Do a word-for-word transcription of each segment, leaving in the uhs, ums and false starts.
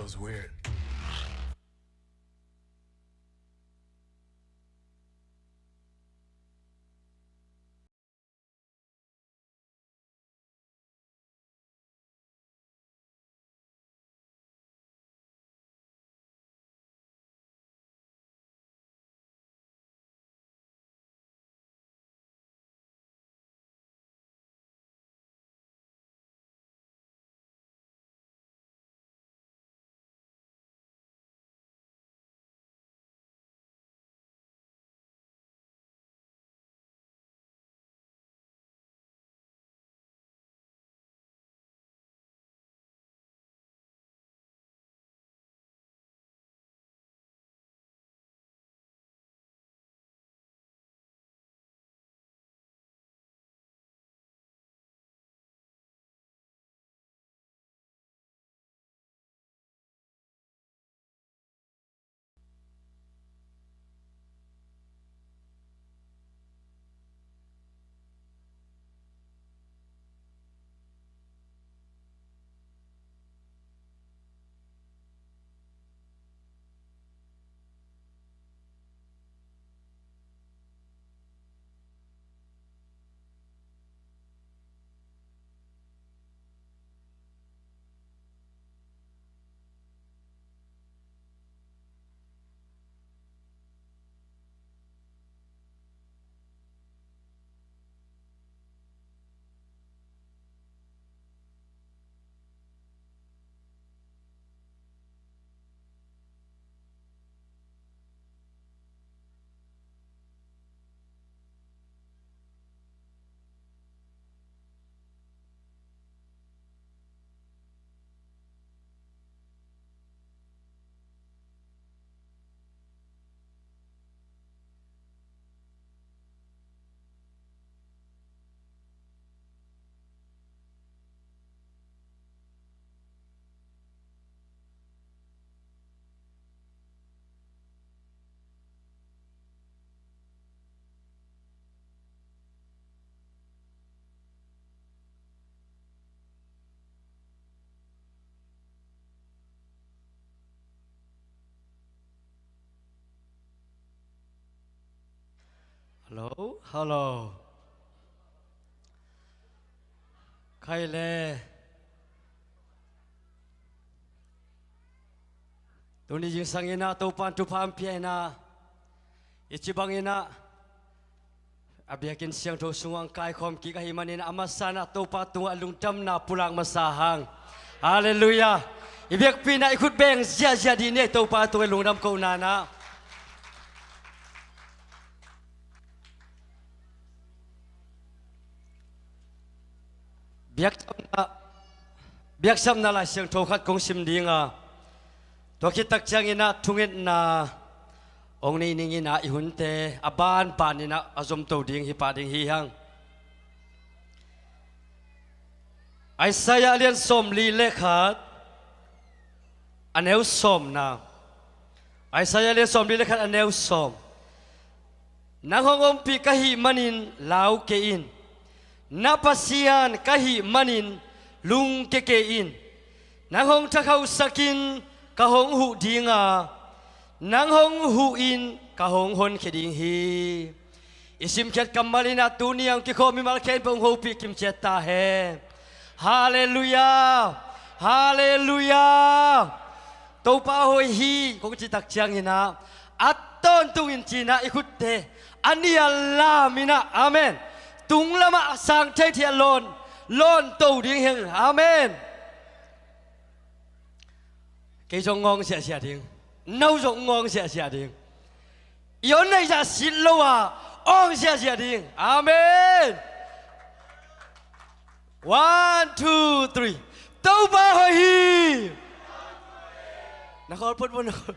It's weird. Hello, hello. Khai le. Tuni zingsang in ah Topa'n thupha hong pia in ah, i ci bangin ah a biakinn siangtho sungah hong kaikhawm kik ahih manin a masa in ah Topa tungah lungdamna pulak masa hang. Halleluiah. I biakpi in ah i khut beng ziahziah dih ni, Topa tungah lungdam kohna in ah. Biaksapna, biaksapna Lai Siangtho khat kong sim ding a, tua khit tak ciangin ah thungetna hong nei ning in ah i hunte a banban in ah a zomto ding hi pah ding hi hang. Isaiah a lian sawmli le khat, a neu sawmna. Isaiah a lian sawmli le khat, a neu sawm. Nang hong ompih ka hih manin lau kei in. Na Pasian ka hih manin lungkia kei in. Nang hong thakhauhsak in, ka hong huh ding a, nang hong huh in ka hong honkhia ding hi. I simkhiat kammal in ah tuni a hong kikhawm mimal khempeuh hong hopih kimciat ta hen. Halleluiah. Halleluiah. Topa hoih hi kong cih tak ciangin ah a tawntungin ci-in ah i khutte a nial lam in ah, amen, tung lamah sang theithiat lawn, lawnto ding hi hang. Amen. Kei zong ngawng siahsiah ding. No zong ngawng siahsiah ding. I awn neih zah sit lo a awng siahsiah ding. Amen. One, two, three. Topa hoih hi. Na khawl phot, na khawl.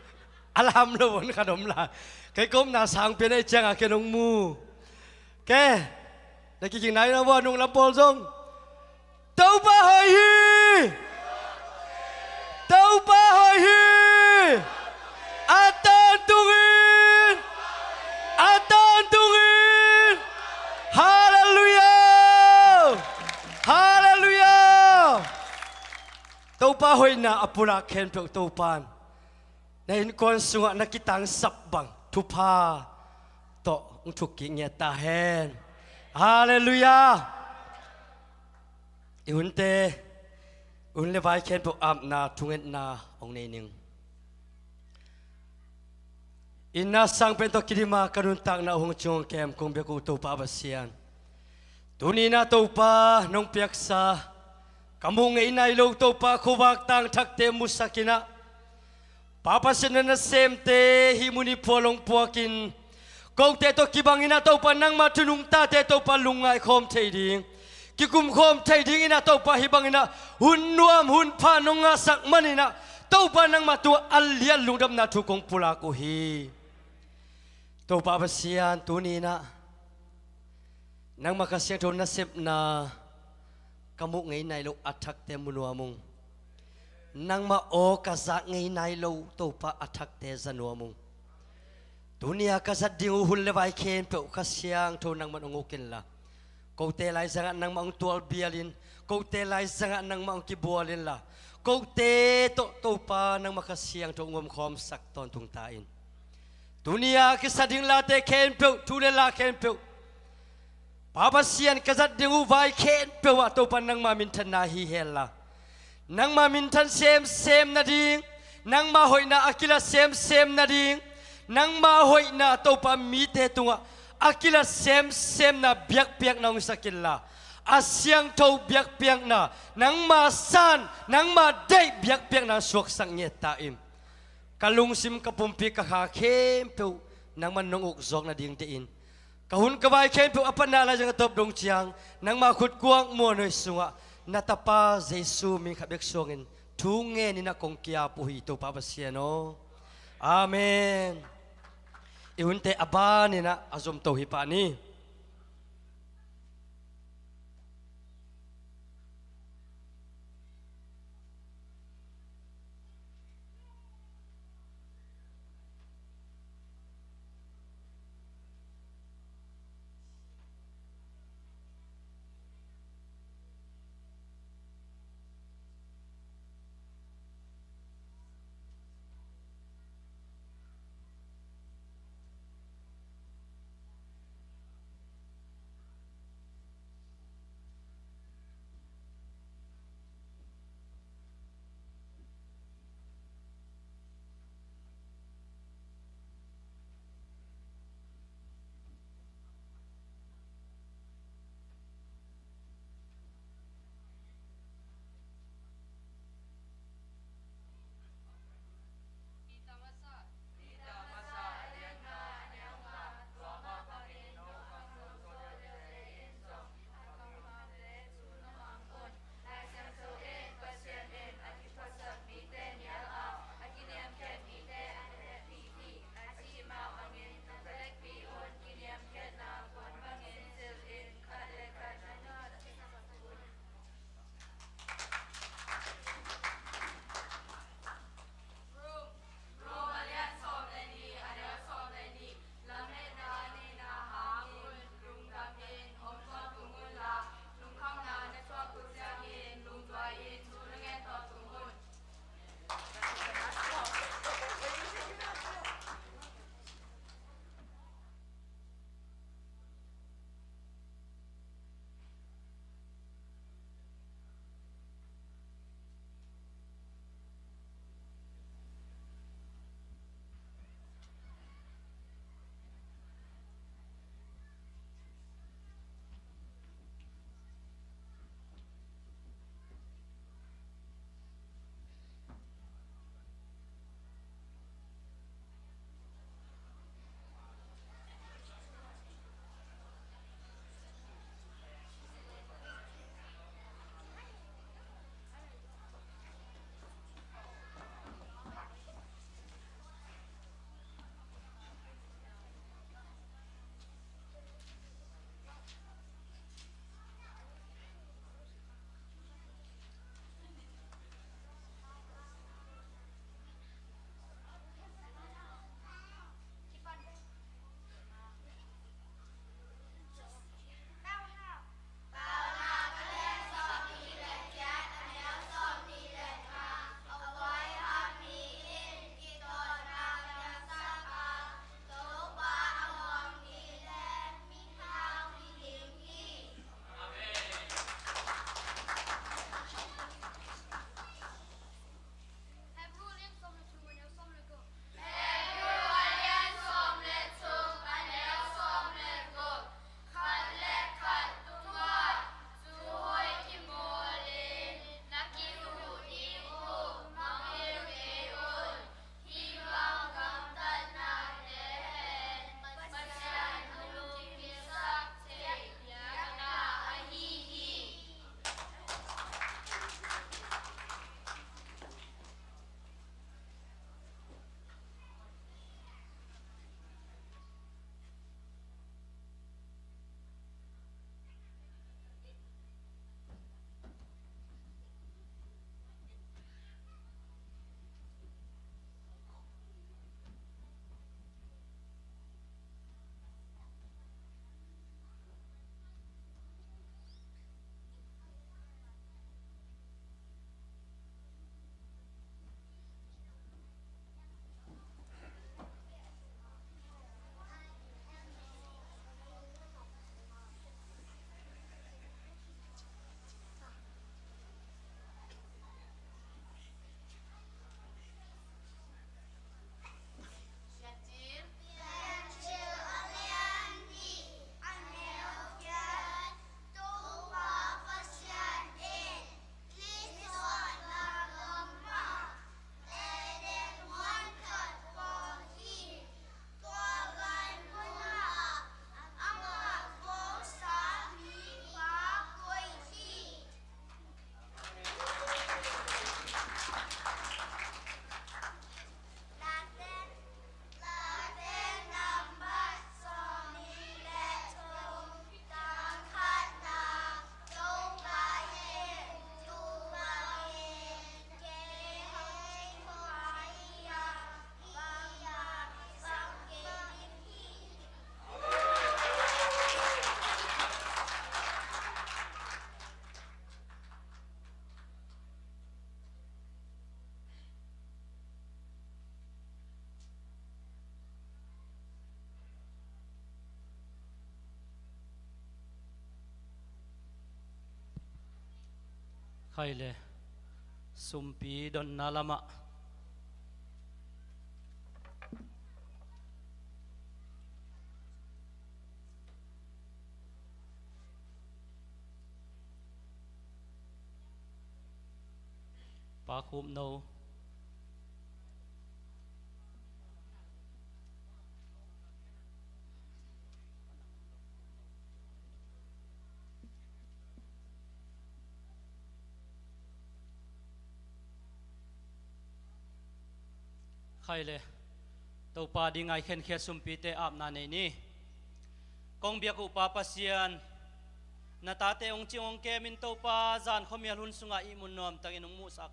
A lam lo, khat om lai. Kei ka omna sang pen ahih ciangin ken hong mu. Ke, na kikik nai na vua, nung lam pawl zong. Topa hoih hi! Topa hoih hi! A tawntungin! A tawntungin! Halleluiah! Halleluiah! Topa hoihna a pulak khempeuh Topa in na innkuan sungah na kitangsap bang thupha tawh hong thukkik ngiat ta hen. Halleluiah. I hunte, hun le vai khempeuh apna thungetna hong nei ning. Itna sang pen tawh kidima ka nuntakna hong ciang hong kem kong biak uh Topa Pasian, tuni-in ah Topa nong piaksa ka muh ngei nai lo Topa khuavak tangthakte musak in ah, Pa Pasian, na nasemte hih mun i phual hong puakin, kote tawh kibangin ah Topa nangma thu nungtate Topa lungngai khawm thei ding, kikum khawm thei dingin ah Topa hih bangin ah hun nuam hun pha nong ngahsak manin ah Topa nangma tungah a lian lungdamna thu kong pulak uh hi. Topa Pasian, tuni-in ah nangma Kha Siangtho nasepna ka muh ngei nai lo a thakte mu nuam ung. Nangma aw ka zak ngei nai lo Topa a thakte za nuam ung. Tuni-a ka zat ding uh hun le vai khempeuh Kha Siangtho nangman hong uk inla, kote laizangah nangmah hong tualbialin, kote laizangah nangmah hong kibual inla, kote tawh Topa nangma Kha Siangtho hong omkhawmsak tawntung ta in. Tuni-a kisa ding late khempeuh, thu le la khempeuh, Pa Pasian, ka zat ding uh vai khempeuh ah Topa nangma minthanna hi henla, nangma minthan semsem nading, nangma hoihna a kila semsem nading, nangma hoihna Topa mite tungah a kila semsemna biakpiakna hong sak inla, a siangtho biakpiakna, nangma san, nangma deih biakpiakna suaksak ngiat ta in. Ka lungsim, ka pumpi, ka kha khempeuh nangman nong uk zawk nading deih in, ka hun ka vai khempeuh a patna laizang a tawp dong ciang nangma khutkuang muanhuai sungah na Tapa Jesu min khat bek suangin thu ngenin ah kong ki-ap uh hi, Topa Pasian aw. Amen. I hunte a banin ah a zomto hi pah ni. Khai le, sumpi donna lamah. Pa Khupno. Khai le, Topa ding a i khenkhiat sumpite apna nei ni. Kong biak uh Pa Pasian, na tate hong cing hong kemin Topa, zan khuamial hun sungah ihmun nuamtakin hong muhsak.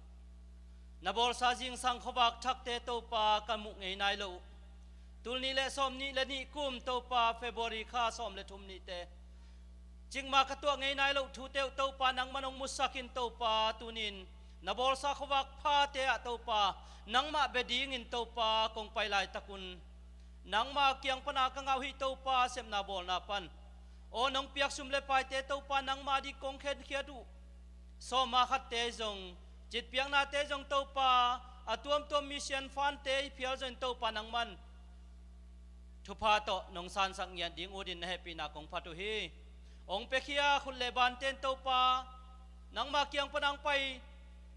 Na bawlsa zingsang khuavak thakte Topa ka muh ngei nai lo uh. Tul nih le sawm nih le nih kum Topa, February kha sawm le thum nihte cikmah ka tuah ngei nai loh thute uh Topa nangman hong musakin Topa, tunin na bawlsa khuavak phate ah Topa nangmah bia dingin Topa kong pai laitakun nangma kiang pana ka ngah uh hi Topa, sepna bawlna pan. Aw nong piak sum le paite Topa nangma ding kong khenkhiat uh sawma khatte zong, citpiaknate zong Topa, a tuamtuam mission fund-te i phial zongin Topa nangman thupha tawh nong sansak ngiat ding utin na hehpihna kong phat uh hi. Hong piakhia khut le bante in Topa, nangma kiang pana hong pai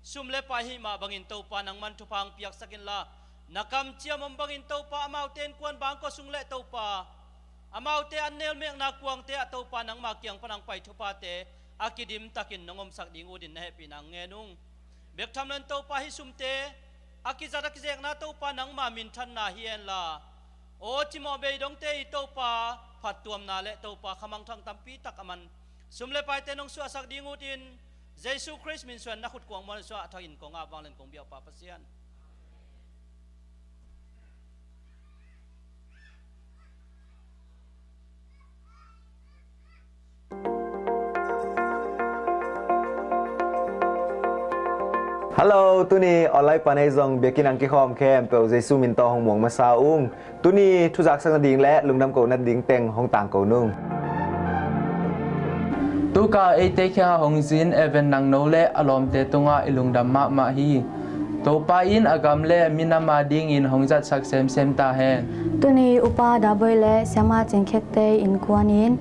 sum le pai hih mah bangin Topa nangman thupha hong piaksak inla, na kamciam om bangin Topa amaute innkuan bangkua sung le Topa, amaute an nelmekna kuangte ah Topa nangma kiang pana hong pai thuphate a kidimtakin nong omsak ding utin na hehpihna hong ngen ung. Bek tham loin Topa hih sumte a kizat a kizekna Topa nangma minthanna hi henla, aw cimawh bei dongte i Topa phattuamna le Topa khamangthang tampi tak a man sum le paite nong suahsak ding utin Jesu Khrist min suan na khut kuang mual suah thakin kong ap vanglian kong biak uh Pa Pasian. Hello, tuni online pan ei zong biakinn ah kikhawm khempeuh Jesu min tawh hong muang masa ung. Tuni thuzaksak nading le lungdam koh nading teng hong tangko nung. Tuka eite kiangah hong zin Evan Nangno le a lawmte tungah i lungdam mahmah hi. Topa in a gam le minam a dingin hong zatsak semsem ta hen. Tuni Upa Daboi le Siama Cingkhekte innkuan in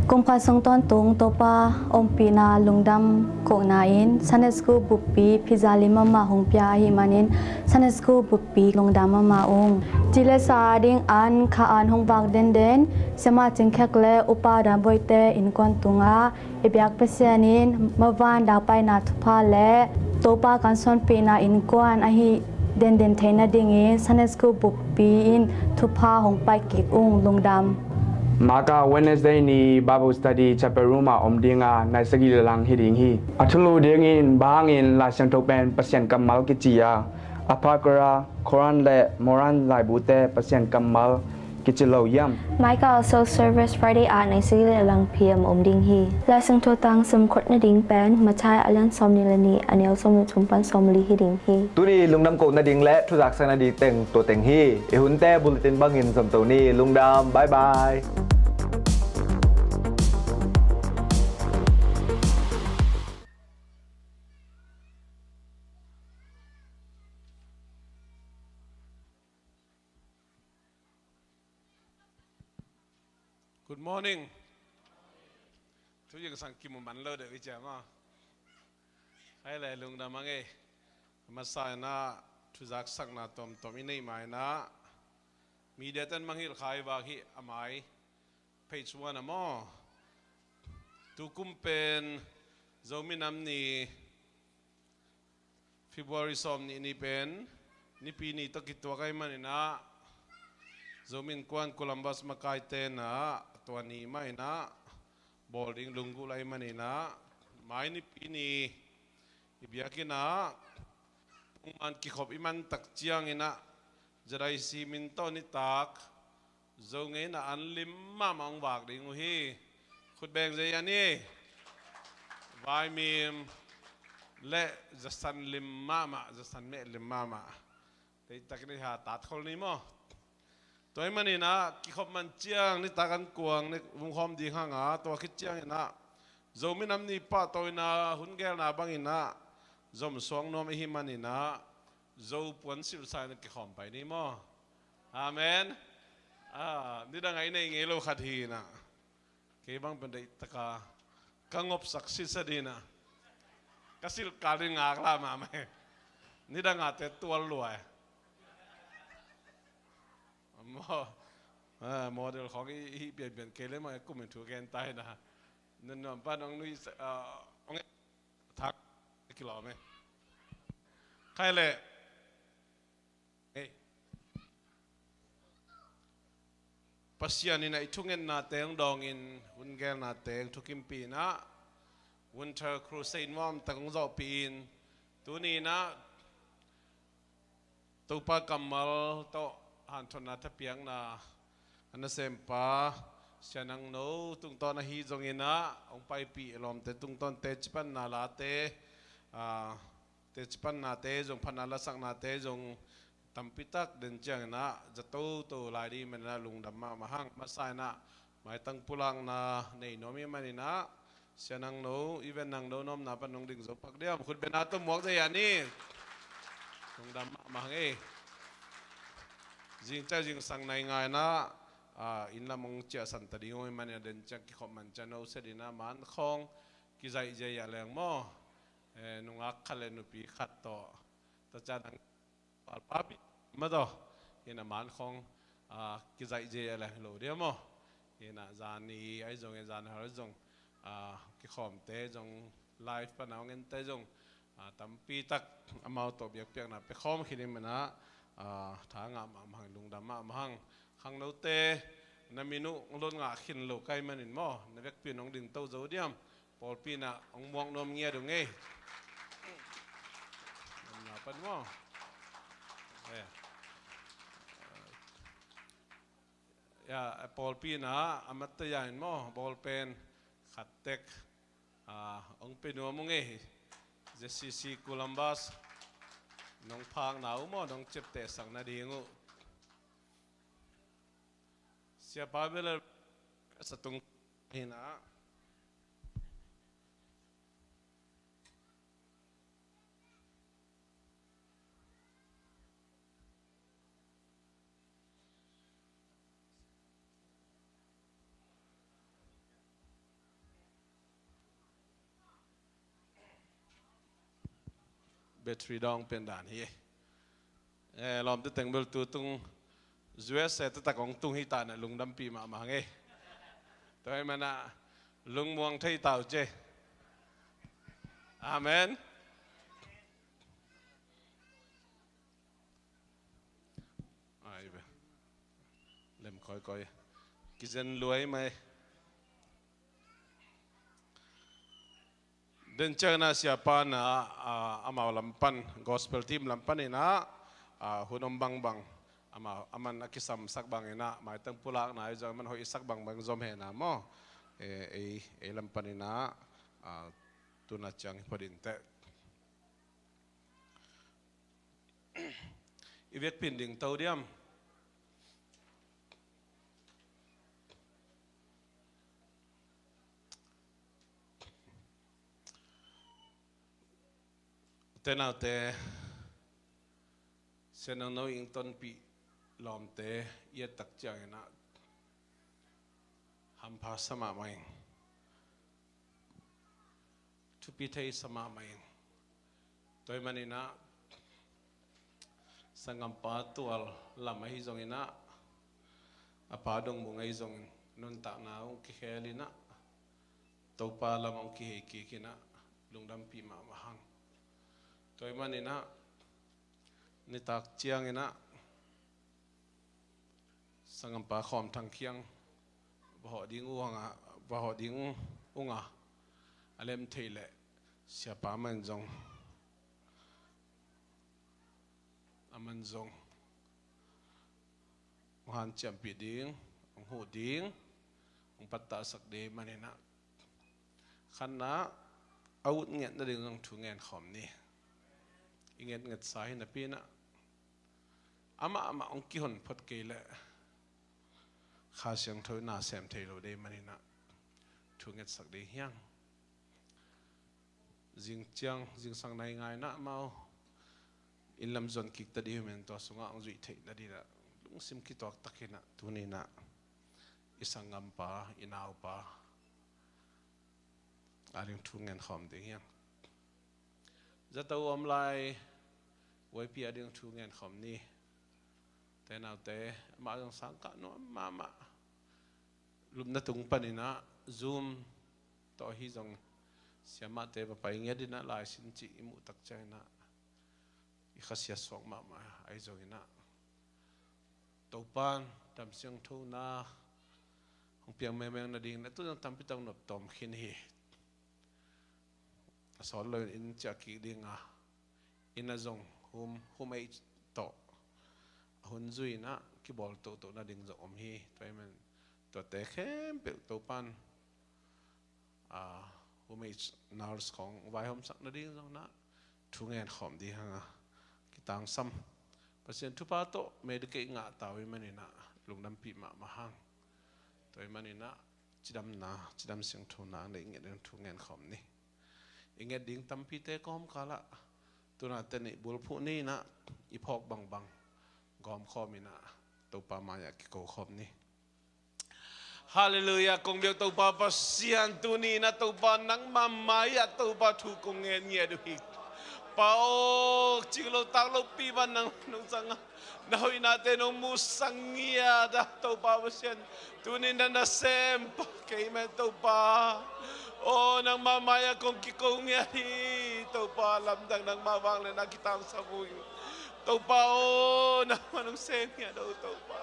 kum khat sung tawntung Topa ompihna lungdam kohna in Sunday School buppi pizza lim mahmah hong pia ahih manin Sunday School buppi lungdam mahmah ung. Ci le sa ding an kha an hong vak denden Siama Cingkhek le Upa Daboite innkuan tungah i biak Pasian in mavan daupaina thupha le Topa kan suanpihna innkuan ahi denden theih nadingin Sunday School buppi in thupha hong pai kik ung. Lungdam. Maka Wednesday ni Bible Study Chapel Room ah om dinga nai sagih le lang hi ding hi. A thulu dingin bang hangin Lai Siangtho pen Pasian kammal kici a, Apocrypha, Koran le Moran laibute Pasian kammal kici lo hiam? Micah also service Friday ah nai sagih le lang P M om ding hi. Lai Siangtho tang simkhawm nading pen Matthai a lian sawmnih le nih a neu sawm le thum pan sawmli hi ding hi. Tuni lungdam koh nading le thuzaksak nading teng tua teng hi. I hunte bulletin bangin zom to ni. Lungdam. Bye bye. Good morning. Thu zingsang kimu man lo deuh i ciam a. Hai le lungdam a ngei. Masa inah thuzaksakna tomtom i neih ma inah media ten mangngilh kha i vak hi a mai. Page one a maw. Tukum pen Zomi Nam Ni February sawmnih ni pen Nipi ni tawh kituak ahih maninah Zomi Innkuan Columbus makaite inah tua ni mah inah bawl ding lunggulh ahih maninah mai Nipi ni i biakinn ah pongman kikhop i man tak cianginah Z I C min tawh nitak Zo ngeina an lim mahmah hong vak ding uh hi. Khut beng zei a ni. Vaimim le zasan lim mahmah, zasan meh lim mahmah. Deihtakin i ha tat khol ni maw. Tua ahih maninah kikhop man ciang nitak an kuang ni vungkhawm ding hanga tua khit cianginah Zomi Nam Ni pahtawi-in ah hun gelna bangin ah zom suak nuam i hih manin ah Zo puansilh sa-in ah kikhawm pai ni maw. Amen. Ah, nidang a i nei ngei lo khat hi-in ah kei bang pen deihtak a ka ngopsak sitset hi-in ah ka silh kal ding ngaklah mahmah hi. Nidang a te tual lua hi. Maw, ah, model khawng i, i hih pianpian kei leh mah kum in thu gen ta hi-in ah. Nunnuam pan hong nui, ah, hong thak kilawm hi. Khai leh, ei. Pasian in ah i thungetnate hong dawngin, hun gelnate hong thukimpih in ah, Winter Crusade nuamtak hong zawhpih in, tuni-in ah Topa kammal tawh hanthotna thapiakna a nasempa Sia Nang No tungtawn ahi zongin ah hong paipih lawmte tungtawn teci panna late, ah, teci pannate zong, phatna lasaknate zong tampi tak den ciangin ah za toto lai ding manin ah lungdam mahmah hang. Masa-in ah maitang pulakna nei nuam i hih manin ah Sia Nang No, Event Nang No nuamna pan hong ding zo pak diam. Khut beng a tawh muak dei a ni. Lungdam mahmah hang ei. Zingciang zingsang nai ngai-in ah, ah, inn lam hong ciahsan ta ding uh i hih manin ah den ciang kikhop man ciang no set in ah man khawng kizaih ziahziah leng maw. Eh, nungak khat leh nupi khat tawh ta ciang nang palpapi mah tawh hi-in ah man khawng, ah, kizaih ziahziah leng hi lo diam maw. Hi-in ah zani ahi zongin, zanhal ahi zong, ah, kikhawmte zong, live pan a hong ente zong, ah, tampi tak amau tawh biakpiakna pia khawm khin i hih manin ah, ah, tha ngah mahmah hang, lungdam mahmah hang. Khangnote na min uh hong lot ngah khin lo ka hih manin maw, na vekpi-in hong dingto zo diam. Pawlpi-in ah hong muak nuam ngiat ung ei. Namna pan maw. Eh. Ya, pawlpi-in ah a mattaya in maw, bawlpen khat tek, ah, hong pia nuam ung ei. Z C C Columbus nong phakna uh maw, nong ciaptehsak nading uh. Siapa Bel a sa tung hi-in ah. Battery dawng pen dan hi. Eh, lawmte teng bel tu tung U S A taktak hong tung hi ta-in ah lungdampih mahmah hang ei. Tua ahih manin ah lungmuang thei ta uh ci. Amen. Ai ve. Lem kawikawi. Kizen luai mai. Den ciang ah siapa in ah, ah, amau lam pan, gospel team lam panin ah, ah, hun om bangbang, amau, aman a kisamsak bangin ah, maitang pulakna ahi zong, aman hoihsak bangbang zom hen ah maw. Eh, ei, ei lam panin ah, ah, tu-in ah ciang hi phot inteh. I vekpi-in dingto diam. Ute naute, Sia Nang No i hong tonpih lawmte i et tak ciangin ah hampha sa mahmah ing. Thupi thei sa mahmah ing. Tua ahih manin ah sanggampa tual lam ahi zongin ah, a pa dong bung ahi zongin nuntakna hong kikhel in ah, Topa lam hong kihei kik in ah, lungdampih mahmah hang. Tua ahih manin ah nitak ciangin ah sanggampa Khawm Thang kiang va hawh ding uh hang a, va hawh ding uh hang a, a lem theih leh siapa man zong, aman zong hong hanciampih ding, hong huh ding, hong pattahsak ding manin ah, khatna, a ut nget nading zong thu ngen khawm ni. I ngetngetsa hi napi-in ah, amah amah hong kihon phot kei leh Kha Siangtho in na sem thei lo ding manin ah, thu ngetsak ding hi hang. Zingciang, zingsang nai ngai inah amau inn lam zon kik ta dih uh manin tua sungah hong zuih theih nadinah lungsim kituak takinah tuninah i sanggampa, i naupa ading thu ngen khawm ding hiang. Zato om lai, Y P ading thu ngen khawm ni. Te naute, amah zong sangkah nuam mahmah. Lupna tung paninah Zoom tawh ahi zong siamahte papai ngiat inah laisin cih i muh tak cianginah i khasia suak mahmah ahi zonginah Topan dam siangthona hong piang mengmeng nading na tu zong tampi tak nop tawm khin hi. A sawt loin inn ciah kik dinga, inn a zong hum, hum ei tawh a hun zui inah kibawl tohtoh nading zong om hi. Tua ahih man tuate khempeuh Topan, a, home nurse khawng vaihawmsak nading zong inah thu ngen khawm ding hanga kitangsam. Pasian thupha tawh Medicaid ngah ta uh ahih maninah lungdampih mahmah hang. Tua ahih maninah cidamna, cidam siangthona neih ngiat ding thu ngen khawm ni. I nget ding tampite kawmkalah tuna te nih bulphuh ni inah i phawk bangbang gawm khawm inah Topa mai-ah kiko khawm ni. Halleluiah, kong biak Topa Pasian, tuni inah Topa nangma mai-ah Topa thu kong ngen ngiat uh hi. Pa aw, cing lo tak lopi bang nang nong zangah na hoihnate nong musak ngiat a Topa Pasian, tuni na nasem pah kei man Topa. Aw, nangma mai-ah kong kiko ngiat hi Topa, lamdang nangma vangliatna kitangsam uh hi. Topa aw, nangma nong sem ngiat uh Topa.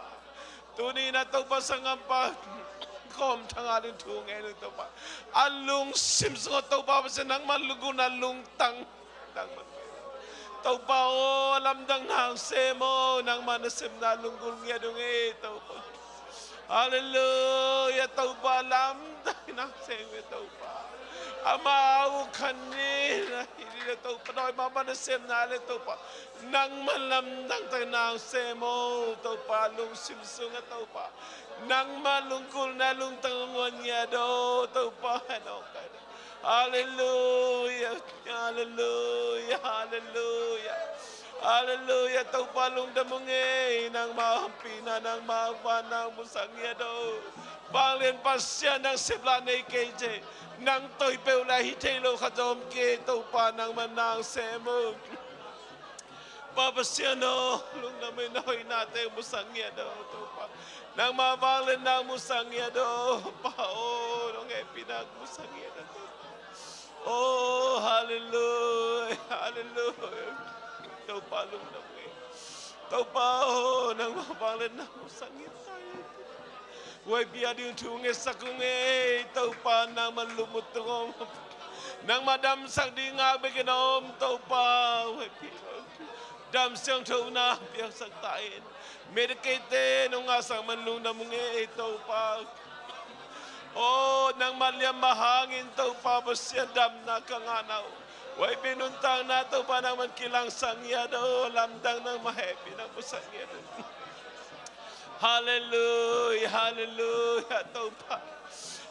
Tuni inah Topa sanggampa Khawm Thang ading thu ngen uh Topa. A lungsim sungah Topa Pasian nangma lunggulhna lungtang. Topa aw, lamdang nang sem aw, nangma nasemna lunggulh ngiat ung ei Topa. Halleluiah, Topa lamdang nang sem ei Topa. Amau khan ni na hi dih le Topa, dawi mahmah nasemna le Topa, nangma lamdang tak nang sem aw Topa, lungsim sungah Topa nangma lunggulhna lungtang lunggulh ngiat aw Topa, hen aw kai. Halleluiah, halleluiah, halleluiah. Halleluiah, Topa lungdam ung ei, nangma ompihna, nangma vangliatna musak ngiat aw. Vanglian Pasian nang seplah nei kei ci, nang toipeuh lai hi thei lo khat zong om kei Topa, nangma nang sem aw. Pa Pasian aw, lungdam ung ei, na hoihnate musak ngiat aw Topa. Nangma vangliatna musak ngiat aw Pa aw, nong hehpihna musak ngiat aw Topa. Oh, halleluiah, halleluiah. Topa lungdam ung ei. Topa aw, nangma vangliatna musak ngiat aw. Y P ading thu ngetsak ung ei Topa, nangma lungmuang tung om, nangma damsak ding ngak bekin om Topa. Y P dam siangthona piangsak ta in. Medicaid-te nong ngahsak man lungdam ung ei Topa. Oh, nangma liamma hangin Topa Pasian damna ka ngahna uh, Y P nuntakna Topa nangman kilangsak ngiat aw, lamdang nangma hehpihna musak ngiat aw. Halleluiah, halleluiah Topa.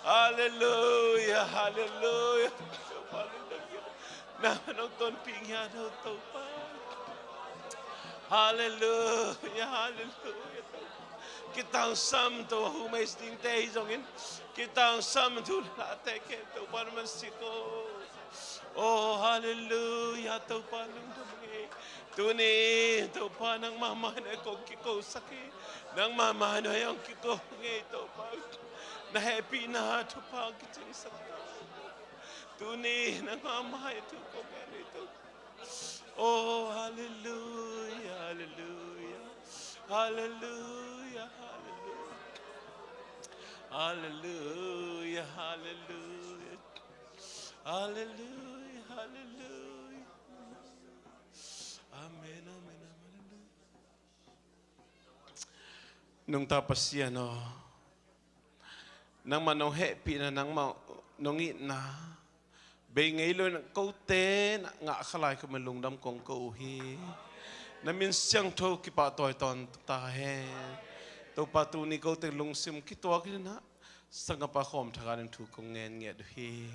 Halleluiah, halleluiah Topa, lungdam ngiat aw. Nangman hong tonpih ngiat aw Topa. Halleluiah, halleluiah Topa. Kitangsam Topa, humei dingte hi zongin kitangsam, thu late khempeuh Topa nangman sik aw. Oh, halleluiah, Topa lungdam ung ei. Tuni Topa nangma mai-ah kong kikosak hi. Nangma mai-ah hong kiko ung ei Topa. Na hehpihna thupha kicingsak ta. Tuni nangma mai-ah thu kong ngen hi Topa. Oh, halleluiah, halleluiah. Halleluiah, halleluiah. Halleluiah, halleluiah. Halleluiah, halleluiah. Amen, amen, amen. Nungta Pasian aw, nangma nong hehpihna, nangma nong itna bei ngei lo in kote na ngah kha lai kha man lungdam kong ko uh hi. Na min siangtho kipahtawi tawntung ta hen. Topa, tuni kote lungsim kituak inah sanggampa Khawm Thang ading thu kong ngen ngiat uh hi.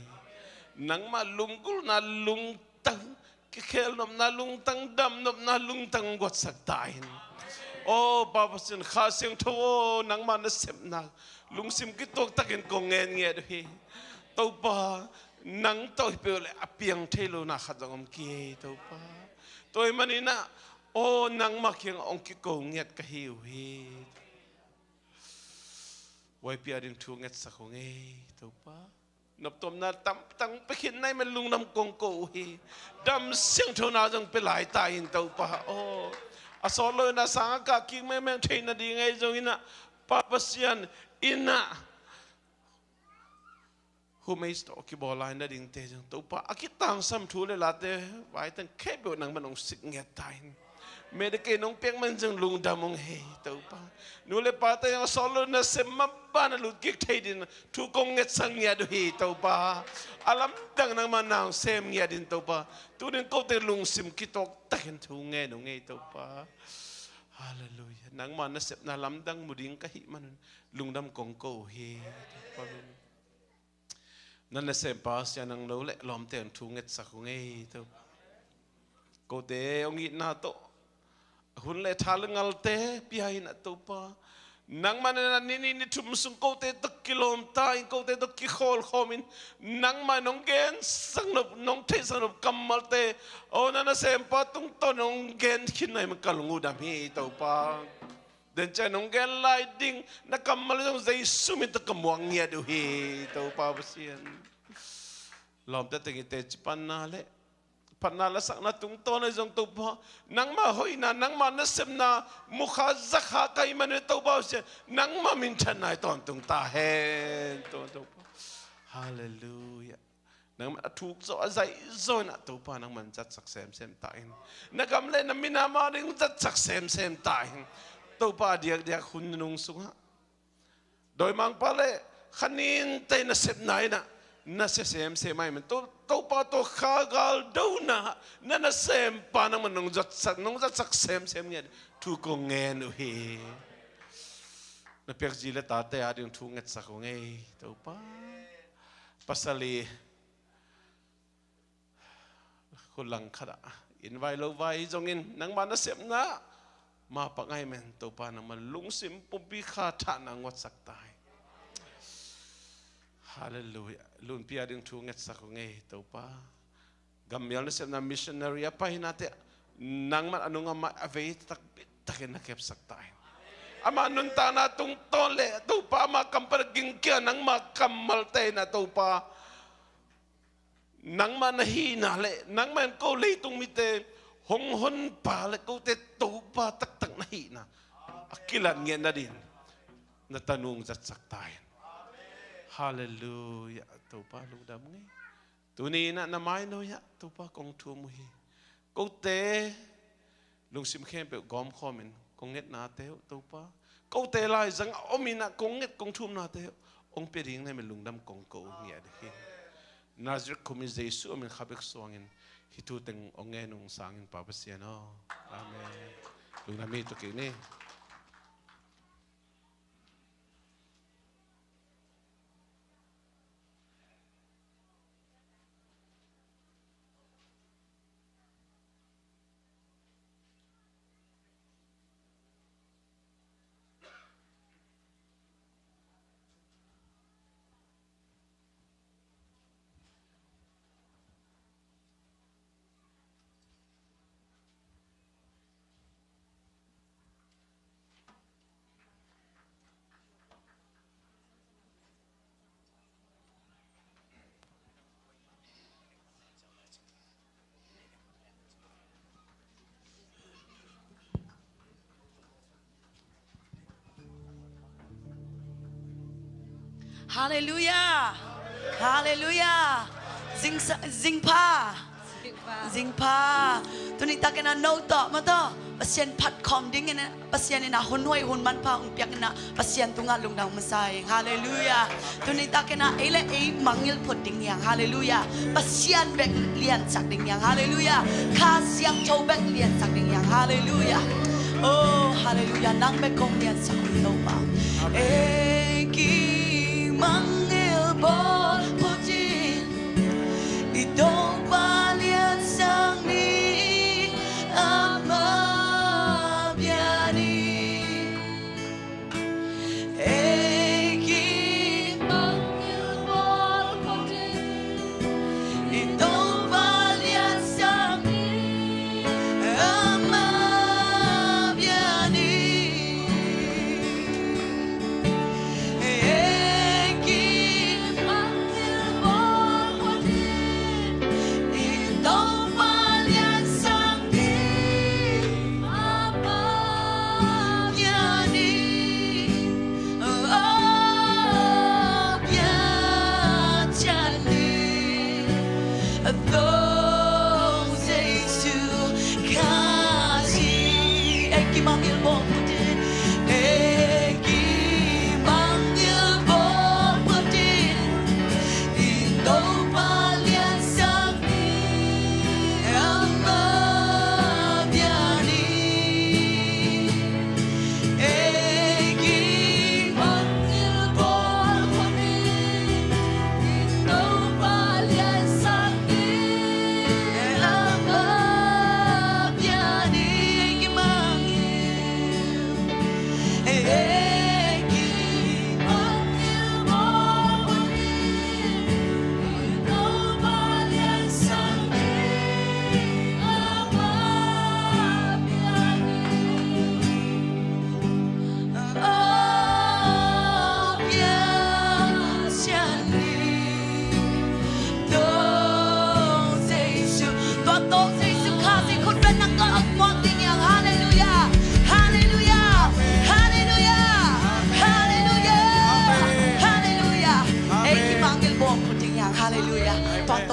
Nangmah lunggulhna lungtang, kikhelnopna lungtang, damnopna lungtang guatsak ta in. Aw Pa Pasian, Kha Siangtho aw, nangmah nasepna lungsim kituak takin kong ngen ngiat uh hi. Topa, nang tawh hi peuh leh a piang thei lohna khat zong om kei, Topa. Tua ahih manin ah, aw, nangmah kiangah hong kiko ngiat ka hi uh hi. Huaipi ading thu ngetsak hong ei, Topa. Noptuamna tampi tang pia khin na hih man lungdam kong ko uh hi. Dam siangthona zong pia lai ta in, Topa aw. A sawt lo in a sang a kah kik mengmeng theih nading ahi zongin ah, Pa Pasian, in ah humei tawh kibawl lai nadingte zong, Topa, a kitangsam thu le late vai teng khempeuh nangman hong sik ngiat ta in. Medicaid nong piak man zong lungdam hong ei, Topa. Nu le pate zong a sawt lo nasem mah bang a lut kik thei dingin thu kong ngetsak ngiat uh hi, Topa. A lamdang nangmah na hong sem ngiat in, Topa. Tuni-in kote lungsim kituak takin thu ngen hong ei, Topa. Halleluiah. Nangmah nasepna lamdang mu ding ka hih manun lungdam kong ko uh hi, Topa. Na nasempa Sia Nang Lo le lawmte in thu ngetsak hong ei, Topa. Kote hong itna tawh hun le tha le ngalte pia in ah, Topa. Nangmah in ah ni nih ni thum sung kote tawh kilawm ta in, kote tawh kikhawl khawm in, nangmah in hong gensak nop, hong theihsak nop kammalte, aw, na nasempa tungtawn hong gen khin na hih man ka lung uh dam hi, Topa. Denciah in hong gen lai ding na kammal zong Jesu min tawh ka muak ngiat uh hi, Topa Pasian. Lawmte teng i teci panna le phatna lasakna tungtawn ahi zong, Topa, nangmah hoihna, nangmah nasepna mu kha za kha ka hih manin, Topa Pasian, nangmah minthanna i tawntung ta hen, Topa. Halleluiah. Nangmah a thuk zawh a zaih zawh in ah, Topa, nangmah zatsak semsem ta in. Na gam le na minam ading zatsak semsem ta in, Topa. A diakdiak hun nunung sungah dawimangpa le kha ninte nasepna in ah na sia semsem ahih man, To, Topa, tua kha galdona na nasempa nangmah nong zatsak, nong zatsak semsem ngiat thu kong ngen uh hi. Na piak zi le tate ading thu ngetsak hong ei, Topa. Pasal i khut lang khat ah inn vai lo vai zongin nangmah nasepna mapang ahih man, Topa, nangmah lungsim pumpi kha thahna nguatsak ta hi. Halleluiah. Lunpi ading thu ngetsak hong ei, Topa. Gammial nasepna missionary a painate nangmah a nung amah a vei taktak bittakin na kepsak ta hi. Amah nuntakna tungtawn le, Topa, amah kam pan a gingkia nangmah kammalte in ah, Topa, nangmah na hihna le nangmah in ko leitung mite hong honpa le kote Topa taktak na hihna a kilat ngiat nadingin na tanu hong zatsak ta in. Halleluiah. Topa, lungdam hong ei. Tuni in ah na mainoi ah, Topa, kong thum uh hi. Kote lungsim khempeuh gawmkhawm in kong ngetnate uh, Topa, kote laizang a om in ah kong nget kong thumnate uh hong pia ding na hih man lungdam kong ko uh ngiat uh hi. Nazareth khua mi Jesu a min kha bek suangin hih thu teng hong ngen ung sangin, Pa Pasian aw. Amen. Lungdam hi. Tu kik ni. Halleluiah. Halleluiah. Zing sa-, zing pha. Zing pha. Tuni takin a no tawh, ma tawh Pasian phat khawm dingin, Pasian in a hun huai hun manpha hong piak in a, Pasian tungah lungdam masa ing. Halleluiah. Tuni takin a ei le ei mangngilh phot ding hi hang. Halleluiah. Pasian bek liansak ding hi hang. Halleluiah. Kha Siangtho bek liansak ding hi hang. Halleluiah. Oh, halleluiah. Nang bek kong liansak uh hi, Topa. Ei ki mangngilh bawl phot in.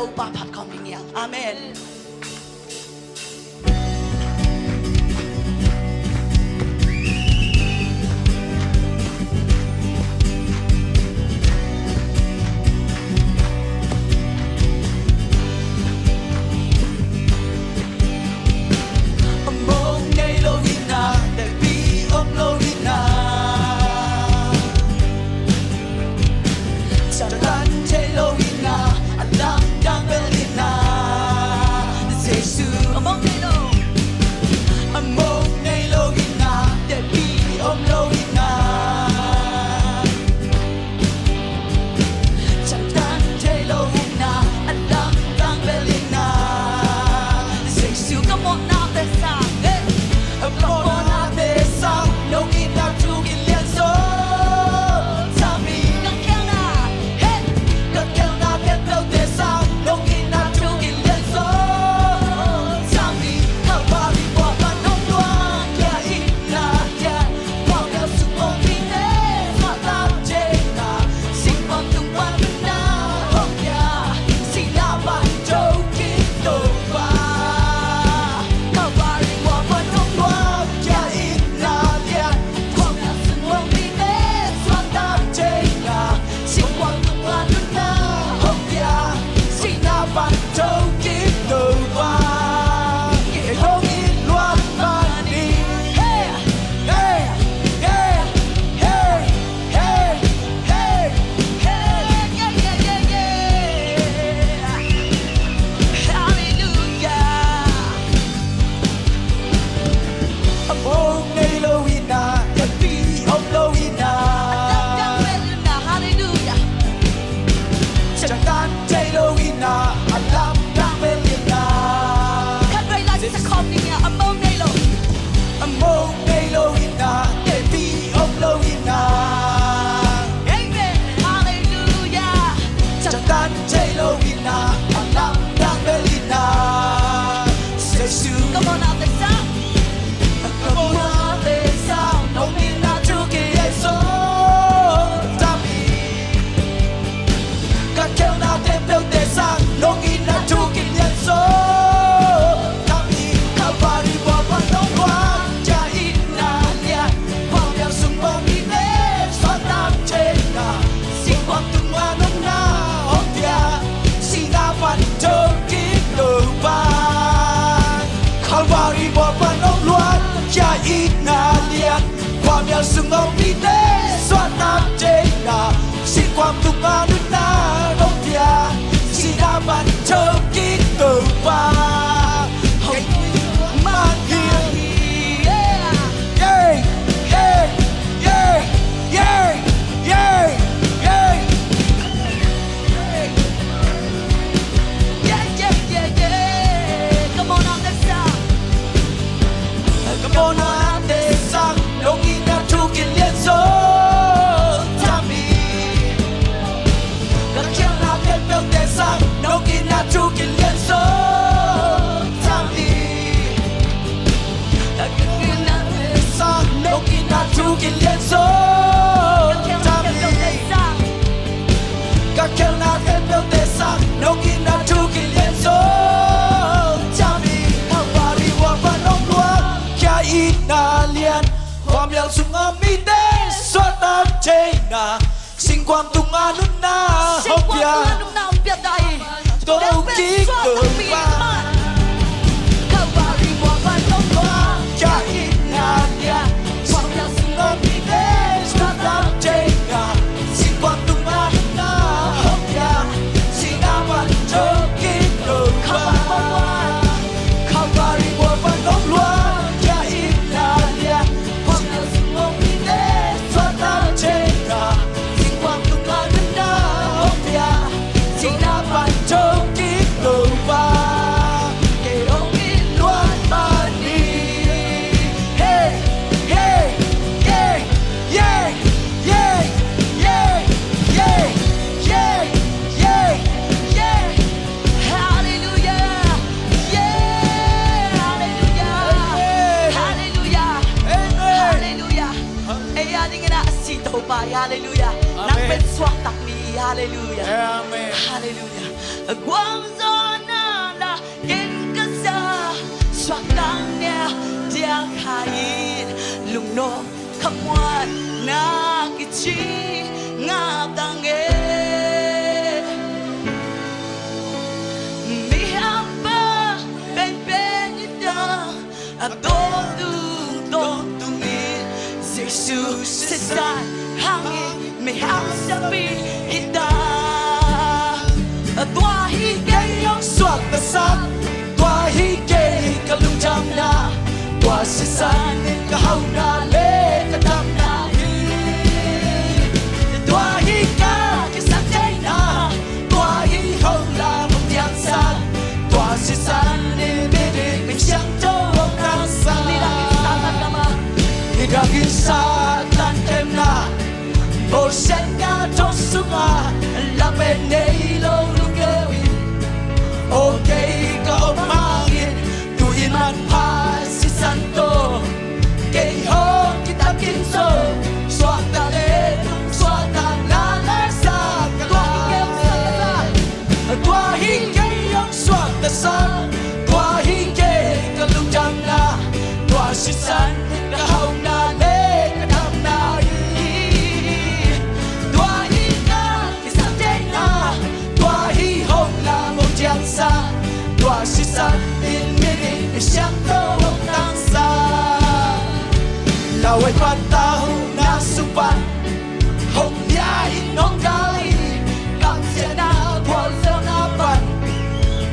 Topa phat khawm ding hi hang. Amen. A mong nei lo in ah, teci om lo in ah, ciangtan thei lo in ah, a lamdang bel in ah, Jesu. A mong nei lo, a mong nei lo in ah, teci om lo in ah, ciangtan thei lo in ah, a lamdang bel in ah, Jesu. Ka mawhnate sang, eh. Ka mawhnate sang, nong itna thu kilian zaw. Tami. Ka khelna, hey. Ka khelna khempeuhte sang, nong itna thu kilian zaw. Tami. Calvary buah pan hong luang, ka itna lian. Khuamial sung hong mite suahtak theihna, singkhuam tung pan nunna hong pia, sihna pan thokik Topa. Calvary buah pan hong luang, ka itna lian. Khuamial sung hong mite suahtak theihna, singkhuam tung pan nunna hong pia, sihna pan thokik Topa. Kei hong it luat man hi. Hey, hey, hey, hey, hey, hey, hey. Yeah, yeah, yeah, yeah, yeah. Hallelujah. A mong nei lo in ah, ka pi om lo in ah. A lamdang bel in ah, hallelujah. Ciangtan thei lo in ah, a lamdang bel in ah. Khatvei lai sa khawm ding hi a, a mong nei lo. A mong nei lo in ah, teci om lo in ah. Amen. Hallelujah. Ciangtan thei lo in ah, a lamdang bel in ah. Jesu. Ka mawhnate sang. Ka mawhnate sang, nong itna thu kilian zaw. Tami. Ka khelna khempeuhte sang, nong itna thu kilian zaw. Tami. Calvary buah pan hong luang, ka itna lian. Khuamial sung hong mite suahtak theihna, singkhuam tung pan nunna hong pia, sihna pan thokik Topa. Calvary buah pan hong luang, ka itna lian. Khuamial sung hong mite suahtak theihna, singkhuam tung pan nunna hong pia, sihna pan thokik Topa. Hong man hi. Yeah, yeah, yeah, yeah, yeah, yeah. Yeah, yeah, yeah, yeah. Ka mawhnate sang. Ka mawhnate sang, nong itna thu kilian zaw. Tami. Ka khelna khempeuhte sang, nong itna thu kilian zaw. Tami. Ka khelnate sang, nong itna thu kilian zaw. Tami. Ka khelna khempeuhte sang, nong itna thu kilian zaw. Tami. Calvary buah pan hong luang, ka itna lian. Khuamial sung hong mite suahtak theihna, singkhuam tung pan nunna hong pia. Singkhuam tung pan nunna hong pia ta hi. Thokik Topa. Calvary buah pan hong luang, ka itna lian. Khuamial sung hong mite suahtak theihna, singkhuam tung pan nunna hong pia, sihna pan thokik Topa. Calvary buah pan hong luang, ka itna lian. Khuamial sung hong mite suahtak theihna, singkhuam tung pan nunna hong pia, sihna pan thokik Topa. Kei hong it luat man hi. Hey, hey, yeah, yeah, yeah, yeah, yeah, yeah, yeah, yeah. Hallelujah. Yeah. Hallelujah. Amen. Hallelujah. Amen. Hallelujah. Amen. Ei adingin ah a si Topa hi. Hallelujah. Amen. Nang pen suahtak mi hi. Hallelujah. Amen. Hallelujah. Guangzawhna la ken ka za, suakta nia dia kha in, lungnuam khamuanna kici ngak tang e. Mihampa penpen in dang, a tawntung tawntung in, Jesu sisan hangin mi hangsanpi hi ta. Tua hi kei hong suaktasak, tua hi kei ka lungdamna, tua sisan in ka hauhna le ka damna hi. Tua hi ka kisaktheihna, tua hi hong lam hong diangsak, tua sisan in midik misiangtho hong tangsak. Nidangin Satan kemna, Mosian na thong sungah lamen nei lo lunggeu in, aw kei ka om hangin tu-in manpha sisan tawh kei hong kitakin zo, suakta le tung suakta na la sa ka lai. Tua hi kei hong suaktasak, tua hi kei ka lungdamna, tua sisan in ka hauhna le ka damna hi. Tua hi ka kisaktheihna, tua hi hong lam hong diangsak, tua sisan in midik misiangtho hong tangsak. Lauhuai patauhna sung pan hong lia in hong dal hi, kamsiatna gualzawhna pan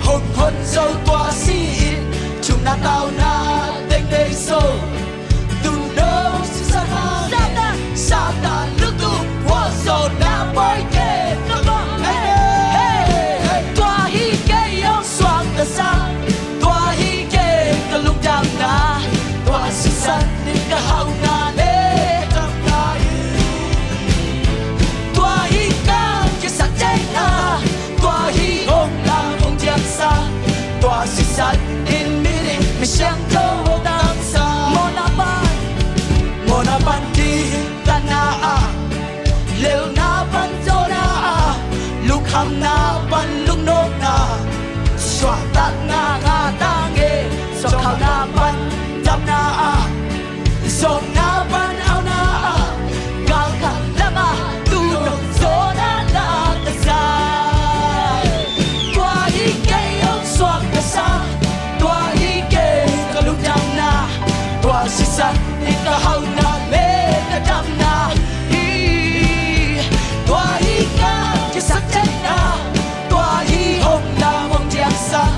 hong hon zo tua si in, thumna tauna teng nei zo. Tuuno sisan hangin Satan, Satan lungtum gualzawhna buai kei ka bang. Hey, hey, hey. Tua hi kei hong suaktasak, tua hi kei ka lungdamna, tua sisan in ka hauhna le ka damna hi. Tua hi ka kisaktheihna, tua hi hong lam hong diangsak, tua sisan in midik misiangtho hong tangsak. Mawhna pan, mawhna pan diktatna ah, lelna pan zawhna ah, lungkhamna pan lungnopna, suahtakna ngah tang e, suahtakna pan damna ah, zawhna pan hauhna ah, galkhat lamah tuuno zawhna la ka sa. Tua hi kei hong suaktasak, tua hi kei ka lungdamna, tua sisan in ka hauhna le ka damna hi. Tua hi ka kisaktheihna, tua hi hong lam hong diangsak,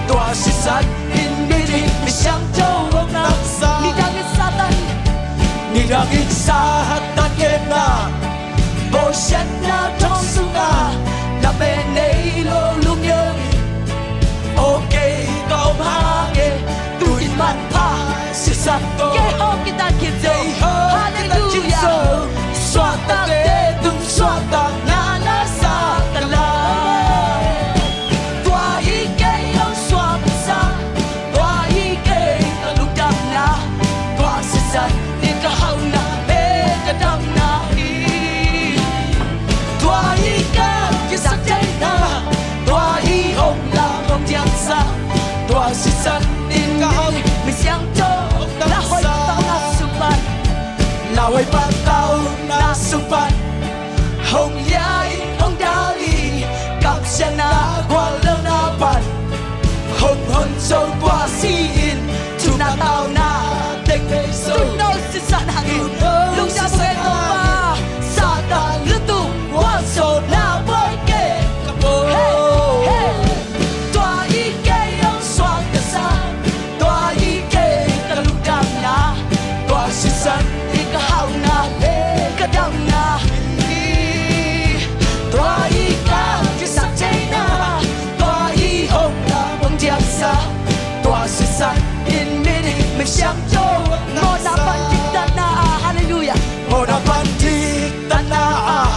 tua sisan in midik misiangtho hong tangsak. Nidangin Satan, nidangin Satan kemna, Mosian na thong sungah lamen nei lo lunggeu in, aw kei ka om hangin tu-in manpha sisan tawh kei hong kitakin zo. Kei hong kitakin zo. Halleluia. Suakta le tung suakta na la sa ka lai. Tua hi kei hong suaktasak, tua hi kei ka lungdamna, tua sisan in ka hauhna le ka damna hi. Tua hi ka kisaktheihna, tua hi hong lam hong diangsak, tua sisan in ka hauh misiangtho hong tangsak. Lauhuai patauhna sung pan, lauhuai patauhna sung pan hong lia in hong dal hi, kamsiatna guallelhna pan hong hon zo tua si in, thumna tauna teng nei zo. Tuuno sisan hangin, tuuno sisan hangin, lungdam Topa. Satan lungtum gualzawhna buai kei ka bang. Hey, hey. Tua hi kei hong suaktasak, tua hi kei ka lungdamna, tua sisan in ka hauhna le ka damna hi. Tua hi ka kisaktheihna, tua hi hong lam hong diangsak, tua sisan in midik misiangtho hong tangsak. Mawhna pan diktatna ah, halleluia. Mawhna pan diktatna ah,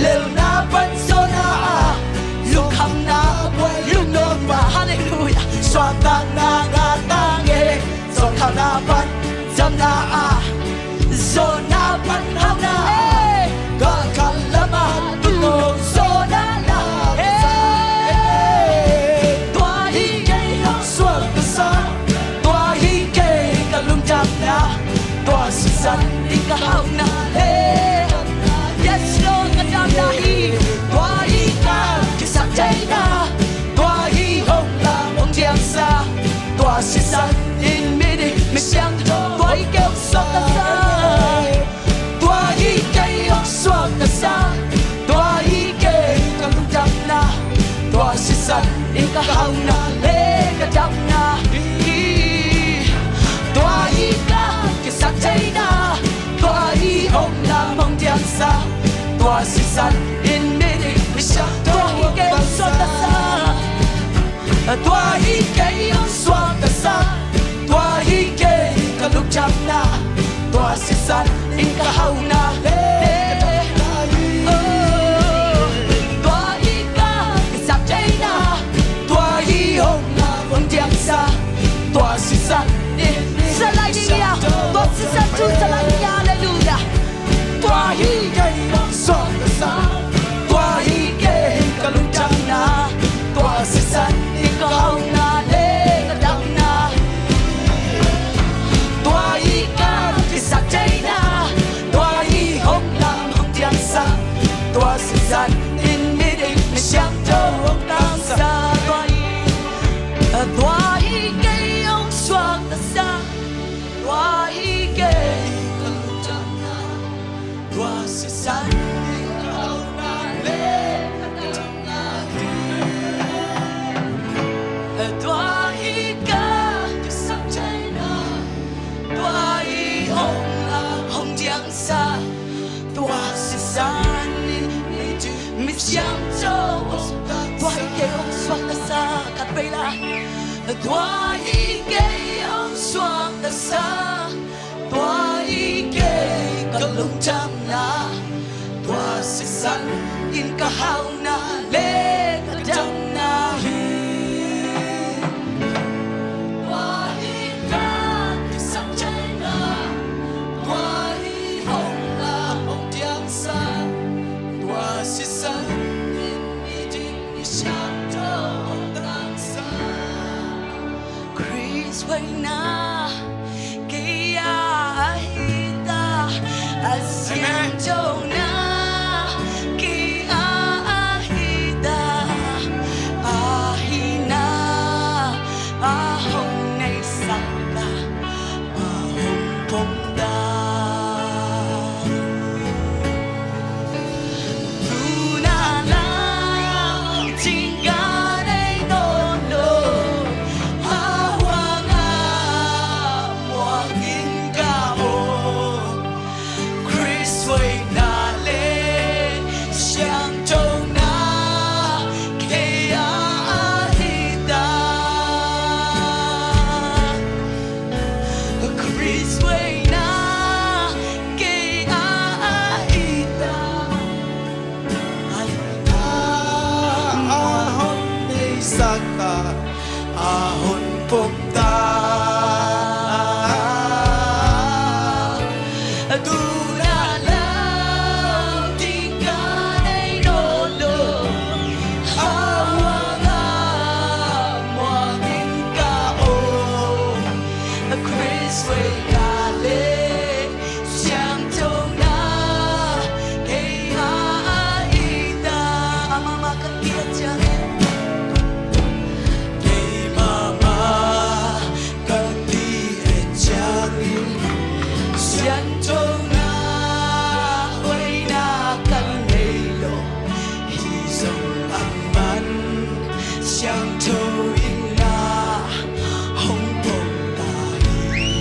lelna pan zawhna ah, lungkhamna buai lungnopna, halleluia, suahtakna ngah tang e, zawhkhalna pan damna ah, zawhna pan hauhna ah, galkhat lamah tuuno zawhna la ka sa. Sisan in ka hauhna le. Yes Lord, ka damna hi. Tua hi ka kisap theihna. Tua hi hong lam hong diangsa. Tua sisan in miding misiangtho. Tua hi kei hong suaktasak. Tua hi kei hong suaktasak. Tua hi kei ka lungdamna. Tua sisan in ka hauhna le ka damna hi. Tua hi ka kisap theihna. Tua hi hong lam hong diangsa. Tua sisan in miding misiangtho. Tua hi kei hong suaktasak. Tua hi kei hong suaktasak. Tua hi kei ka lungdamna. Tua sisan in ka hauhna le. Oh, tua hi ka kisap theihna. Tua hi hong lam hong diangsa. Tua sisan in. Salai ni nia. Tua sisan thu salai ni nia. Hallelujah. Tua hi kei hong suaktasak. Tua hi kei ka lungdamna. Tua sisan in ka hauhna le ka damna. Tua hi ka kisap theihna. Tua hi hong lam hong diangsa. Tua sisan in miding misiangtho hong tangsa. Tua hi, tua hi kei hong suaktasak. Tua hi kei ka lungdamna. Tua sisan in ka hauhna le ka damna hi. Tua hi ka kisap theihna. Tua hi hong lam hong diangsa. Tua sisan in miding misiangtho. Tua hi kei hong suaktasak. Khat vei la. Tua hi kei hong suaktasak. Tua hi kei ka lungdamna. Tua sisan in ka hauhna le ka damna hi. Tua hi ka kisap theihna. Tua hi hong lam hong diangsa. Tua sisan in miding misiangtho hong tangsa. Khrist hoihna kei a ahi ta, a siangthona kei a ahi ta, a hihna a hong neisak ta, a hong pom ta. Khrist hoihna kei a ahi ta, a hihna a hong neisak ta, a hong pom ta. Tu na lau ding ka nei nawn lo, a huang a muang in ka om. Khrist hoihna le siangthona kei a ahi ta. Amah mah kan ki-et ciangin, kei mah mah kan ki-et ciangin, siangthona hoihna kan nei lo. Hih zong a man siangtho in na hong pom ta hi.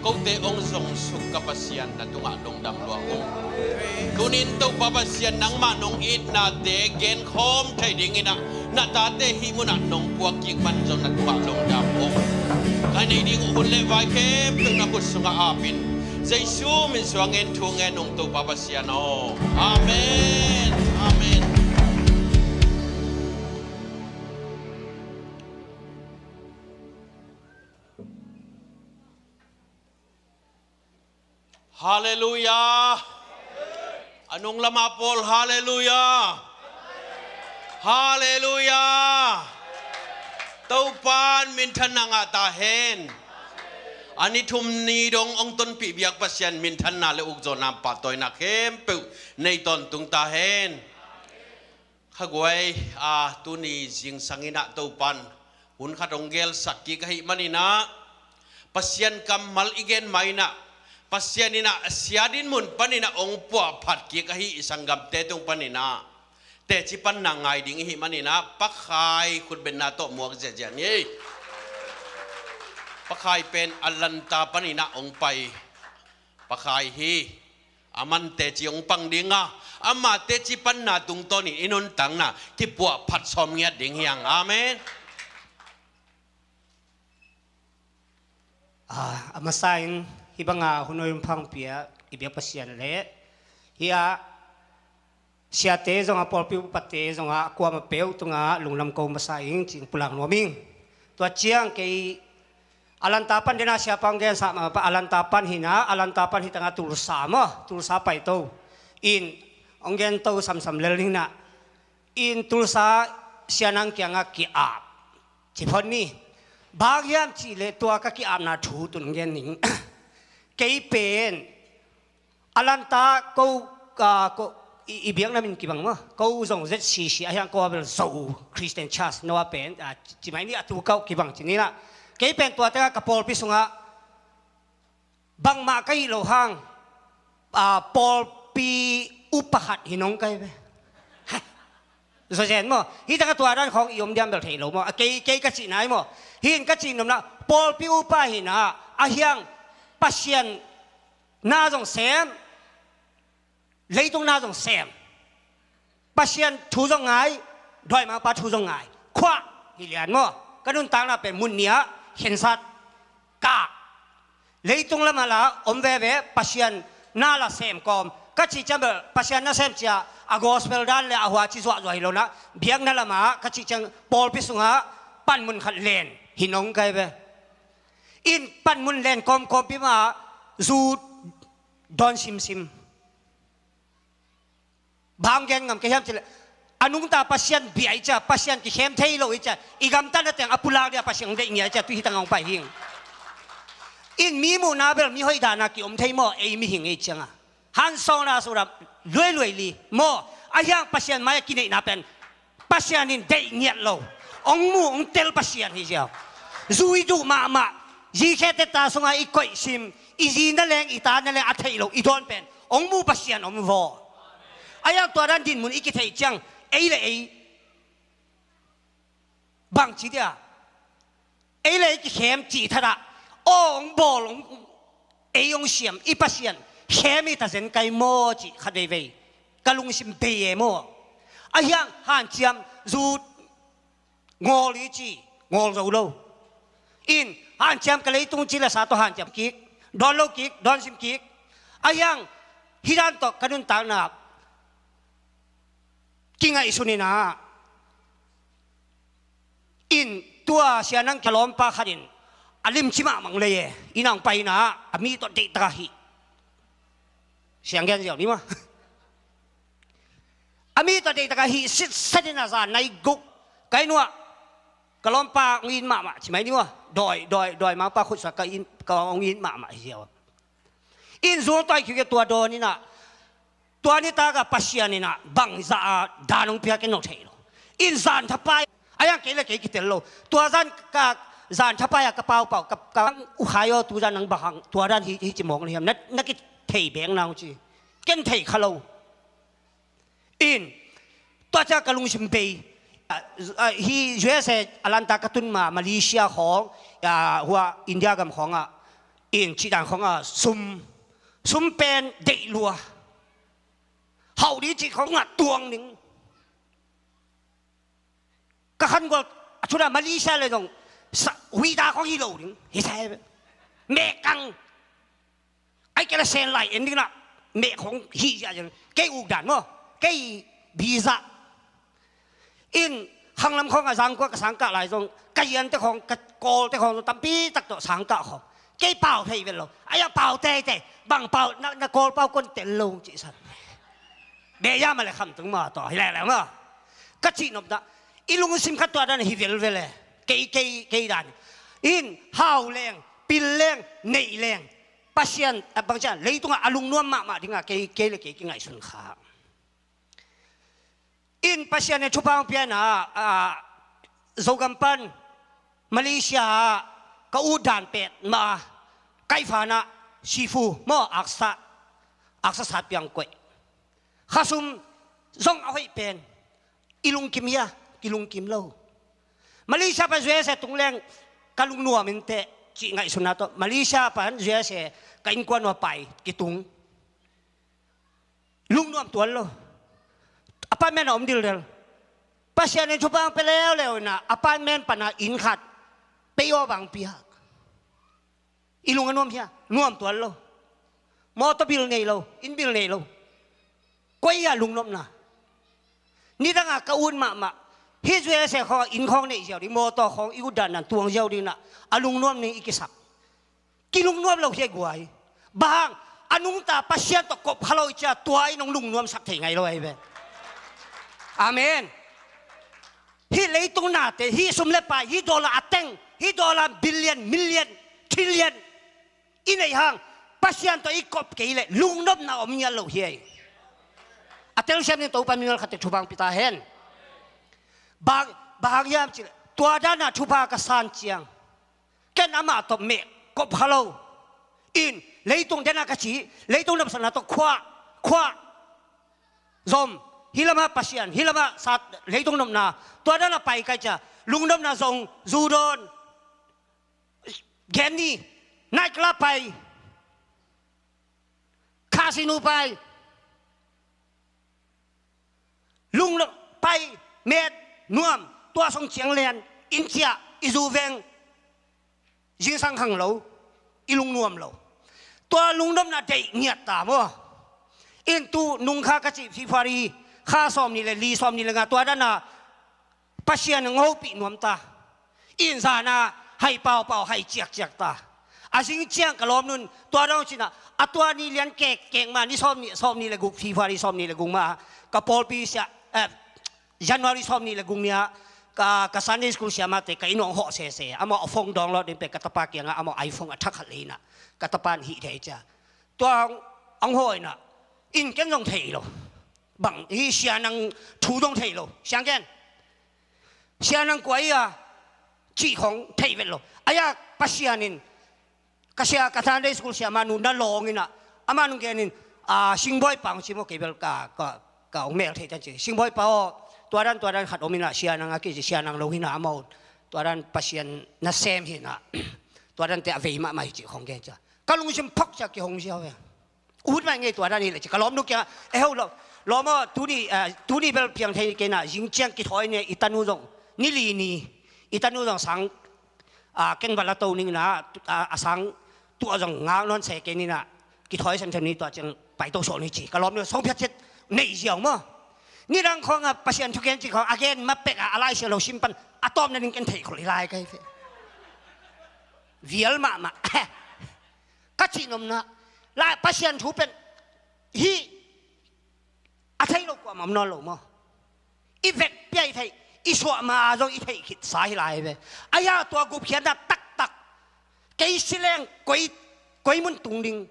Kote hong zongsuk ka Pasian, na tungah lungdam lua ung. Tunin Topa Pasian, nangmah nong itnate genkhawm thei dinginah na tate hih munah nong puak kik man zong na tungah lungdam ung. Ka neih ding uh hun le vai khempeuh na khut sungah apin, Jesu min suangin thu ngen ung, Topa Pasian aw. Amen. Amen. Halleluiah. A nung lama pawl, halleluiah. Halleluiah. Topan minthanna ngah ta hen. A ni thum ni dong hong tonpih biak Pasian minthanna le ukzawhna, pahtawinak khempeuh nei tawntung ta hen. Khaguai, a, tuni zingsang inah Topan hun khat hong gelsak kik ahih maninah, Pasian kammal i gen ma inah, Pasian inah a sia dinmun paninah hong puahphat kik ahi i sanggamte tung paninah teci panna ngai ding ihih maninah, Pakhai khutbenna tawh muak ziahziah ni. Pakhai pen Atlanta paninah hong pai Pakhai hi. Aman teci hong pang ding a, ama teci panna tungtawnin i nuntakna kipuahphat sawm ngiat ding hi hang. Amen. A, a masa in hih banga hun hoi hun pha hong pia i biak Pasian le hih a siate zongah, pawlpi upate zongah, kuamah peuh tungah lungdam ko masa ing ci-in pulak nuam ing. Tua ciang kei Atlanta pan dena siapa hong gensa mah pa, Atlanta pan hinah, Atlanta pan hi tangah Tulsa maw, Tulsa paito in hong gento samsam lel ninah, in Tulsa sianang kiangah ki-ap ci phot ni. Bang hiam cihleh tua ka ki-apna thu tun hong gen ning. Kei pen Atlanta ko, ah, ko, i, i biakna min kibang maw, ko zong Z C C ahi hang, ko a bel Zo Christian Church, no a pen, ah, ci mai ni, a tu kau kibang ci ninah. Kei pen tua tengah ka pawlpi sungah bangmah ka hih loh hang, ah, pawlpi upa khat hi nong kai ve. Zozen maw, hih tangah tua dan khawng i om diam bel thei lo maw, a, kei, kei ka cihna hi maw. Hih in ka cih nopna, pawlpi upa hinah, ahi hang Pasian na zong sem, leitung na zong sem. Pasian thu zong ngai, dawimangpa thu zong ngai. Khuah hi lian maw. Ka nuntakna pen mun nih ah khensat, kah. Leitung lamah la om veve, Pasian na la sem kawm. Ka cih ciang bel Pasian na sem cia a gospel dan le a huaci zuahzuah hi lonah, biakna lamah ka cih ciang pawlpi sungah panmun khat len hi nong kai ve. In panmun len kawmkawmpi mah zu dawn simsim. Bang gen ngam ka hiam cileh, a nungta Pasian bia i cia, Pasian kikhem thei lo i cia, i gamtatna teng a pulak dia Pasian deih ngia i cia, tu hi tangah hong pai hing. In mi muhna bel mi hoih dana kiom thei maw, ei mihing ei cianga hansawngna sura luailuai li maw, ahi hang Pasian mai-ah kineihna pen Pasian in deih ngiat lo. Hong mu hong tel Pasian hi ziau. Zu i duh mahmah, zi khete ta sungah i koih sim, i zi na leng i ta na leng a theih lo i dawn pen hong mu Pasian om vaw. Ahi hang tua dan dinmun i kitheih ciang, ei le ei bangci dia, ei le ei kikhem cih thatah, aw hong bawl hong, ei hong siam i Pasian khem hi ta zen kai maw cih khat veivei ka lungsim bei e maw. Ahi hang hanciam, zu ngawl i ci, ngawl zo lo. In hanciam, ka leitung ci le sa tawh hanciam kik, dawn lo kik, dawn sim kik. Ahi hang hih dan tawh ka nuntakna kingaihsun inah, in tua sianang kia lawmpa khat in a limci mahmah lei e, inn ah hong pai inah a mi tawh deihtak ahi. Siang gen ziau ni maw. A mi tawh deihtak ahi sitset inah zan nai guk kai nuah ka lawmpa hong it mahmah ci mai ni maw. Dawi, dawi, dawimangpa khutsuah ka inn, ka hong it mahmah hi ziau. In zung tawi khiukhia tua dawn inah, tua nitak ah Pasian inah bangzah a dan hong pia ken nong thei lo. In zan thapai, ahi hang kei le kei kitel lo. Tua zan ka, zan thapai a ka paupau, ka, ka ukhai aw, tu zan nang bang hang tua dan hi, hi ci mawk na hiam, na, na kithei bek nang ci. Ken thei kha lo. In tua ciang ka lungsim bei. Ah, ah, hi U S A Atlanta ka tun ma, Malaysia khawng, ah, hua India gam khawngah In cih dan khawngah sum, sum pen deih lua. Hauh ding cih khawngah tuang ding. Ka khan gual a thunah Malaysia le zong sa-, huihta khawng hi lo ding. Hi thei ve. Mehkang. Ai kei la sen lai en ding lah. Meh khawng hi ziahziah. Kei uk dan maw. Kei visa. In khanglam khawngah zangkua ka sangkah lai zong ka yiante khawng, ka kawlte khawng zong tampi tak tawh sangkah khawng. Kei pau thei vet lo. Ai-a pau teitei. Bang pau, na, na kawl pau kon tel lo cih san. Beh ya ma le kham tung ma tawh. Hi lele ma. Ka cih nopna. I lungsim khat tua dan hi velvele. Kei, kei, kei dan. In hau leng, pil leng, neih leng. Pasian, a bang ciang, leitungah a lungnuam mahmah dingah kei, kei le kei kingaihsun kha. In Pasian in thupha hong pia in ah, ah, Zogam pan Malaysia ah ka ut dan pet mah a, kaihfa in ah sifu maw, aksa, aksa sat piang koih. Khasum zong a hoih pen, i lungkim hia, kilungkim lo. Malaysia pan U S A tung leng ka lungnuam in teh cih ngaihsutna tawh Malaysia pan U S A ka innkuan uh a pai kitung. Lungnuam tuan lo. Apartment a om dildel. Pasian in thupha hong pia leuleu in ah apartment pan ah inn khat pei aw bang piak. I lung a nuam hia? Nuam tuan lo. Mawtaw bil nei lo, inn bil nei lo. Koi hia lungnopna? Nidangah ka ut mahmah. Hih U S A khawng inn khawng neih ziau ding, mawtaw khawng i ut dan dan tuang ziau ding in ah a lungnuam ding i kisak. Kilungnuam lo hi a guai. Bang hang, a nungta Pasian tawh kop kha lo i cia tua in hong lungnuamsak thei ngai lo ahi ve. Amen. Hih leitung nate, hih sum le pai, hih dollar a teng, hih dollar billion, million, trillion i neih hang, Pasian tawh i kop kei leh lungnopna om ngiat lo hi. A telsiam ding Topa mimal khat teh thupha hong pia ta hen. Bang, bang hang hiam cih leh tua dan a thupha ka san ciang ken amah tawh meh kop kha lo. In leitung den a ka ci, leitung nopsakna tawh khuah, khuah. Zom, hih lamah Pasian, hih lamah sat, leitung nopna, tua dan a pai kai cia, lungnopna zong, zu dawn, gen ni, night club pai, casino pai, lunglo pai, met, nuam, tua song ciang lian, inn ciah, i zu veng, zingsang khang lo, i lungnuam lo. Tua lungnopna deih ngiat ta maw. In tu nung kha ka cih February, kha sawm nih le li, sawm nih le nga, tua dan a Pasian hong hopih nuam ta. In zan a hai paupau, hai ciakciak ta. A zing ciang ka lawmnu'n tua dong cih in ah, a tua ni lian kek, kek ma, ni sawm nih, sawm nih le guk, February sawm nih le guk ma, ka pawlpi sia, eh, January sawm nih le guk ni ah, ka, ka Sunday school siamate, ka inn hong hawh sese. Amau a phone download ding pek, ka tapa kiangah, amau iPhone a thakhat lei in ah, ka tapa'n hih thei cia. Tua hong, hong hawh in ah, in ken zong thei lo. Bang, hih Sia Nang thu zong thei lo. Siang ken. Sia Nang kua hi a, cih khong thei vet lo. Ai-a Pasian in, ka sia, ka Sunday school siamanu na lawng in ah, amanu gen in, a, Singbawi pa hong ci maw, kei bel ka, ka, ka hong mel thei tan ci. Singbawi pa aw, tua dan, tua dan khat om in ah, Sia Nang a kici, Sia Nang lo hi in ah, amau tua dan Pasian nasem hi in ah, tua dante a vei mahmah hi cih khong gen cia. Ka lungsim phok cia kihong ziau ve. Ut mai ngei tua dan hi leh ci ka lawmnu kiangah, eh ho lo, lawm aw, tuni, ah, tuni bel piang thei kei in ah, zing ciang kithawi ni, i tanu zong, ni li ni, i tanu zong sang, ah, keng va la to ning in ah, ah, a sang tuah zong ngak nawn se kei ni in ah, kithawi semsem ni, tua ciang pai to sawh ni ci. Ka lawmnu song phiat ciat nei ziau maw. Nidang khawngah Pasian thugen ci khawng a gen ma pek ah, a Lai Siangtho sim pan a tawpna ding ken theih khol hi lai ka hi ve. Vial mahmah. Ka cih nopna, la Pasian thu pen hih a thei lo kuamah om nawn lo maw. I vekpi-a i theih, i suah ma-a zong i theih khitsa hi lai ve. Ai-a tua gupkhiatna taktak, kei si leng koi, koi mun tung ding.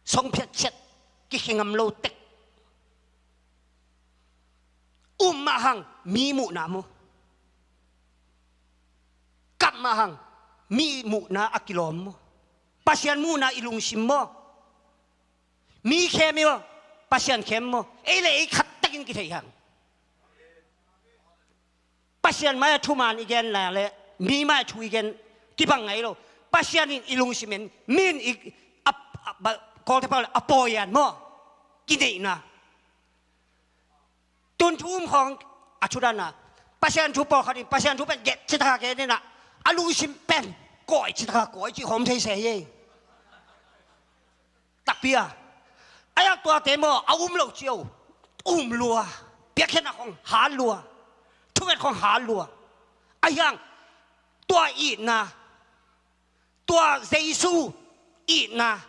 Song phiat ciat, kikhe ngam lo tek. Um mah hang mi muhna maw. Kap mah hang mi muhna a kilawm maw. Pasian muhna i lungsim maw. Mi khem i maw, Pasian khem maw. Ei le ei khat takin kithei hang. Pasian mai-ah thuman i gen lai leh mi mai-ah thu i gen kibang ngai lo. Pasian in i lungsim en, mi in i, a, a, ba, Kawlte pau le a pawi an maw, kineihna. Tun thu um khawng a thudanna, Pasian thu pawlkhat in Pasian thu pen get citaka ke nena, a lungsim pen kawi citaka kawi cih khawng thei se hi ei. Takpi a, a hiang tuate maw a um lo cio, um lua, piakkhiatna khawng hat lua, thunget khawng hat lua. A hiang tua itna, tua Jesu itna,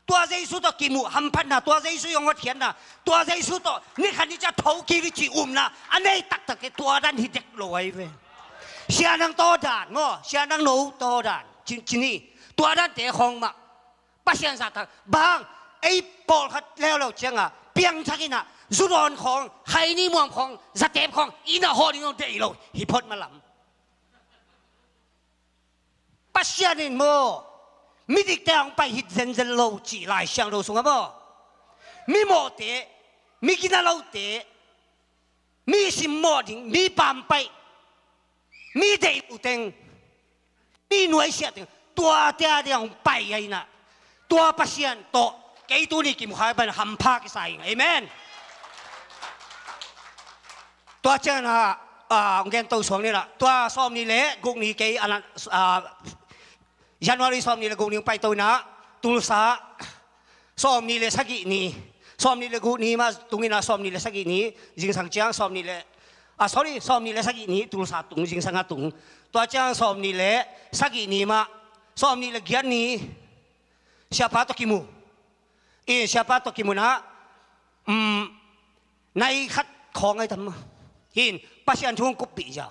tua Jesu tawh kimuh hamphatna, tua Jesu i hong hotkhiatna, tua Jesu tawh nikhat ni ciang thokik i cih upna a nei taktak te tua dan hi dek lo ahi ve. Sia nang tawh dan maw, sia nang no tawh dan, cin, cin hi. Tua dante khawng mah Pasian zahtak bang, ei pawlkhat leuleu cianga piangthak inah, zudawn khawng, khaini muam khawng, zatep khawng inah hawh ding zong deih lo hi phot malam. Pasian in maw, midikte a hong pai hi zenzen lo cih Lai Siangtho sungah maw, mi mawhte, mi gina lote, mi simmawh ding, mi pampaih, mi deih lo teng, mi nuaisiah teng, tuate a dia hong pai a inah, tua Pasian tawh kei tuni kimukhai pan hampha kisa ing. Amen. Tua cianah, ah, hong gento suang ninah, tua sawmnih le guk ni kei a, ah, January sawmnih le guk ni hong paito inah, Tulsa sawmnih le sagih ni, sawmnih le guk ni mah tung inah, sawmnih le sagih ni zingsang ciang, sawmnih le, ah, sorry, sawmnih le sagih ni Tulsa tung, zingsang a tung. Tua ciang sawmnih le sagih ni mah, sawmnih le giat ni siapa tawh kimu. In siapa tawh kimunah, um, nai khat khawng ai tam maw. Hin Pasian thu hong kuppih zia.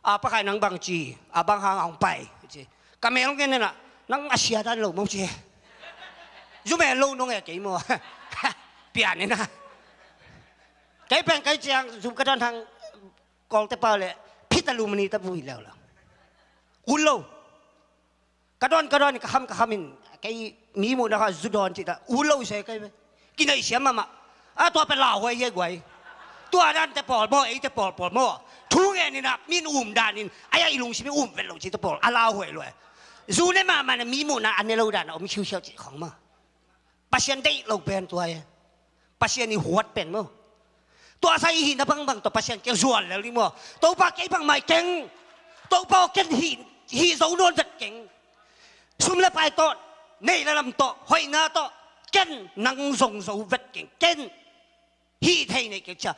A, Pa Khai nang bang ci, a, bang hang a hong pai ci. Ka mel hong gen inah, nang a sia dan lo maw ci. Zu mel lo nong e kei maw. Pian inah. Kei pen kei ciang zu ka dan hang, Kawlte pau le phita lumani ta vui leuleu. Ut lo. Ka dawn, ka dawn, ka kham, ka khamin, kei mi muhna kha zu dawn cih ta, ut lo se kei ve. Kineih siam mahmah. A, tua pen lauhuai hi guai. Tua dante pawl maw, eite pawl pawl maw. Thu ngen inah, min um danin, a, i lungsim i um vet lo cihte pawl a lauhuai lua. Zu ne mahmah na mi muhna a ne lo dan a om khiukhiau cih khawng maw. Pasian deih lo pen tua e. Pasian i huat pen maw. Tua sa i hihna bangbang tawh Pasian kiang zuan lel ding maw. Topa kei bangmah i keng. Topa aw ken hih, hih zo nawn vet keng. Sum le pai tawh, neih le lam tawh, hoihna tawh, ken nang zong zo vet keng. Ken hih thei neih keng cia.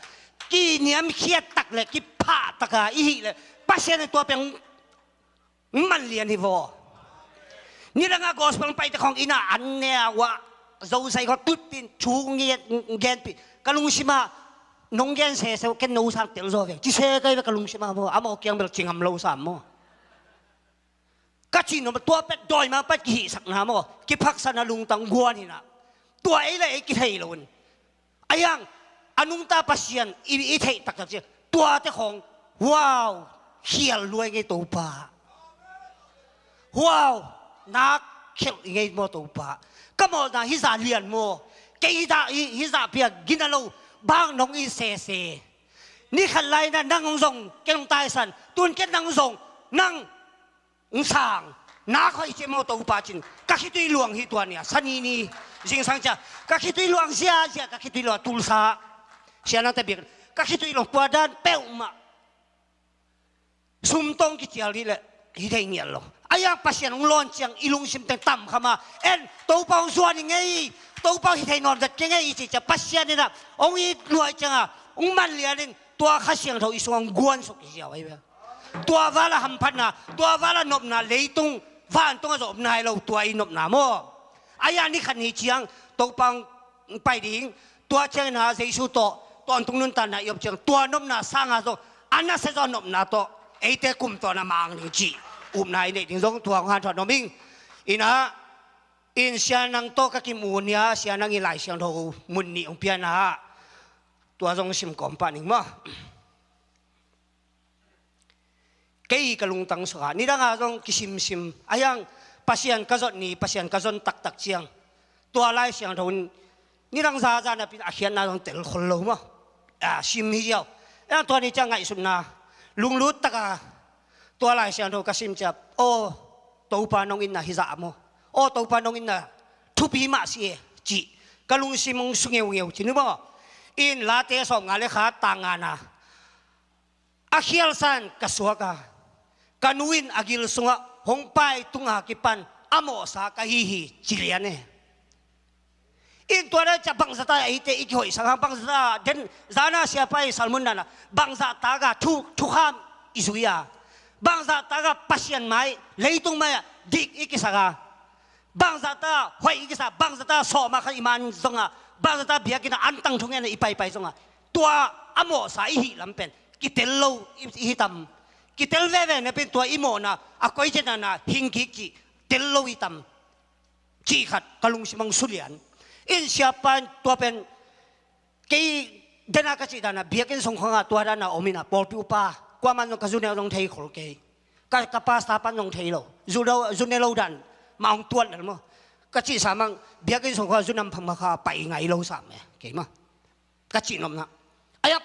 Kiniamkhiat tak le kiphah taka i hih le Pasian in tua pen hong man lian hi vaw. Nidangah gospel paite khawng inah an nea uah zosai khawng tutpin thu ngiat genpih. Ka lungsimah nong gen sese uh ken no sang tel zaw veng ci se kai ve ka lungsimah maw. Amau kiang bel cingam lo sam maw. Ka cih nop tua pet dawimangpa kihisak na maw, kiphaksana lungtang guan hinah. Tua ei le ei kithei lo in. A hiang, a nungta Pasian i, i theih taktak ciang tuate khawng, wow, khial luai ngei Topa. Wow, nak khelh i ngei maw Topa. Ka mawhna hizah lian maw. Kei hizah, hi, hizah pia gina lo, bang nong i sese. Ni khat lai na nang zong ken hong taisan, tun ken nang zong nang hong sang. Nak hoih ci maw Topa cin. Ka khitui luang hi tua nia, sani ni, zingsang cia. Ka khitui luang ziazia, ka khitui luang Tulsa. Sia nang te biak. Ka khitui luang tua dan peuhmah. Sumtong kicial dih leh hi thei ngial lo. A hiang Pasian hong lawn ciang i lungsim teng tam khama. En, Topa hong zuan i ngei, Topa hi thei nawn vet kei ngei i ci cia Pasian inah hong it luai cianga hong man lianin tua Kha Siangtho i sungah hong guansuk i ziau ahi ve. Tua vala hamphatna, tua vala nopna leitung vantungah zong om nai lo tua i nopna maw. A hiang ni khat ni ciang Topa hong pai ding, tua ciangin a Jesu tawh tawntung nuntakna i om ciang tua nopna sanga zong a nasia zaw nopna tawh eite kum tawh na mang ding cih upna i neih ding zong tua hong hanthawn nuam ing. Inah, in Sia Nang tawh ka kimu nia, Sia Nang in Lai Siangtho mun nih hong piana, tua zong sim kawm pah ning maw. Kei ka lungtang sukha, nidanga zong kisimsim a hiang Pasian ka zot ni, Pasian ka zon taktak ciang tua Lai Siangtho in nidang zaza napi a khiatna zong tel khol lo maw. A, sim hi ziau. A, tua ni ciang ngaihsutna lunglut taka tua Lai Siangtho ka sim ciap, aw, Topa nong itna hi zah maw? Aw Topa nong itna thupi mah si e, cih ka lungsim hong su ngeungeu ci ni maw? In Late sawmnga le khat tang ngana, a khialsa in ka suak a, ka nu in a gil sungah hong pai tunga kipan a mawhsa ka hi hi ci lian e. In tua dan ciah bangzah ta a eite i kihoihsak hang, bangzah ta den zana siapa i salmun dana bangzah taka thu, thukham i zui a, bangzah taka Pasian mai leitung mai ah dik i kisak a, bangzah ta hoih i kisak, bangzah ta sawma kha i man zonga, bangzah ta biakinn a antang thungen a i paipai zonga, tua a mawhsa i hih lam pen kitel lo i, i hi tam? Kitel veve na pen tua i mawhna a koi cianana hing kik cih tel lo i tam? Cih khat ka lungsim hong sulian. In siapa in tua pen kei dena ka cih dana biakinn sung khawngah tua dana om ina pawlpi upa kuaman zong ka zu neu zong thei khol kei. Ka, ka pasta pan zong thei lo, zu lo, zu ne lo dan mah hong tuat lel maw? Ka cih samang biakinn sung khawngah zu nam phang makha pai ngai lo sam e kei maw? Ka cihnopna aiap,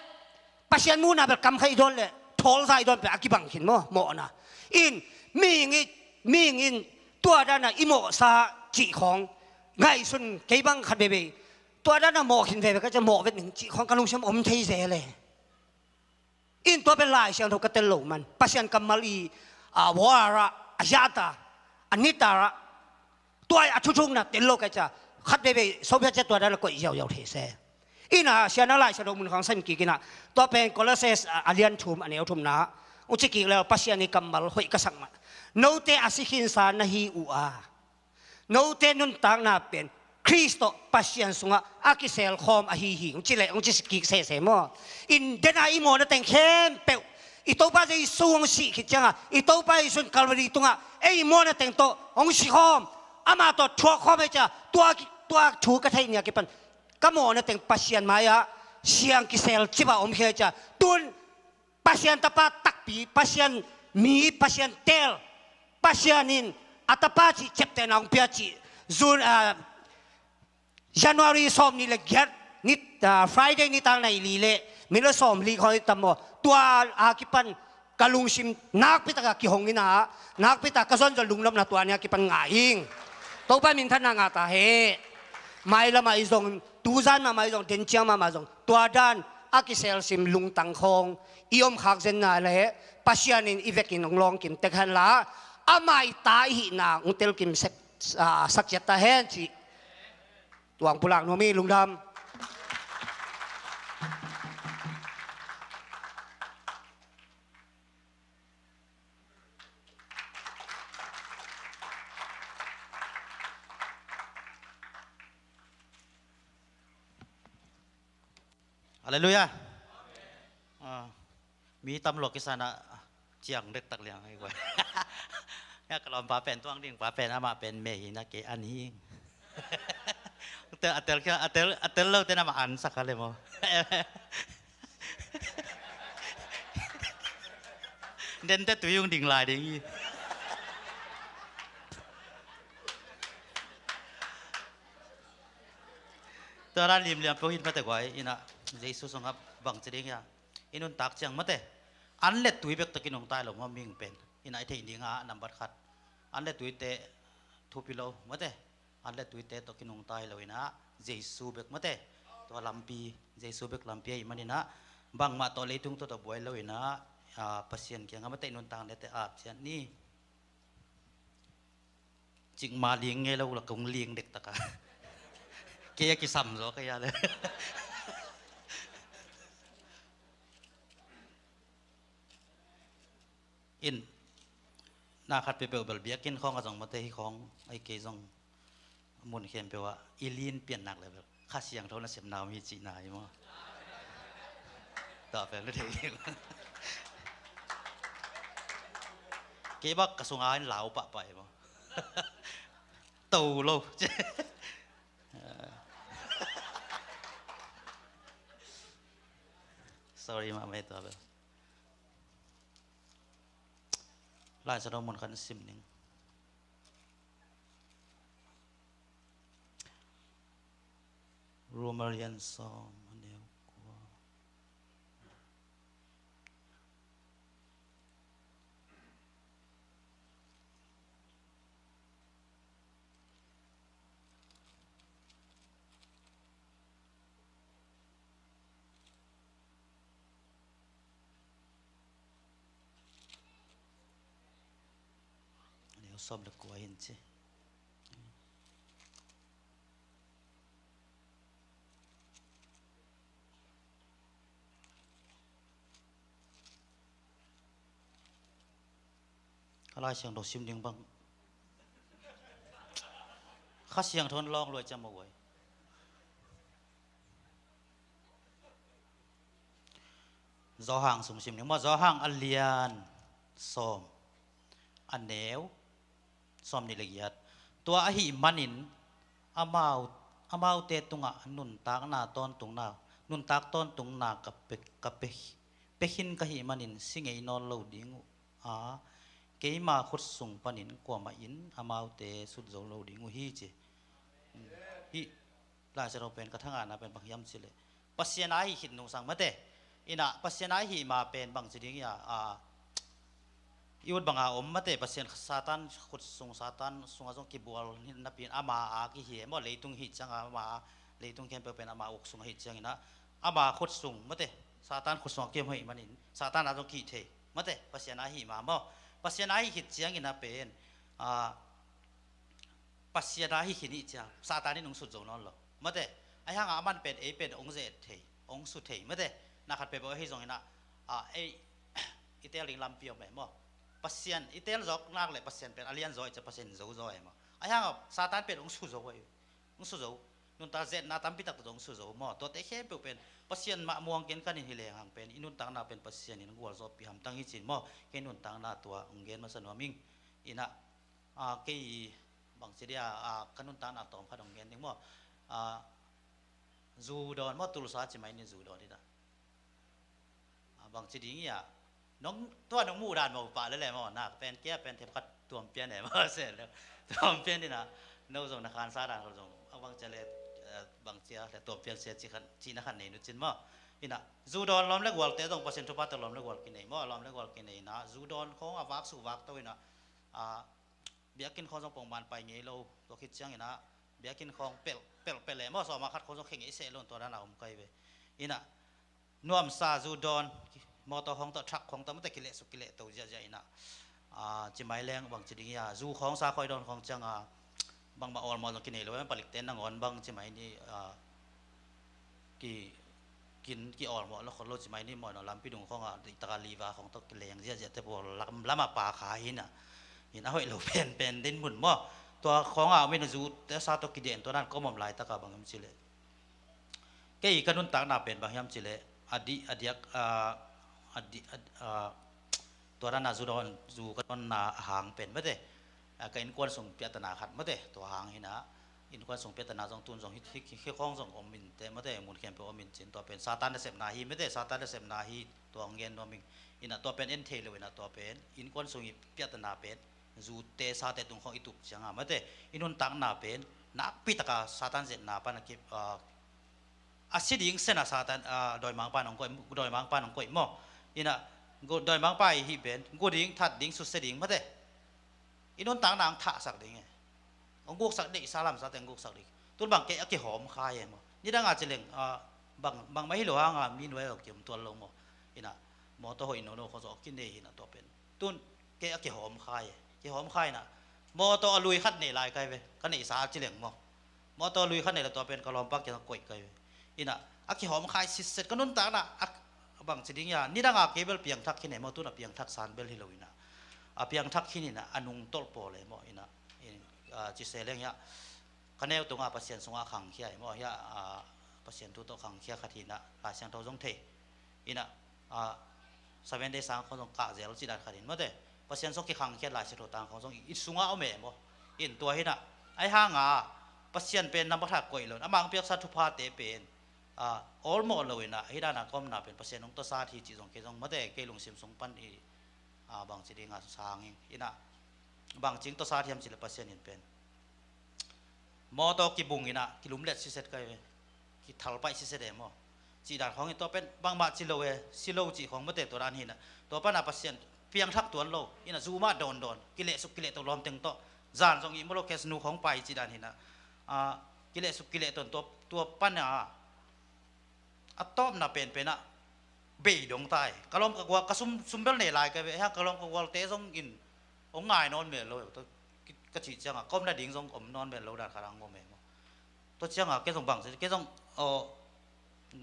Pasian muhna bel kamkha i dawn le thawlza i dawn pen a kibang khin maw, mawhna. In mihing i, mihing in tua dana i mawhsa cih khawng ngaihsun kei bang khat veivei, tua dana mawh khin veve ka cia mawh vet ning cih khawng ka lungsim om thei zel e. In tua pen Lai Siangtho ka tel lo man Pasian kammal i, a, war ah a hiata a nitar ah tua a thuthukna tel lo ka cia khat veivei sopia cia tua dana koih ziauziau thei se. Ina siana Lai Siangtho mun khang san kik ina tua pen Colossae a, a lian thum a neu thumna hong ci kik le Pasian i kammal hoih ka sak mah. Note a si khinsa na hi uh a, note nuntakna pen Khrist tawh Pasian sungah a kiselkhawm ahi hi hong ci le hong ci kik sese maw? In dena i mawhna teng khempeuh i Topa Jesu hong sih khit cianga i Topa Jesu in Calvary tungah ei mawhna teng tawh hong sikhawm, amah tawh thuakkhawm ei cia tua, tua thu ka theih nia kipan ka mawhna teng Pasian mai-ah siang kisel cipa om khia cia tun Pasian tapa takpi, Pasian mi, Pasian tel, Pasian in a tapa cih ciaptehna hong pia cih June, ah, January sawm nih le giat ni, ah, Friday nitak nai li le minute sawm li khawng i tam maw? Tua a kipan ka lungsim nakpi taka kihong ina, nakpi taka ka zonzon lungnopna tua nia kipan ngah ing. Topa minthanna ngah ta he. Mailamah i zong, tuzan mahmah i zong, denciang mahmah zong tua dan a kiselsim lungtang khawng i om khak zenna le Pasian in i vekin hong lawngkim tek henla, amah i ta i hihna hong telkim sek, ah, sak ciat ta hen cih tuang pulak nuam hi. Lungdam. Halleluiah. Ah, mi tam lua kisan ah ciang dektak liang hi guai. Ya ka lawmpa pen tuang ding pa pen amah pen mei hi na kei an hi. Tel, a tel kia, a tel, a tel lo te na ma an sak ka le maw? Den te tui ung ding lai ding hi. Tua ran limliam peuh hin mate guai ina Jesu sungah bang ci ding hia? I nuntak ciang mate an le tui bek tawh kinungta hi lo maw mihing pen? Ina i theih ding a nambat khat an le tuite thupi lo mate. An le tuite tawh kinungta hi lo ina Jesu bek mate. Tua lampi, Jesu bek lampi ahih maninah bangmah tawh leitung tawh tawh buai lo ina, ah, Pasian kiangah mate i nuntak nete ap ciat ni. Cikmah ling ngei lo la kong ling dektak a. Kei a kisam zaw ka hia le. In na khat peuhpeuh bel biakinn khawng a zong mate hi khawng ai kei zong mun khempeuh ah i lin pian nak le bel Kha Siangtho nasepna om hi cihna hi maw? Tua pen na thei ding. Kei bak ka sunga in lau pahpah hi maw? To lo. Sorry mahmah hi tua bel. Lai Siangtho mun khat sim ning. Roma lian sawm a neu kua. Sawm le kua hin ci. A Lai Siangtho sim ding bang. Kha Siangtho in lawng luai ciam a uai. Zawhang sung sim ding maw, Zawhang a lian sawm, a neu sawm nih le giat. Tua ahih manin amau, amaute tungah nuntakna tawntungna, nuntak tawntungna ka pe, ka pe, pe khin ka hih manin si ngei nawn lo ding uh a, keima khut sung panin kuamah in amaute sut zo lo ding uh hi ci. Hih Lai Siangtho pen ka thangahna pen bang hiam cileh, Pasian a hih khit nungsang mate. Inah Pasian a hih ma pen bang ci ding ia, a, i ut banga om mate, Pasian Satan khut sung, Satan sunga zong kibual napi in ama a kihi e maw, leitung hih cianga ama a, leitung khempeuh pen ama uk sung ahih ciangin ah, ama khut sung mate, Satan khut sung a kiom ahih manin Satan a zong kihih thei mate, Pasian a hih ma maw. Pasian a hih khit ciangin ah pen, a, Pasian a hih khin hih ciang Satan in hong sut zo nawn lo mate. Ahi hanga aman pen ei pen hong zet thei, hong su thei mate. Na khat peuhpeuh ahi zongin ah, a, ei i teel ding lampi om e maw. Pasian i teel zawk nak le Pasian pen a lian zaw i cia, Pasian in zo zaw e maw. Ahi hanga Satan pen hong su zo e. Hong su zo. Nuntak zetna tampi takte hong su zo maw. Tuate khempeuh pen Pasian mah muang ken kanin hi leng hang pen i nuntakna pen Pasian in hong gualzawhpih hamtang hi cin maw. Kei nuntakna tua hong gen masa nuam ing. Inah, a, kei bangci dia, a, ka nuntakna tawm khat hong gen ding maw. A, zu dawn maw, Tulsa ci mai ni, zu dawn inah. A, bangci ding ia, nong tua nong muh dan maw, pah lele maw, nak pen kia pen thep khat tuam pian e maw, se le tuam pian inah. No zong na khansa dan khol zong a bangcia le, a, bangcia le tuam pian se ci khan, cina khan nei nu cin maw. Inah zu dawn lawm le gualte zong, Pasian thupate lawm le gual kinei maw, lawm le gual kinei inah zu dawn khawng a vak su vak to inah, a, biakinn khawng zong pongman pai ngei lo. Tua khit ciangin ah biakinn khawng pelh, pelh, pelh e maw, sawma khat khawng zong khe ngei seh lo, tua dana om kai ve. Inah nuamsa zu dawn, mawtaw khawng tawh, truck khawng tawh mate, kilehsuk kilehto ziahziah inah, a, ci mai leng bangci ding ia, zu khawng sa khawng i dawn khawng cianga bangmah awlmawh zong kinei lo e, palikte nangawn bang ci mai ni, a, ki, kin ki awlmawh lo khol lo ci mai ni maw. Inah lampi dung khawngah dihtaka liva khawng tawh kileng ziahziahte pawl lam, lamah pa kha hi inah. Inah hoih lo penpen din mun maw. Tua khawngah om inah zute sa tawh kiden, tua dan ka om om laitaka bang om cileh, kei ka nuntakna pen bang hiam cileh, a dih, a diak, a, a dih, a, a, tua dana zu dawn, zu ka dawnna a hang pen mate, a, ka innkuan sung piahtana khat mate, tua hang hinah, innkuan sung piahtana zong tun zong hi, hi, hi khawng zong om in te mate, mun khempeuh om in cin, tua pen Satan nasepna hi mate, Satan nasepna hi, tua hong gen nuam ing. Inah tua pen en thei lo inah, tua pen innkuan sung i piahtana pen zute sate tung khawng i tup cianga mate, i nuntakna pen nakpitaka Satan zetna pana ki, a, a si ding sena Satan, a, dawimangpa nong koih, dawimangpa nong koih maw. Inah gu, dawimangpa i hih pen gu ding, that ding, susia ding mate. I nuntakna hong thahsak ding e. Hong guksak ding, i salam sate hong guksak ding. Tun bang kei a kihawm khai e maw. Nidanga cileng, a, bang, bangmah hi lo hanga mi nuai lo kiom tual lo maw. Inah mawtaw hoih nono khawng zong a kinei hinah tua pen. Tun kei a kihawm khai e. Kihawm khai inah mawtaw a lui khat nei lai kai ve, ka neihsa a cileng maw. Mawtaw a lui khat nei la tua pen ka lawmpa kiang a koih kai ve. Inah a kihawm khai sitset ka nuntakna, a, bangci ding ia, nidanga kei bel piangthak khin e maw, tun a piangthak san bel hi lo inah. A piangthak khin inah a nungtolh pawl e maw inah. In, a, ci se leng ia, ka neu tunga Pasian sunga khangkhia e maw ia, a, Pasian thu tawh khangkhia khat hinah, Lai Siangtho zong thei. Inah, a, Seven Day sang khawng zong kah zel cih dan khat in mate. Pasian sung kikhangkhiat Lai Siangtho tang khawng zong i sunga om e maw. In tua hinah, ahi hanga Pasian pen nambat khat koih lo in, amah hong piaksa thuphate pen, a, awlmawh lo inah, hih dana ka omna pen Pasian hong tawsat hi cih zong kei zong mate, kei lungsim sung pan i, a, bangci dinga sang ing. Inah bangci hong tawsat hiam cileh Pasian in pen mawtaw kibung inah, kilumlet siset kai ve. Kithalpaih siset e maw. Cih dan khawng in tua pen bangmah ci lo e, si lo cih khawng mate, tua dan hinah. Tua pana Pasian piangthak tuan lo inah, zu mah dawndawn, kilehsuk kilehto lawmteng tawh. Zan zong ihmu lo, casino khawng pai cih dan hinah. A, kilehsuk kilehto in tua, tua pana a tawpna penpenah bei dong ta e. Ka lawm ka gual, ka sum, sum bel nei lai ka ve, hang ka lawm ka gualte zong in hong ngai nawn mel lo e. ka cih ciangah ka om nading zong om nawn beh lo dan khat a ngom e maw. Tua ciangah kei zong bang ci, kei zong aw,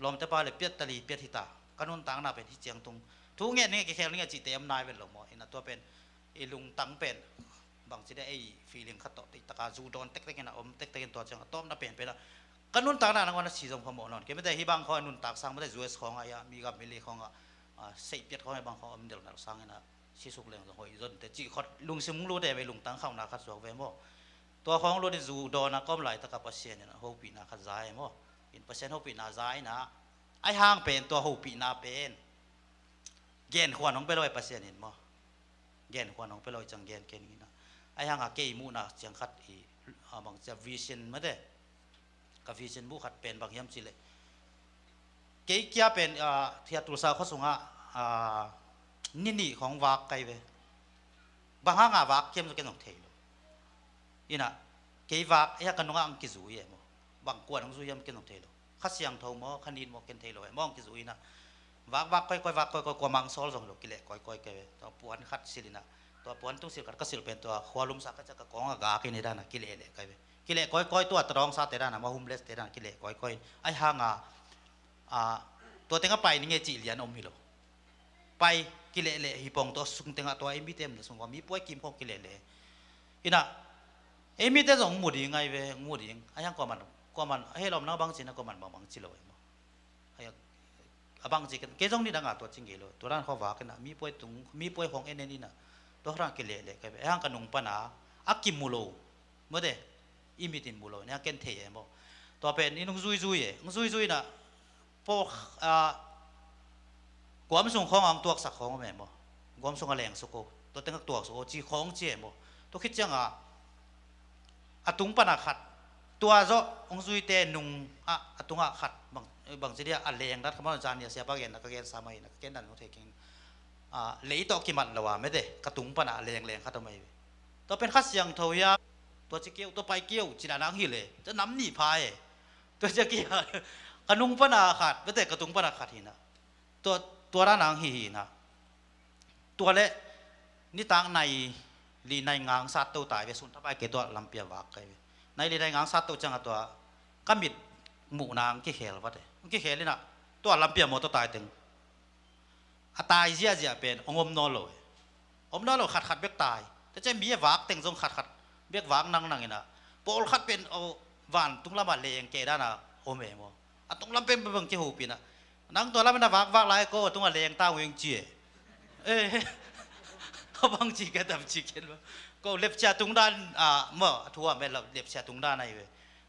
lawmte pa le piat tali piat hita. Ka nuntakna pen hi ciang tung. Thu ngen ning e, kikhel ning e cihte om nai vet lo maw. Ina tua pen i lungtang pen bang ci dia, ei feeling khat tawh teihtaka zu dawn tektek ina om tektek in tua ciangah tawpna penpen a ka nuntakna nangawn a si zong phamawh nawn kei mate. Hih bang khawng a nuntak sang mate, U S khawngah ia mi gam mili khawngah, ah, seihpiat khawngah bang khawng om delnal sang ina sisuk leng zong hoih zon te cih khawt lungsim hong lut e ve, lungtang khauhna khat suak ve maw. Tua khawng lut in zu dawn a ka om laitaka Pasian in hopihna khat za e maw. In Pasian hopihna za ina, ai hang pen tua hopihna pen gen khuan hong pe lo e Pasian in maw. Gen khuan hong pe lo i cang gen ken ina. Ai hanga kei muhna ciang khat i, a bang cia vision mate. Ka vision bu khat pen bang hiam cileh, kei kia pen, ah, Thia Tulsa khua sungah, ah, ni nih khawng vak kai ve. Bang hanga vak kiam zo ken zong thei lo. Ina, kei vak, eh, ka nungah ang kizui e maw. Bang kuan ang zui hiam ken zong thei lo. Kha Siangtho maw, kha nin maw ken thei lo e maw ang kizui ina. Vak vak koi koi, vak koi koi, kua mang sawl zong lo, kileh koi koi kai ve. Tua puan khat sil ina. Tua puan tung sil khat ka sil pen tua khua lumsa ka ciak ka kawng a gak in i dana kileh leh kai ve. Kileh koi koi tua tadawng sate dana, ma homeless te dana kileh koi koi. Ai hanga, a, tua tengah pai ning e cih lian om hi lo. Pai kileh leh hi pong tua sung tengah tua ei mi tem na sung mi puai kim khong kileh leh. Ina, ei mi te zong mu ding ngai ve, mu ding. Ai hang kuaman, kuaman, hei lawm na bang ci na kuaman bang bang ci lo e maw. Ai, a bang ci ken, kei zong ni danga tua cing gei lo. Tua dan kho vak ina, mi puai tung, mi puai khong en en ina. Tua dan kileh leh kai ve. Ai hang ka nung pana, a kimu lo. Mawte, i mitin mu lo, nia ken thei e maw. Tua pen, i nung zui zui e, nung zui zui na, po, a, guam sung khawng ang tuaksak khawng om e maw. Guam sung a leng suk o, tua tengah tuak suk o, ci khawng ci e maw. Tua khit cianga, a tung pana khat, tua zawh, ong zuite nung, a, a tunga khat, bang, bang ci dia, a leng dat kha maw, zan nia siapa gen na, ka gen sa mai na, ka gen dan nung thei keng, a, lei tawh kimat lo a, mete, ka tung pana a leng leng khat om e. Tua pen Kha Siangtho hia, tua ci keu, tua pai keu, ci dan ang hi le, tua nam ni pha e. Tua ci kia, ka nung pana khat, mete, ka tung pana khat hi na. Tua, tua dan ang hi hi na. Tua le, nitak nai li nai ngang sat to tai ve, sun thapai ke tua lampia vak kai ve. Nai li nai ngang sat to cianga tua, ka mit muh nang kikhel vate. Kikhel ina, tua lampia maw tua tai teng. A tai ziahziah pen ong om nawn lo e. Om nawn lo khatkhat bek tai. Tua ciang mi a vak teng zong khatkhat bek vak nangnang ina. Pawlkhat pen o van tung lama leng ke dana om e maw. A tung lam pen bang kihopina. Nang tua lam ina vakvak lai ko a tunga leng ta weng ci e. Eh, a bang ci ke tam ci ken maw. Ko lepcia tung dan a maw a thu a me lepcia tung dan ai ve.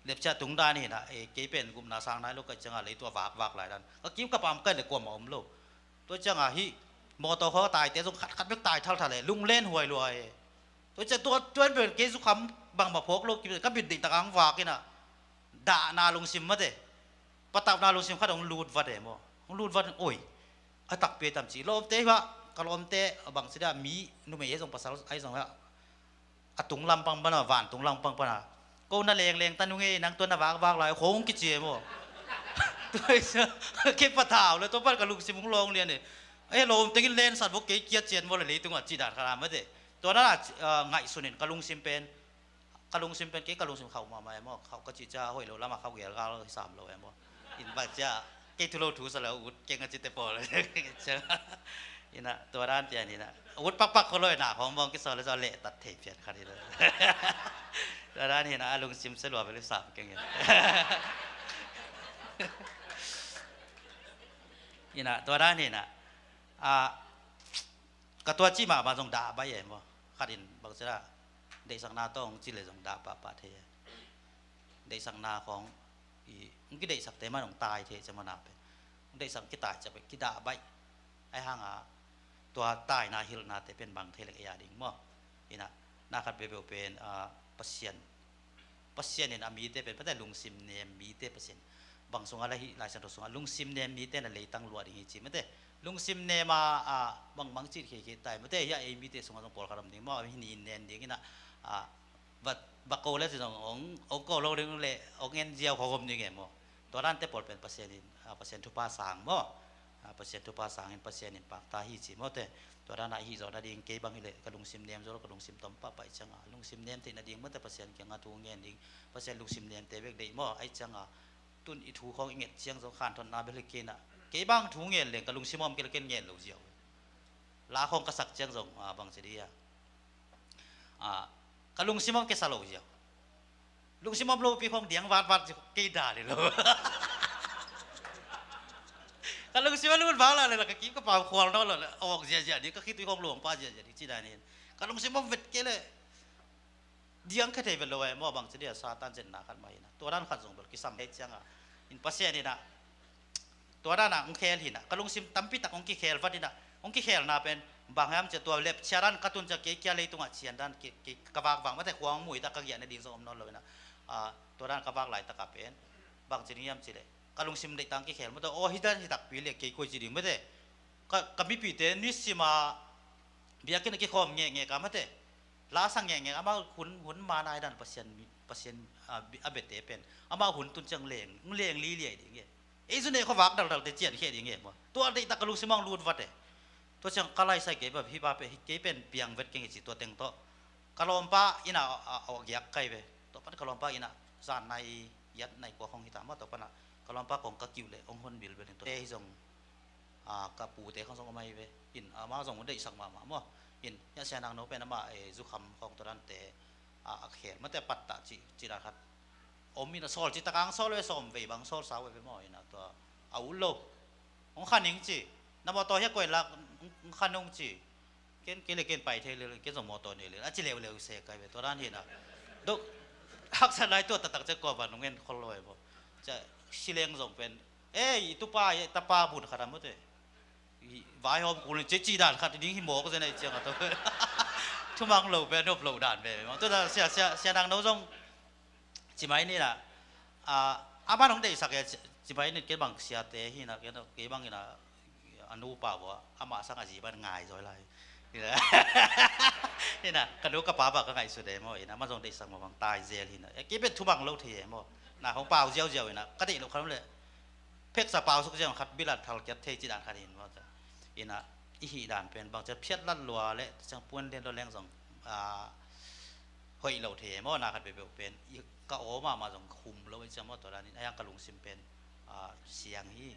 Lepcia tung dan hina, eh, kei pen gupna sang nai lo ka cianga lei tua vakvak lai dan. Ka kim ka pam kai le kuama om lo. Tua cianga hih mawtaw khaw taite zong khatkhat bek tai thalthal e, lunglen huai lua e. Tua cia tua tuan pen kei zukham bangmah phawk lo, ka bit deihtak ang vak ina. Dahna lungsim mate. Patapna lungsim khat hong lut vat e maw. Hong lut vat in, oi. A takpi tam ci. Lawmte hi hah, ka lawmte, a bang ci dia, mi, numei he zong pasal, ai zong hah. A tung lampang pana, van tung lampang pana. Ko na lengleng ta nung e, nang tua na vakvak lai, khong kici e maw. Tua isa, ke patau le, tua pan ka lungsim hong lawng lian e. Ai, lawm tengin lensat vok kei kiat cian maw le, leitunga ci dan kha lam mate. Tua na, ah, ngaihsunin ka lungsim pen. Ka lungsim pen kei ka lungsim khauh mahmah e maw. Khauh ka ci cia hoih lo lama khauh gelgal hi sam lo e maw. In bang cia, kei thu lo thu sa lo ut, keng a ci te pawl. Ina, tua dan pian ina. Ut pakpak kholoi na, khong bang kisaw le zaw leh tat thei pian khat ina. Tua dan ina, a lungsim se lua bel sam keng ina. Ina, tua dan ina. A, ka tua ci mahmah zong dah bai e maw. Khat in bang sila, deihsakna tawh hong ci le zong dah pahpah thei e. Deihsakna khawng i, hong kideihsakte man hong tai thei cia maw na pen. Hong deihsak kitai cia pen kidah baih. Ai hanga tua taina hilhnate pen bang thei lek ei a ding maw. Ina, na khat peuhpeuh pen, ah, Pasian. Pasian in a mite pen, pate lungsim nem mite Pasian. Bang sunga la hih Lai Siangtho sunga lungsim nem mite na leitang luah ding hi ci mate. Lungsim nem a, ah, bang bang cih khei khei tai mate. Hia ei mite sunga zong pawlkhat om ding maw. Hi ni in nen ding ina, ah, va, va ko le ci zong ong, ong ko lo ding le, ong en ziau khawng om ding e maw. Tua dante pawl pen Pasian in, ah, Pasian thupha sang maw. A, Pasian thupha sangin Pasian in pakta hi ci mawte. Tua dan a hih zawh nading kei bang hileh ka lungsim nem zaw lo, ka lungsim tom pahpah ih cianga lungsim nem theih nading mawte, Pasian kianga thu ngen ding, Pasian lungsim nemte bek deih maw, aih cianga tun i thu khawng i nget ciang zong khanthotna bel hi kei na. Kei bang thu ngen leng ka lungsim om kei le ken ngen lo ziau. La khawng ka sak ciang zong, a, bang ci dih a, a, ka lungsim om kei sa lo ziau. Lungsim om lopi khawng diang vatvat ci kei da le lo. Ka lungsim a lut vang la le la ka kim ka pau khual naw lo le awk ziazia dih, ka khitui khawng luang pa ziazia dih ci dan hin. Ka lungsim om vet kei le diang kha thei vet lo e maw, bang ci dih a Satan zetna khat mah hi na. Tua dan khat zong bel kisam hei cianga in Pasian hi na. Tua dan a hong khel hi na, ka lungsim tampi tak hong kikhel vat hi na. Hong kikhelna pen bang hiam cia tua lepchia dan ka tun cia kei kia leitungah cian dan kei, kei ka vak vang mate, khuang mui tak ka giah nading zong om nawn lo hi na. A, tua dan ka vak laitaka pen bang ci ding hiam ci leh ka lungsim deih tang kikhel mate, aw hi dan hi takpi le kei koi ci ding mate. Ka, ka mipite nisima biakinn a kikhawm ngehngeh ka mate, la sang ngehngeh, amau hun, hun manai dan Pasian mi, Pasian, a, bi, a bete pen amau hun tun ciang leng, leng liliai ding e. Ei zu nei khuavak daldalte cian khia ding e maw. Tua deihtak ka lungsim ang lut vat e. Tua ciang ka laisai kei pa hi pa pe, kei pen piang vet keng i ci tua teng tawh. Ka lawmpa ina a, a, a giak kai ve. Tua pan ka lawmpa ina zan nai, yat nai kua khong hita maw, tua pana ka lawmpa kong ka kiu le ong hon bilbil in tua te hi zong, a, ka pute khang zong om ahi ve. In, ama zong deihsak mahmah maw. In, ya sianang no pen ama, e, zukham khawng tua dante, a, a khel mate pattah ci, ci dan khat om in a sawl ci takang sawl ve, sawm vei bang sawl sau ve maw. In a tua a ul lo. Hong khan ing ci. Na mawtaw hiak koin lak, hong khan ung ci. Ken, ken le ken pai thei lel, ken zong mawtaw nei lel a ci leuleu se kai ve tua dan hi na. Dok haksa lai tua taktak ciang kua van hong en khol lo e maw. Cia sileng zong pen, ei, i tupa, i tapa bun khat a mawte. I vaihawm kul in ci, ci dan khat ding hi mawk zen a i ciang a to. Thumang lo pen nop lo dan ve maw. Tua dan sia, sia, sia nang no zong ci mai ni na. A, a man hong deihsak e ci, ci mai ni, kei bang siate hi na, kei, kei bang hi na, a nupa vua, amah sang a zi ban ngai zaw lai. Hi na. Hi na, ka nu ka pa ba ka ngaihsut e maw, hi na, amah zong deihsak maw bang tai zel hi na. E, kei pen thumang lo thei e maw. Na hong pau ziauziau hi na, ka deih lo khan le. Pheksa pau suk ziau khat bilat thal kiat thei ci dan khat hin maw. Hi na, i hih dan pen bang ciang phiat lat lua le, ciang puan den lo leng zong, a, hoih lo thei e maw, na khat peuhpeuh pen. I ka aw mahmah zong khum lo i ciang maw, tua dan in, a yang ka lungsim pen, a, siang hi.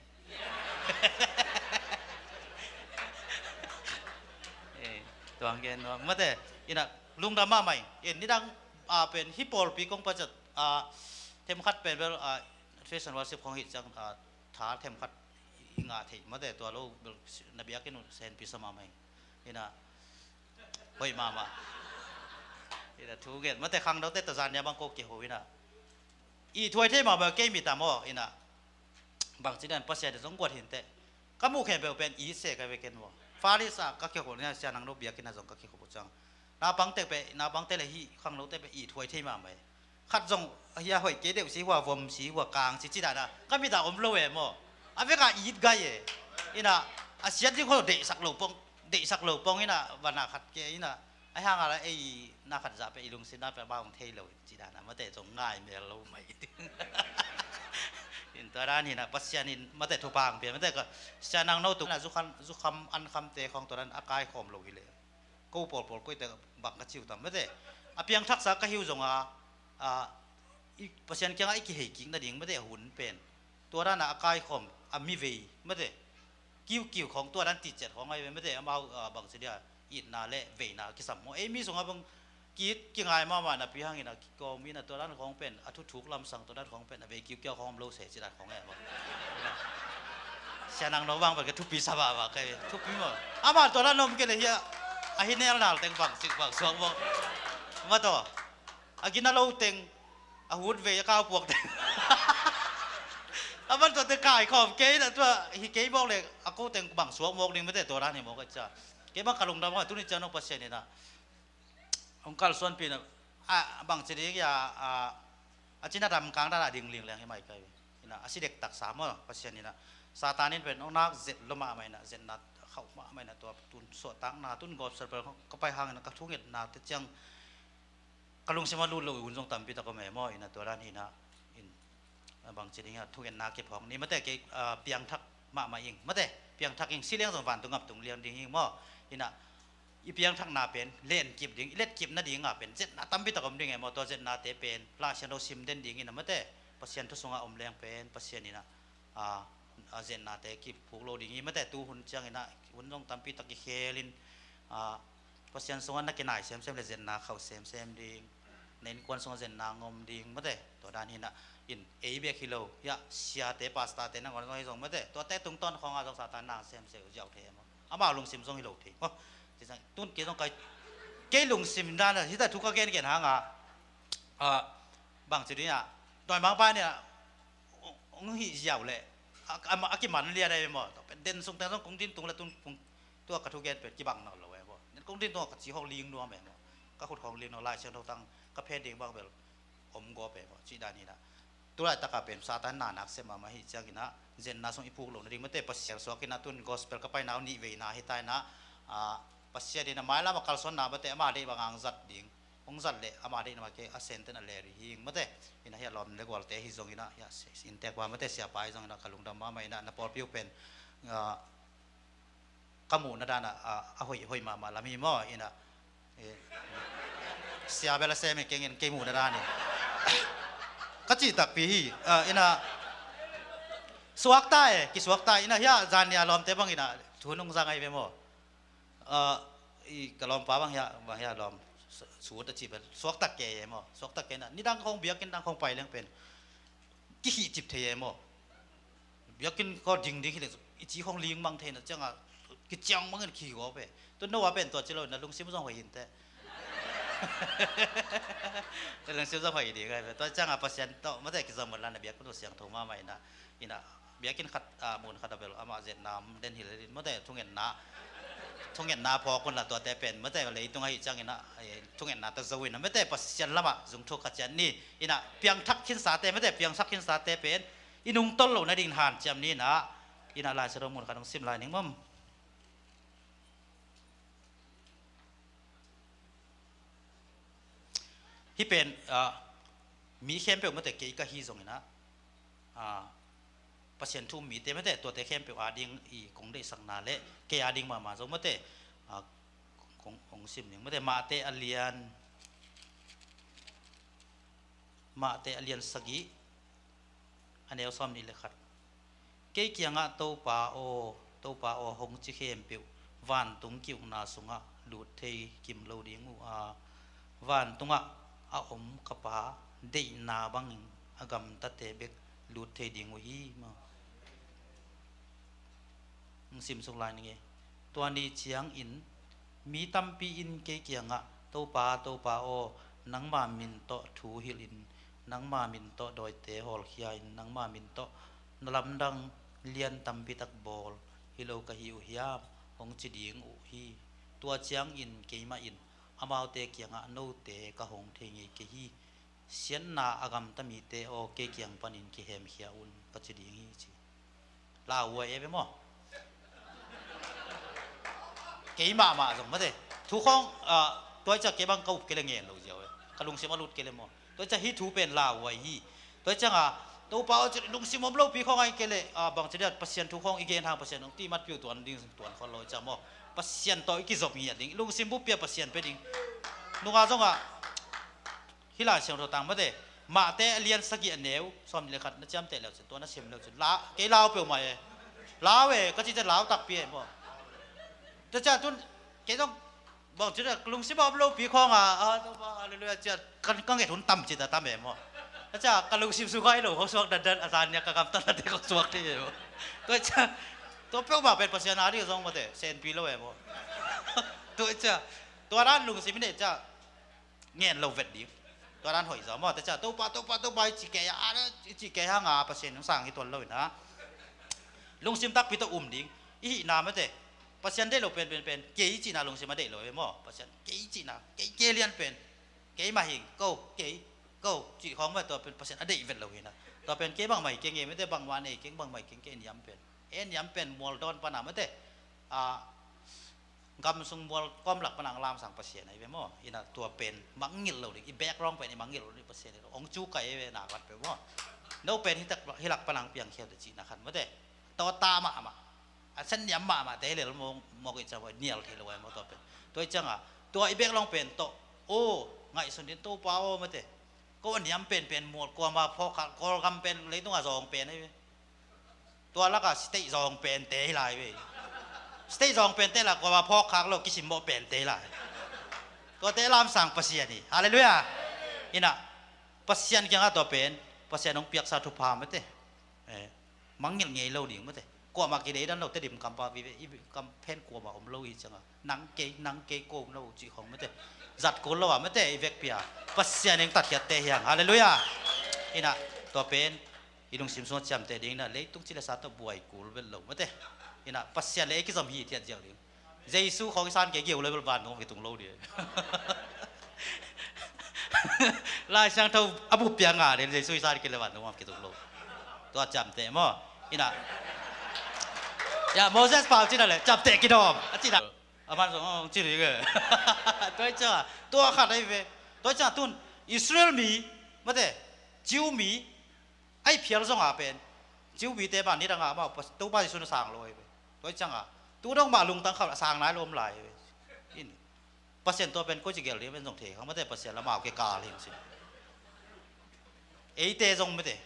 E, tuang gen nuam. Mate, hi na, lungdam mahmah ing. E, nidang, a, pen, hi pawlpi kong pa ciat, a, themkhat pen bel, a, praise and worship khong hi ciang, a, tha themkhat i ngah thei. Mate, tua lo, bel, na biakinn uh senpi sa mahmah ing. Hi na, hoih mahmah. Hi na, thu ngen. Mate khangnote tawh zan nia bang ko kiho hi na. I thuai thei mahmah kei mi ta maw, hi na. Bang ci dan Pasian zong guat hinteh. Ka muh khempeuh pen i se ka ve ken maw. Fari sa ka kiho ni a sia nang no biakinn a zong ka kiho bu ciang. Na pangte pe, na pangte le hi khangnote pe i thuai thei mahmah e. Khat zong hia hoih kei deuh si hua vom si hua kang si ci dan a. Ka mit a om lo e maw. A vek a it gai e. Hi na, a siat ding kho deihsak lo pong, deihsak lo pong hi na, van a khat ke hi na. Ahi hang a la ei na khat zah pe i lungsim na pe bang thei lo ci dan a, mate zong ngai mel lo mai. In tua dan hi na, Pasian in mate thupha ang pia, mate ka sia nang no tu na zukham, zukham an kham te khong tua dan a kai khawm lo hi le. Ko pawlpawl koite bang ka ciu tam mate. A piangthaksa ka hiu zong a, a, i Pasian kiangah i kihei kik nading mate a hun pen. Tua dan a a kai khawm a mi vei mate. Kiukiu khawng tua dan ticiat khawng ahi ve mate, amau, a, bang ci dia, itna le veina kisam maw. Ei mi sungah bang ki, kingai mahmah napi hangin a kikawm in a tua dan khawng pen, a thuthuk lamsang tua dan khawng pen, a vei kiukiau khawng om lo se ci dan khawng e maw. Sia nang no bang bang ke thupi sa bang bang ke, thupi maw. Amah tua dan om ke le hia, a hi nel nal teng bang sik bang suak maw. Maw tua. A gina lo teng, a hut vei a kau puak teng. A man tua te kai khawm kei na tua hi kei bawk le a ko teng bang suak mawk ding mate tua dan hi mawk a cia. Kei bang ka lungdam a tuni cia nong Pasian ina. Hong kalsuanpi na a bang ci ding a, a, a cina dam kang dan a ding ling leng hi mai kai. Ina a si dek taksa maw Pasian ina. Satan in pen hong nak zet lo mahmah ina, zetna khauh mahmah ina tua tun suahtakna, tun gawp sel pel ka pai hang ina ka thungetna te ciang ka lungsim a lut lo i hun zong tampi tak om e maw, ina tua dan hi na, in, a bang ci ding a, thungetna kiphawk ni mate kei, a, piangthak mahmah ing. Mate, Piangthak ing, si leng zong vantung gam tung liang ding hi maw. Inah i piangthakna pen lenkip ding, i letkip nading a pen zetna tampi tak om ding e maw. Tua zetnate pen Lai Siangtho sim den ding inah mate, Pasian thu sungah om leng pen Pasian inah a, a zetnate kiphuk lo ding hi mate. Tu hun ciang inah hun zong tampi tak kikhel in, a, Pasian sungah na kinai semsem le zetna khauh semsem ding, na innkuan sungah zetna ngom ding mate. Tua dan hinah in ei bek hi lo, hiah siate pastorte nangawn zong hi zong mate, tuate tungtawn khawngah zong Satan nang semsem uh ziau thei e maw. Amau lungsim zong hi lo thei maw. Tun kei zong kai, kei lungsim dan hita thu ka gengen hanga, a, bangci ding ah dawimangpa nia hong hih ziau leh a, a, a kiman lian ahi maw. Tua pen den sung teng zong kong din tung le tun kong, tua ka thugen pen kibang nak lo e maw. Nen kong din tung a ka ci hong ling nuam e maw. Ka khut hong ling nuam, Lai Siangtho tang ka phen ding bang bel om gawp e maw, cih dan hinah. Tulaitak a pen Satan na nak sem mahmah hi ciang inah zetna sung i phuk lo nading mate, Pasian suak inah tun gospel ka paina uh nih veina hita inah, a, Pasian inah mailam a kalsuanna mate, ama deih bang ang zat ding. Hong zat leh ama deihna mah kei a senten a leri hing mate. Inah hiah lawm le gualte hi zong inah hiah intek pa mate, siapa hi zong inah ka lungdam mahmah inah na pawlpi uh pen, a, ka muhna dan a, a, a hoih hoih mahmah lam hi maw. Inah, e, sia bel a sem e, kei ngen kei muhna dan in ka cih takpi hi. A, inah suakta e, kisuakta inah hiah zan nia lawmte bang inah thu nung zang ahi ve maw. A, i ka lawmpa bang hiah, bang hiah lawm su-, sut a ci pen suaktak kei e maw. Suaktak kei na nidang khong biakinn dang khong pai leng pen kihih cip thei e maw. Biakinn khaw dingding hi leng i ci khong ling mang thei na cianga kiciang mangin kihih gawp e. Tun no a pen tua ci lo na lungsim zong hoih hinte. Na lungsim zong hoih ding ai ve. Tua cianga Pasian tawh mate kizom mawk la na biakinn uh siangtho mahmah inah. Inah biakinn khat, a, mun khat a bel amah zetna om den hi le din mate, thungetna, thungetna phawk unla tuate pen mate leitung ahi ciang inah, e, thungetna ta zo inah mate Pasian lamah zungthuk kha ciat ni. Inah piangthak khinsate mate, piangthak khinsate pen i nungtol lo nading hanciam ni inah. Inah Lai Siangtho mun khat hong sim lai ning maw. Hih pen, a, mi khempeuh mate kei ka hi zong inah, a, Pasian thu um mite mate tuate khempeuh ading i kong deihsakna le kei ading mahmah zong mate, a, kong, kong sim ning mate, Mate a lian, Mate a lian sagih, a neu sawm nih le khat. Kei kiangah Topa aw, Topa aw hong ci khempeuh vantung ki-ukna sungah lut thei kim lo ding uh a, vantungah a om ka Pa deihna bangin a gamtate bek lut thei ding uh hi maw. Hong sim suk lai ning e. Tua ni ciangin mi tampi in kei kiangah Topa, Topa aw, nangma min tawh thu hilhin, nangma min tawh dawite hawlkhia in, nangma min tawh na lamdang lian tampi tak bawl hi lo ka hi uh hiam? Hong ci ding uh hi. Tua ciangin keimah in amaute kiangah note ka hong thei ngei kei hi. Siatna a gamta mite aw, kei kiang panin kihemkhia un ka ci ding hi ci. Lauhuai e ve maw. Kei mahmah zong mate. Thu khawng, ah, tua i ciah kei bang ka up kei le ngen lo ziau e. Ka lungsim a lut kei le maw. Tua i ciah hih thu pen lauhuai hi. Tua i ciangah Topa aw ci lungsim om lopi khawng ai kei le, ah, bang ci dia Pasian thu khawng i gen hang Pasian hong ti mat piu tuan ding tuan khol lo i ciah maw. Pasian tawh i kizop ngiat ding. Lungsim buppi a Pasian pe ding. Nunga zongah hih Lai Siangtho tang mate, Mate a lian sagih a neu sawm nih le khat na ciamteh leu cin, tua na sim leu cin, la, kei lau peuhmah e. Lau e, ka cih ciah lau takpi e maw. Tua ciah tun kei zong bang ci ciah lungsim a om lopi khawng a, a, Topa, halleluiah ciah ka, ka nget hun tam cih ta tam e maw. Tua ciah ka lungsim sung ai lo khawng suak dandan, a zan nia ka gamtatnate khawng suak thei e maw. Tua ciah tua peuhmah pen Pasian a ding zong mate senpi lo e maw. Tua ciah tua dan lungsim i neih ciah ngen lo vet ding. Tua dan hoih zaw maw, tua ciah Topa, Topa, Topa i ci kei a, i ci kei hanga Pasian hong sang hi tuan lo inah. Lungsim takpi tawh um ding. I hihna mate, Pasian deih lo pen, pen, pen kei cihna lungsim a deih lo hi maw. Pasian kei cihna, kei, kei lian pen, kei mah hing ko, kei ko cih khawng mah tua pen Pasian a deih vet lo hinah. Tua pen kei bangmah hi kei ngei mate, bangmah nei kei, bangmah hi kei, kei niam pen, e niam pen mual dawn pana mate, a, gam sung mual kawm lak pana ang lamsang Pasian ahi ve maw. Inah tua pen mangngilh lo ding, i background pen i mangngilh lo ding Pasian hi lo. Hong cu kai ahi ve nak lat peuh maw. No pen hi tak, hi lak pana ang piangkhia uh te cihna khat mate. Tua ta mahmah. A sen niam mahmah te hi lel mawk, mawk i cang a nial thei lo ai maw tua pen. Tua i cang a, tua i bek long pen tawh, aw, ngaihsun din Topa aw mate. Ko a niam penpen mual kuama phawk khak, Kawlgam pen leitung a zawng pen ahi ve. Tua laka state zawng pente hi lai ve. State zawng pente la kuama phawk khak lo kisimmawh pente hi lai. Tuate lamsang Pasian hi. Halleluiah. Ina, Pasian kiangah tua pen, Pasian hong piaksa thupha mate. Eh, mangngilh ngei lo ding mate. Kuamah kideidan lo te dim kampa vive, i kam phen kuamah om lo hi cianga. Nang kei, nang kei ko om lo cih khong mate. Zat kul lo a mate, i vekpi a. Pasian eng tatkhiatte hiang. Halleluiah. Ina, tua pen, i lungsim sung ciamteh ding ina, leitung ci le sa tawh buai kul vet lo mate. Ina, Pasian le ei kizom hi thiat ziau ding. Jesu khawng i san kei giau level van dong om kitung lo dia. Lai Siangtho a bup piang a dia Jesu i san kei level van dong om kitung lo. Tua ciamteh maw. Ina. Ya, Moses pau cina le ciamteh kidawm. A cina. A man zong ong ciri ke. Tua i ciang a. Tua khat ai ve. Tua i ciang a tun Israel mi mate. Jew mi. Ai phial zong a pen. Jew mite ban ni dang a mau Topa Jesu na sang lo ai ve. Tua i ciang a. Tu dong ma lungtang khau sang nai lo om lai ve. In. Pasian tua pen ko ci gel dia pen zong thei khang mate Pasian la mau ke kal hing sin. Eite zong mate.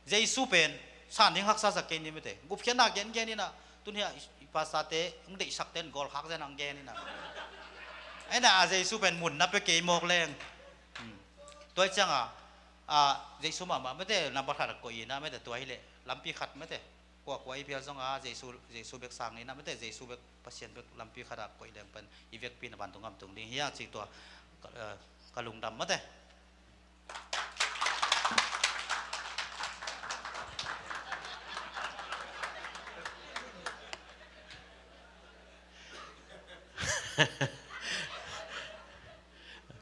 Jesu pen san ding haksa sak kei ni mate. Gupkhiatna gen gen ina. Tun hia i pastor te hong deihsak ten gol khak zen ang gen ina. Ena a Jesu pen mun na pe kei mawk leng. Hmm. Tua i ciang a, a, Jesu mahmah mate nambat khat a koih ina mate tua hi le lampi khat mate. Kuakua i phial zong a Jesu, Jesu bek sang ina mate Jesu bek Pasian bek lampi khat a koih leng pen i vekpi na ban tung ngam tung ding hiang cik tua ka, eh, ka lungdam mate.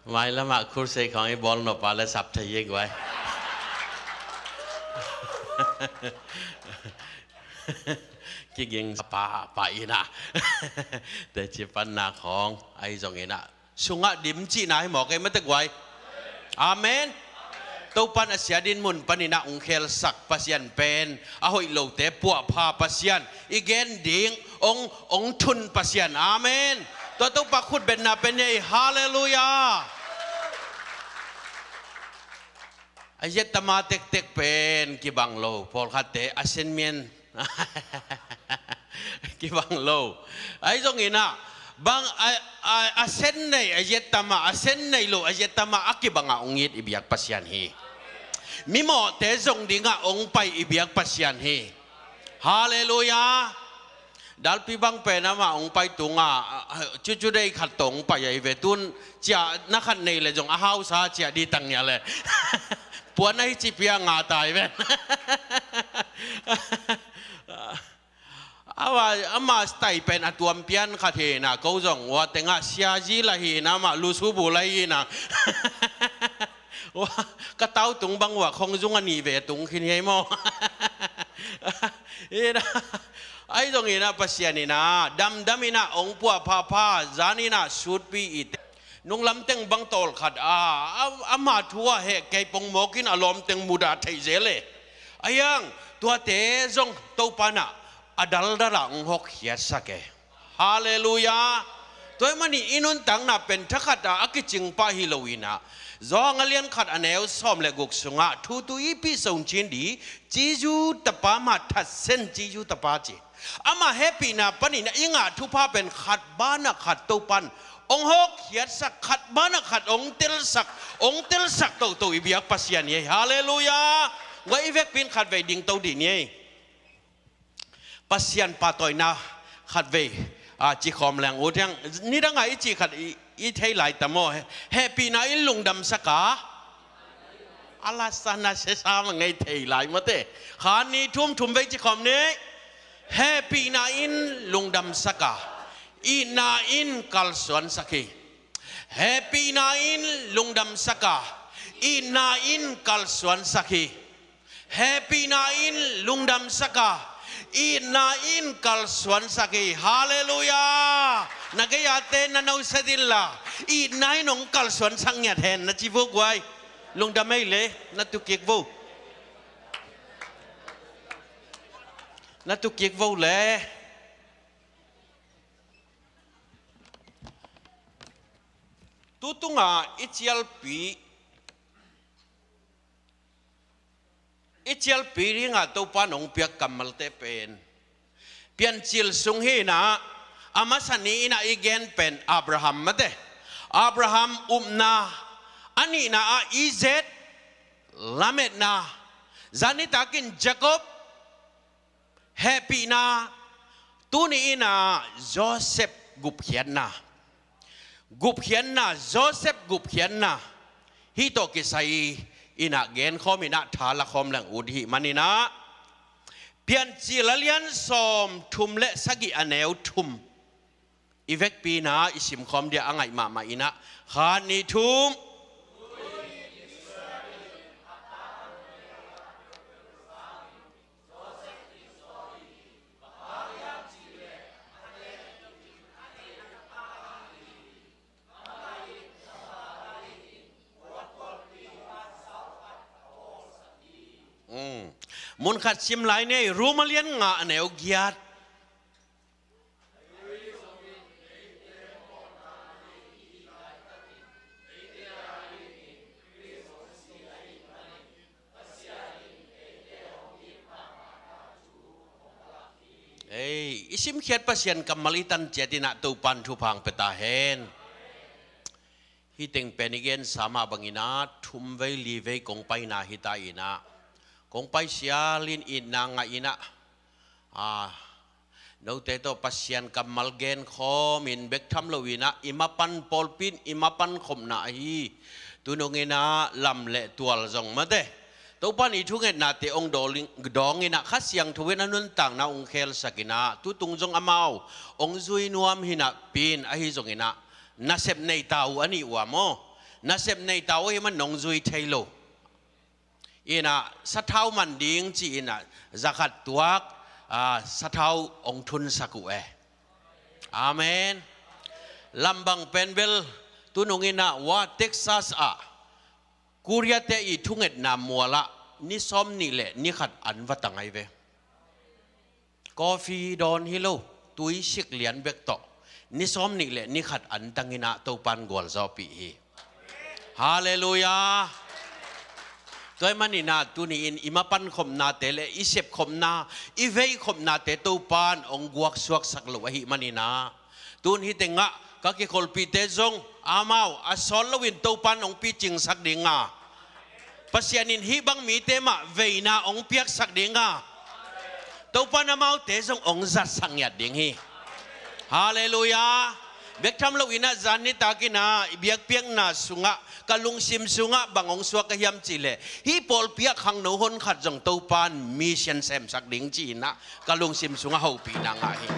Mailamah khursei khawng i bawl nop a le sap thei i guai. Kiging pa pa ina. Teci panna khawng ahi zong ina. Sungah dim cihna hi mawk ei mate guai. Amen. Topan a sia din mun paninah ung khelsak Pasian pen a hoih lote puahpha Pasian i gen ding ong, ong thun Pasian. Amen. Tua Topa khutbetna pen ei. Halleluiah. A yettama tektek pen kibang lo pawlkhatte a senmian. Kibang lo. Ahi zong ina bang a, a, a sen nei a yettama a sen nei lo a yettama a kibanga ong it i biak Pasian hi. Mimawhte zong dinga ong pai i biak Pasian hi. Halleluiah. Dalpi bang pen ama ong pai tunga cucu dei khat tong pai ahi ve tun cia na khat nei le zong a hausa cia di tang nia le. Puan ahi cipia nga tai ven. Awa ama stai pen a tuam pian khat hina ko zong ua tenga siazi la hina ma lusubu la hina. Ka tau tung bang ua khong zung a ni ve tung khin hei maw? Ina ai zong ina Pasian ina damdam ina ong puah phapha zan ina sutpi i te. Nunglam teng bang tawlkhat a, a, ama thu a heh kei pongmawkin a lawm teng mudah theih zel e. A hiang tuate zong Topa na a daldala ong hawkkhiatsak e. Halleluiah. Tua hi manin i nuntakna pen thakhat a a kicing pah hi lo ina Johan a lian khat a neu sawm le guk sungah thu tu i pi song cin di Jesu tapa ma thatsen Jesu tapa ci. Ama hehpihna panin i ngah thupha pen khat banah khat Topan ong hawkkhiatsak khat banah khat ong telsak ong telsak toto i biak Pasian hi. Halleluiah. Gua i vekpin khat vei ding to dih ni ei. Pasian pahtawina khat vei a cikhawm leng ut hiang nidanga i cih khat i, i thei lai ta maw? Hehpihna in lungdamsak a. Alasana sesam a ngei thei lai mate. Khan ni thum thum vei cikhawm ni. Hehpihna in lungdamsak a. Itna in kalsuansak hi. Hehpihna in lungdamsak a. Itna in kalsuansak hi. Hehpihna in lungdamsak a. Itna in kalsuansak hi. Halleluiah. Na gei-ate na nauset inla itna in hong kalsuansak ngiat hen na ci vuk guai. Lungdam ei le na tukik vo. Na tukik vo le. Tutunga i cialpi, i cialpi dinga Topa nong piak kammalte pen Piancil sung hi inah, a masa ni inah i gen pen Abraham mate. Abraham upna, a nihna ah Isaac lametna, zan nitakin Jacob hehpihna, tuni inah Joseph gupkhiatna. Gupkhiatna, Joseph gupkhiatna. Hih tawh kisai inah genkhawm inah tha lakhawm leng ut hih man inah, Piancil a lian sawmthum le sagih a neu thum i vekpi inah i simkhawm dia a ngaih mahmah inah, khat, nih, thum. Mm. Mun khat sim lai ni ei, Rom a lian nga a neu giat. Ei, i simkhiat Pasian kammal i tan ciat inah Topan thupha hong pia ta hen. Hih teng pen i gensa mah bang inah thum vei li vei kong paina hi ta inah, kong pai sialin itna ngah inah, a, note tawh Pasian kammal genkhawmin bek tham lo inah i mapan pawlpi in i mapan khopna ahi. Tunung inah lam le tual zong mate, Topan i thungetnate hong dawling, dawng inah Kha Siangtho in a nuntakna hong khelsak inah, tutung zong amau hong zui nuam hi napi in, ahi zong inah nasep nei ta uh a nih uh a maw. Nasep nei ta uh ahih man nong zui thei lo. Inah sathau man ding ci inah zakhat tuak, a, sathau hong thunsak uh e. Amen. Lam bang pen bel tunung inah wa Texas ah Korea te i thungetna mualah ni sawm nih le ni khat an va tang ahi ve. Coffee dawn hi lo, tui sik lian bek tawh ni sawm nih le ni khat an tang inah Topan gualzawhpih hi. Halleluiah. Tua ahih man inah tuni in i mapan khopnate le i sep khopna, i vei khopnate Topan hong guaksuaksak lo ahih man inah, tun hih tengah ka kikholhpihte zong amau a sawt loin Topan hong picingsak dinga, Pasian in hih bang mite mah veina hong piaksak dinga, Topan amaute zong hong zatsak ngiat ding hi. Halleluiah. Bek tham lo inah zan nitak inah i biakpiakna sungah ka lungsim sungah bang hong suak ka hiam cihleh, hih pawlpi ah khangno hon khat zong Topan mission semsak ding ci inah ka lungsim sungah hopihna ngah hi.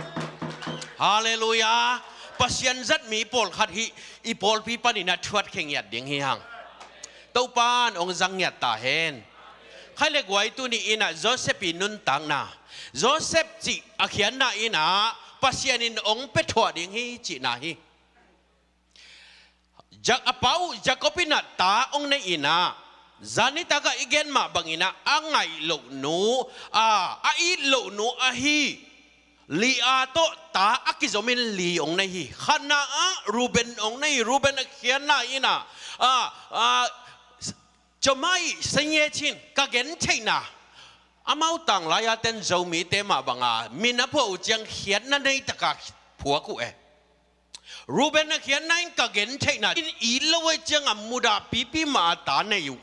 Halleluiah. Pasian zat mi pawlkhat hih i pawlpi pan inah thuat khe ngiat ding hi hang. Topan hong zang ngiat ta hen. Khai le guai, tuni inah Joseph i nuntakna, Joseph cih a khiatna inah Pasian in hong pia thuah ding hi cihna hi. Jak-, a pa uh Jacob inah ta hong nei inah, zan nitak ah i gen mah bang inah a ngaih lohnu, a, a it lohnu ahi Leah tawh ta a kizomin li hong nei hi. Khatna ah Reuben hong nei hi. Reuben a khiatna inah, a, a, coma i sanye cin ka gentheihna, amau tanglai a ten Zomite mah banga min a phuah uh ciang khiatna nei taka phuak uh e. Reuben a khiatna in ka gentheihna in it lo uh ciang a mudah pipi mah a ta nei uh.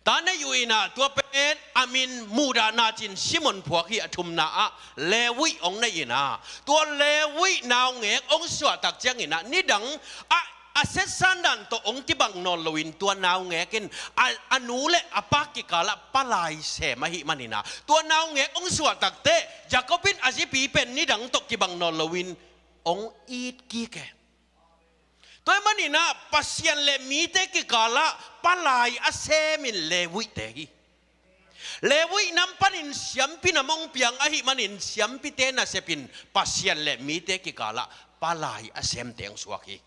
Ta nei uh inah tua pen a min muhdahna cin Simeon phuak hi. A thumna ah Levi hong nei inah, tua Levi naungek hong suahtak ciang inah nidang a, a setsan dan tawh hong kibang nawn loin tua naungek in a, a nu le a pa kikalah palai sem ahih man inah, tua naungek hong suahtak teh Jacob in a zipi pen nidang tawh kibang nawn loin hong it kik e. Tua ahih man inah Pasian le mite kikalah palai a semin Levite hi. Levi nam panin siampi nam hong piang ahih manin siampite nasepin Pasian le mite kikalah palai a semte hong suak hi.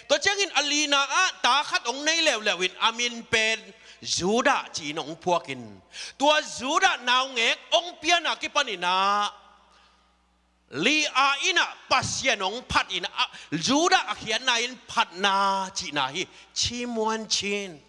Tua ciangin a lina ah ta khat hong nei leuleu in a min pen Judah ci-in hong phuakin, tua Judah naungek hong piana kipan inah Leah in ah Pasian hong phat in ah, Judah a khiatna in phatna cihna hi. Chimuan chin.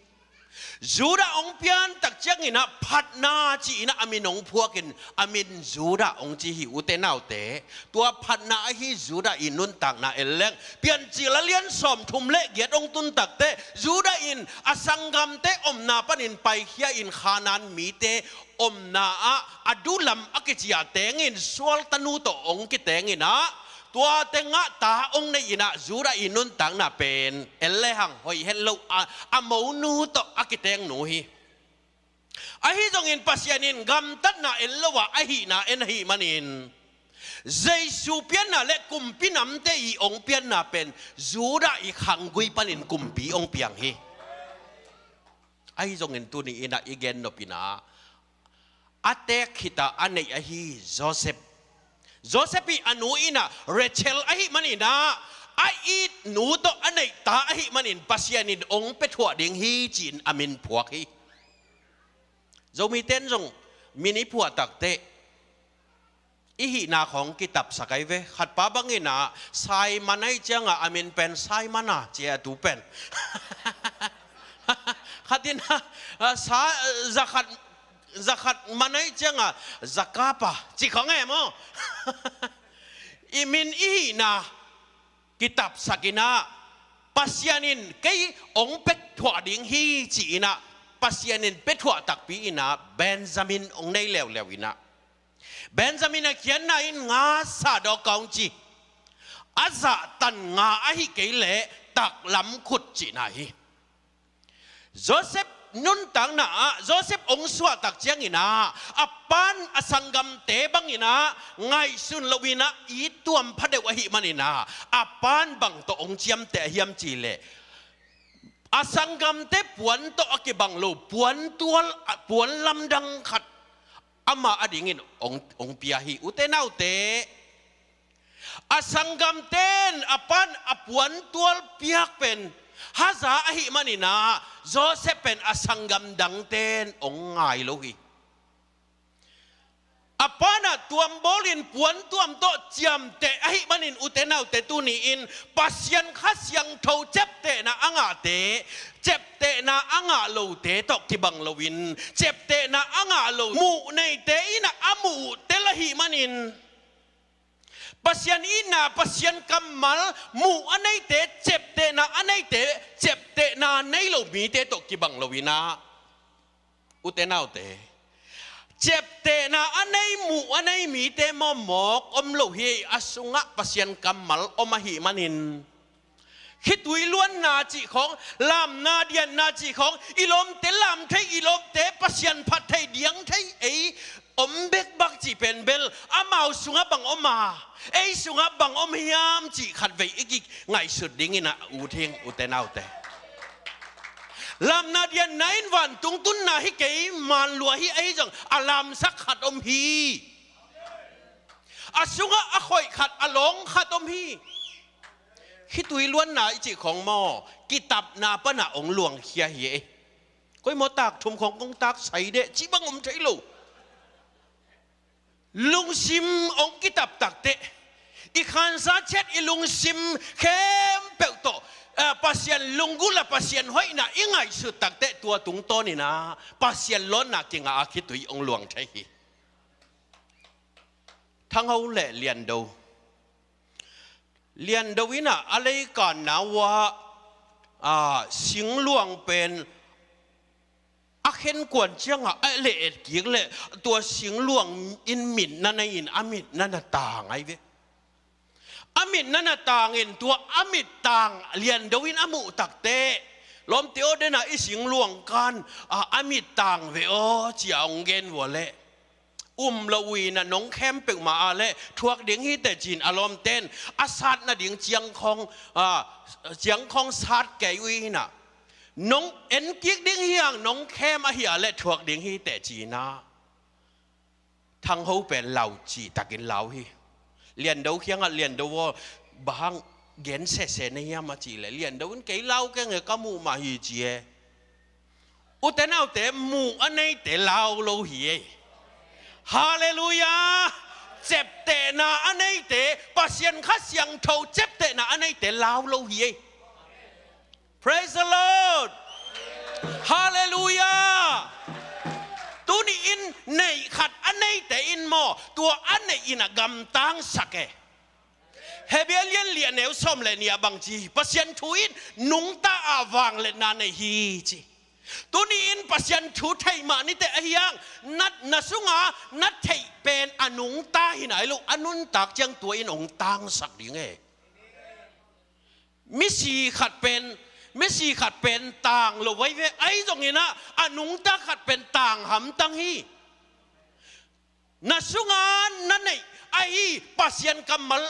Judah hong pian tak ciangin ah phatna ci-in ah a min hong phuakin a min Judah hong ci hi, ute naute. Tua phatna ahi Judah i nuntakna en leng Piancil a lian sawmthum le giat hong tun takte Judah in a sanggamte omna panin paikhia in Khanaan mite omna ah Adullam a kici a tengin sualtanu tawh hong kitengin ah tua tengah ta hong nei in ah Judah i nuntakna pen en lehang hoih het lo a, a monu tawh a kiteng nu hi. Ahi zongin Pasian in gamtatna en lo a, ahihna en ahih manin Jesu pianna le kumpi namte i hong pianna pen Judah i khanggui panin kumpi hong piang hi. Ahi zongin tuni in ah i gen nop in ah a teek khit a a neih ahi Joseph. Joseph i a nu in ah Rachel ahih manin ah a it nu tawh a neih ta ahih manin Pasian in hong pia thuah ding hi ci-in a min phuak hi. Zomite in zong min i phuah takte i hihna khawng kitapsak ai ve. Khatpa bangin ah Simon ahih ciangah a min pen Simon a ci a tu pen. Khat in ah, ah, sa, zakhat, zakhat man ahih ciangah Zakapa ci khawng e maw? I min i hihna kitapsak in ah Pasian in kei hong pia thuah ding hi ci-in ah Pasian in pia thuah takpi in ah Benjamin hong nei leuleu in ah Benjamin a khiatna in nga sa dawk a hong ci. A zahtan nga ahi kei leh taklam khut cihna hi. Joseph nuntakna ah Joseph hong suahtak ciangin ah a pan a sanggamte bangin ah ngaihsun loin ah i tuam phadeuh ahih manin ah a pan bang tawh hong ciamteh a hiam cih leh a sanggamte puan tawh a kibang lo puantual, puan lamdang khat ama adingin hong, hong pia hi, ute naute. A sanggamte in a pan a puantual piak pen haza ahih manin ah Joseph pen a sanggam dangte in hong ngai lo hi. A pan a tuam bawlin puantuam tawh ciamteh ahih manin ute naute tuni in Pasian Kha Siangtho ciaptehna a ngahte ciaptehna a ngah lote tawh kibang loin ciaptehna a ngah lo muh neite in ah a muh uh tel ahih manin Pasian itna, Pasian kammal muh a neite, ciaptehna a neite, ciaptehna nei lo mite tawh kibang loin ah, ute naute, ciaptehna a nei, muh a nei mite mawkmawk om lo hi. A sungah Pasian kammal om ahih manin khitui luanna cih khawng, lamna dianna cih khawng, i lawmte lam thei, i lawmte Pasian phat thei, diang thei ei om bekbak cih pen bel amau sungah bang om a, ei sungah bang om hiam cih khatvei i kingaihsut dingin ah ut hing, ute naute. Lamna dianna in vantung tunna hi kei, man lua hi, ahi zong a lamsak khat om hi. A sungah a khoih khat, a lawng khat om hi. Khitui luanna i cih khawng maw, kitapna pan ah hong luangkhia hi e. Koi maw tak thum khawng kong tak sai deh cih bang om thei lo. Lungsim hong kitap takteh, i khansa ciat i lungsim khempeuh tawh, ah, Pasian lunggulh a Pasian hoihna i ngaihsut takteh tua tungtawnin ah Pasian lawnna kingah a khitui hong luang thei hi. Thangho le Liando. Liando in ah a leikanna uh ah, ah, singluang pen a khenkuan ciangah a le-et kik leh tua singluang in mit na nei in a mit na na tang ai ve. A mit na na tangin tua a mit tang Liando in a muh takteh, lawmte aw, den ah i singluang kan, ah, a mit tang ve aw, ci-a hong gen uh a leh, um lo uh in ah, nong khem peuhmah a leh thuak ding hi teh ci-in a lawmte in a sat nading ciangkhawng, ah, ciangkhawng sat kei uh in ah, nong en kik ding hi hang, nong khem ahi a leh thuak ding hi teh ci-in ah Thangho pen lau cihtakin lau hi. Liando kiangah, Liando aw, bang hang gen sese na hiam a cih leh, Liando in kei lau keng e, ka muh mah hi ci e. Ute naute, muh a neite lau lo hi e. Halleluiah! Ciaptehna a neite, Pasian Kha Siangtho ciaptehna a neite lau lo hi ei. Praise the Lord. Hallelujah. Tuni in neih khat a neite in maw, tua a neih in a gamtangsak e. Hebrew lian li a neu sawm le nih ah bang ci, Pasian thu in nungta a vangliatna nei hi ci. Tuni in Pasian thu theih mah nite ahi hang, na, na sunga na theih pen a nungta hi nai lo, a nuntak ciang tua in hong tangsak ding e. Misi khat pen, misi khat pen tang lo vai ve, ahi zongin ah a nungta khat pen tang hamtang hi. Na sunga na neih ahi Pasian kammal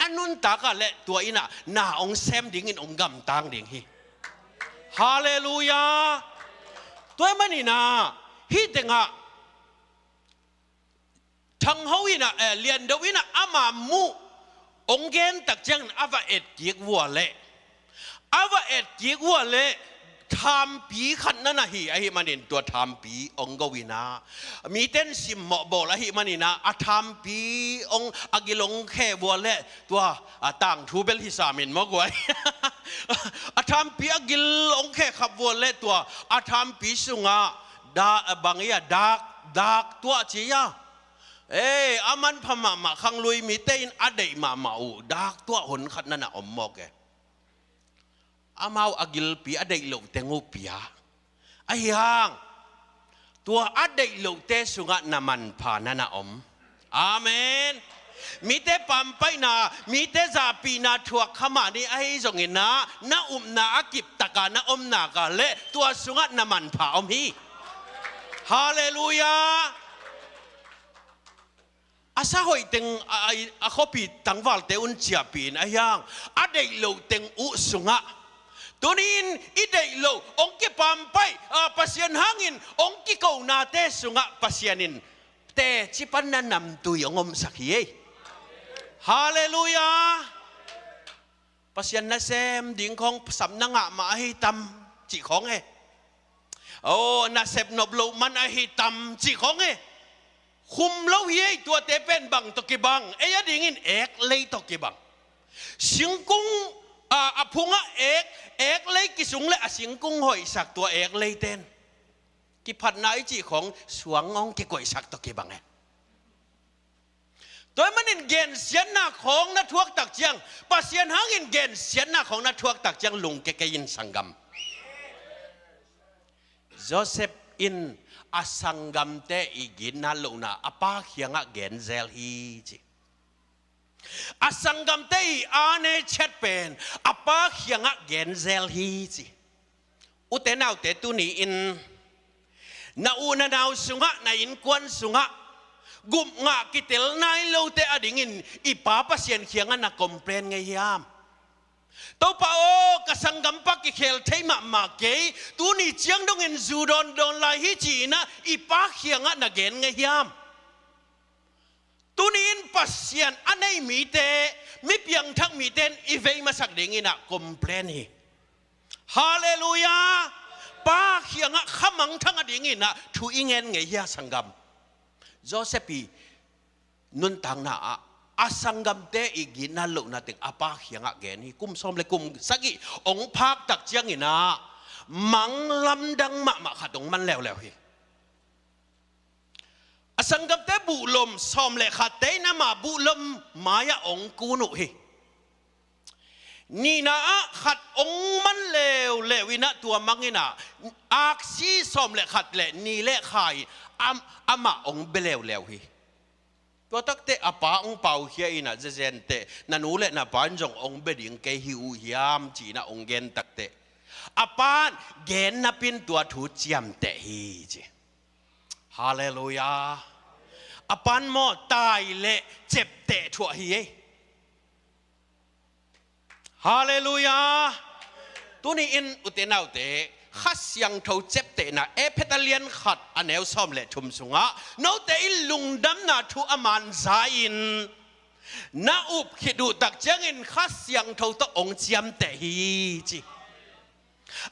a nuntak ah le tua in ah na hong sem dingin hong gamtang ding hi. Hallelujah. Tua ahih manin ah hih tengah Thang Ho in ah, eh, Lian Do in ah ama muh hong gen tak ciangin a va et kik vua leh, a va et kik vua leh thampi khat na na hi ahih manin tua thampi hong go in ah, miten simmawh bawl ahih manin ah a thampi hong a gil hong khe vua leh tua, a, tangthu bel hi sam in maw guai. A thampi a gil hong khe khap vua leh tua a thampi sungah da, a, bang ia dak, dak tuah ci ia. Ei, a manpha mahmah khanglui mite in a deih mahmah uh dak tuah hun khat na na om mawk e. Amau a gilpi a deih loh teng uh pia. Ahi hang tua a deih lohte sungah na manpha na na om. Amen. Mite pampaihna, mite zahpihna thuak kha mah ni ahi zongin ah, na upna a kiptaka na om nak leh tua sungah na manpha om hi. Hallelujah. A sa hoih teng a, a, a khuapi tangvalte un ciahpih in ahi hang, a deih loh teng uh sungah, tuni in i deih loh hong kipampai, a, Pasian hangin hong kikonate sungah Pasian in teci pan na namtui hong omsak hi ei. Hallelujah. Pasian nasem ding khawng sap na ngah mah ahi tam cih khawng e. Oh, nasep nop loh man ahi tam cih khawng e. Khum lo hi ei, tuate pen bang tawh kibang, ei a dingin eklei tawh kibang. Singkung, a, a phungah ek, eklei kisung leh a singkung hoihsak tua eklei ten kiphatna i cih khawng suang hong kikoihsak tawh kibang e. Tua ahih manin gensiatna khawng na thuak tak ciang, Pasian hangin gensiatna khawng na thuak tak ciang lungke kei in sanggam. Joseph in a sanggamte i gitna lohna a pa kiangah gen zel hi ci. A sanggamte i ane ciat pen a pa kiangah gen zel hi ci. Ute naute, tuni in na u na nau sungah, na innkuan sungah gupngah kitel nai lote a dingin i pa Pasian kiangah na complain ngei hiam? Topa aw, ka sanggampa kikhel thei mahmah kei, tuni ciang dongin zu dawndawn lai hi ci-in ah i pa kiangah na gen ngei hiam? Tuni in Pasian a nei mite, mi piangthak mite in i vei masak dingin ah complain hi. Hallelujah. Pa kiangah kha mangthang a dingin ah thu i ngen ngei hia sanggam? Joseph i nuntakna ah a sanggamte i gitna lohna teng a pa kiangah gen hi. Kum sawm le kum sagih hong phak tak ciangin ah mang lamdang mahmah khat hong man leuleu hi. A sanggamte buhlom sawm le khatte in amah buhlom mai-ah hong kun uh hi. Nihna ah khat hong man leuleu in ah tua mang in ah aksi sawm le khat le ni le kha in am-, amah hong bia leuleu hi. Tua takteh a pa hong paukhia in ah, zenzen teh na nu le na pa in zong hong bia ding kei hi uh hiam ci-in ah hong gen takteh a pa in gen napin tua thu ciamteh hi ci. Hallelujah. A pa in maw tai le ciapteh thuah hi ei. Hallelujah. Tuni in ute naute, Kha Siangtho ciaptehna, Efesa lian khat a neu sawm le thum sungah note in lungdamna thu a man za in na up khit uh tak ciangin Kha Siangtho tawh hong ciamteh hi ci.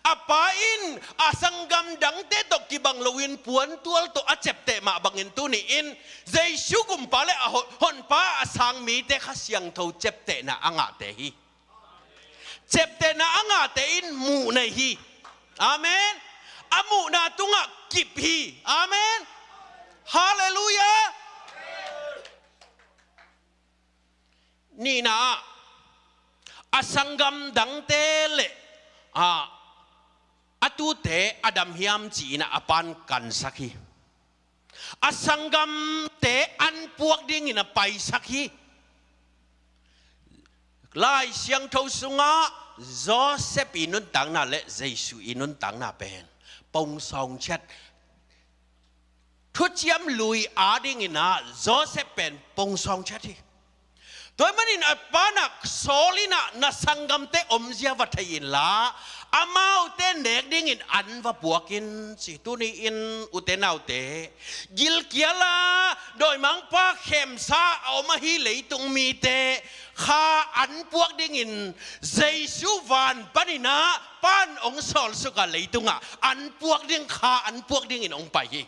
A pa in a sanggam dangte tawh kibang loin puantual tawh a ciapteh mah bangin tuni-in Jesu gumpa le a hon-, honpa a sang mite Kha Siangtho ciaptehna a ngahte hi. Ciaptehna a ngahte in muh nei hi. Amen. A muhna tungah kip hi. Amen. Halleluiah. Nihna ah, a sanggam dangte le, a, a tute a dam hiam ci-in a pan kansak hi. A sanggamte an puak dingin a paisak hi. Lai Siangtho sungah Joseph i nuntakna le Jesu i nuntakna pen pong sawng ciat. Thuciam lui a dingin ah Joseph pen pong sawng ciat hi. Tua ahih manin a pa in ah Saul in ah na sanggamte omzia va thei inla, amaute nek dingin an va puak in ci. Tuni-in ute naute, gilkial a dawimangpa khemsa a om ahi leitung mite kha an puak dingin Jesu van panin ah pan hong sawlsuk a, leitungah an puak ding, kha an puak dingin hong pai hi.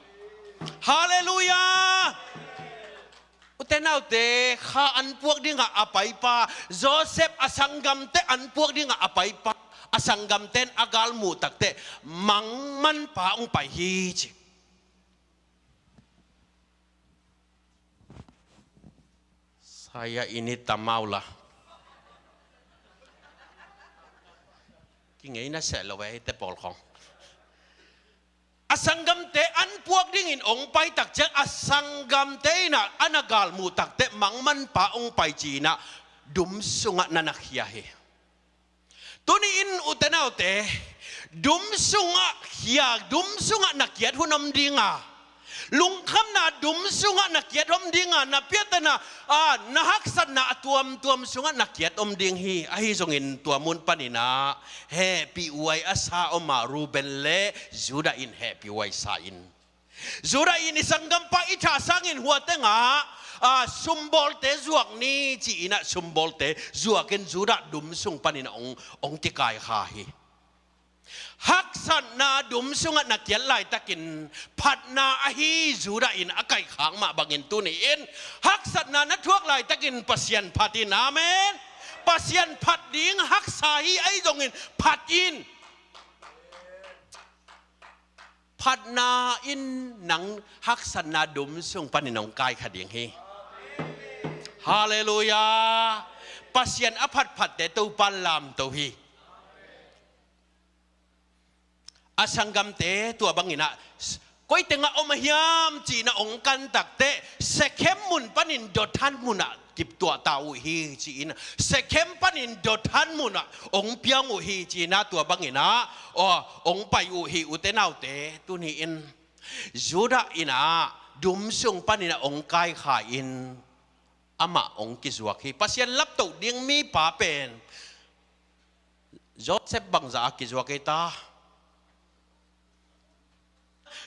Halleluiah. Ute naute, kha an puak dingah a paipa, Joseph a sanggamte an puak dingah a paipa, a sanggamte in a galmuh takteh mangmanpa hong pai hi ci. Saya ini tamau la. Kingei na seh lo e, te pawl khong. A sanggamte an puak dingin hong pai tak ciang, a sanggamte in ah a na galmuh takteh mangmanpa hong pai ci-in ah dum sungah na na khia hi. Tuni-in ute naute, dum sungah khia, dum sungah na kiat hun om ding a, lungkhamna dum sungah na kiat om ding a, na piattana, a, na haksatna a tuamtuam sungah na kiat om ding hi. Ahi zongin tua mun panin ah hehpihhuai a sa om a, Reuben le Judah in hehpihhuai sa in. Judah in i sanggampa i thah sangin hua tengah, a, sumbawlte zuak ni ci-in ah sumbawlte zuakin Judah dum sung panin ah hong, hong kikaikha hi. Haksatna dum sungah na kiat laitakin phatna ahi Judah in a kaikhak mah bangin tuni-in haksatna na thuak laitakin Pasian phat in. Amen. Pasian phat ding haksa hi, ahi zongin phat in. Phatna in nang haksatna dum sung panin hong kaikha ding hi. Halleluiah. Pasian a phatphatte Topa lamto hi. A sanggamte tua bangin ah koi tengah om a hiam ci-in ah hong kan takteh Shekhem mun panin Dothan munah kituah ta uh hi ci-in ah, Shekhem panin Dothan munah hong piang uh hi ci-in ah, tua bangin ah, aw, hong pai uh hi. Ute naute, tuni-in Judah in ah dum sung panin ah hong kaikha in amah hong kizuak hi. Pasian laptoh ding mipa pen Joseph bangzah a kizuak ei ta?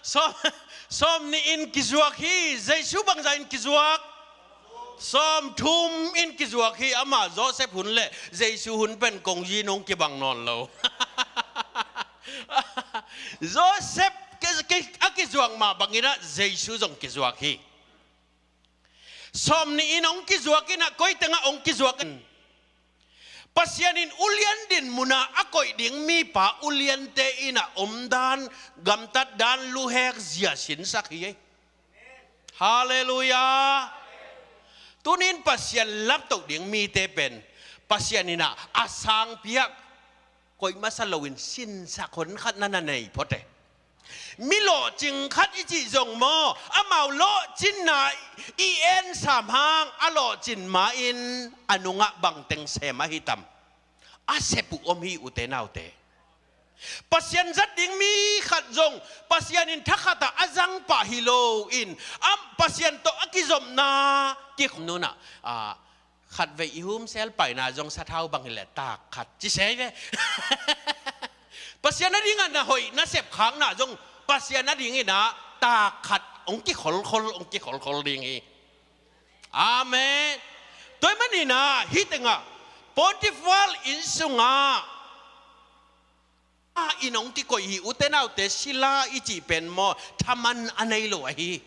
Sawm, sawm nih in kizuak hi. Jesu bangzah in kizuak? Sawm thum in kizuak hi. Amah Joseph hun le Jesu hun pen kongzi nung kibang nawn lo. Joseph ki, ki, a kizuak mah bangin ah Jesu zong kizuak hi. Sawm nih in hong kizuak in ah, koi tengah hong kizuak in, Pasian in ulian din munah a koih ding mipa uliante in ah omdan, gamtat dan, luhek zia sinsak hi ei. Halleluiah. Tuni-in Pasian laptoh ding mite pen Pasian in ah a sangpi ah koih masa loin sinsak hon khat na na nei phot e. Mi lawhcing khat i cih zong maw, amau lawhcinna i ensam hang a lawhcin ma-in a nungah bangteng sem ahi tam? A sep uh om hi, ute naute. Pasian zat ding mi khat zong Pasian in thakhatah a zangpah hi loin, a Pasian tawh a kizopna kikhop nunah, a, khatvei i humsel paina zong sathau bang hileh tak khat ci se ve. Pasian a dingah na hoih na sepkhakna zong Pasian a dingin ah tak khat hong kikholkhol, hong kikholkhol ding hi. Amen. Tua ahih manin ah hih tengah Potifar inn sungah A in hong kikoih hi. Ute naute, sila i cih pen maw, thaman a nei lo ahi.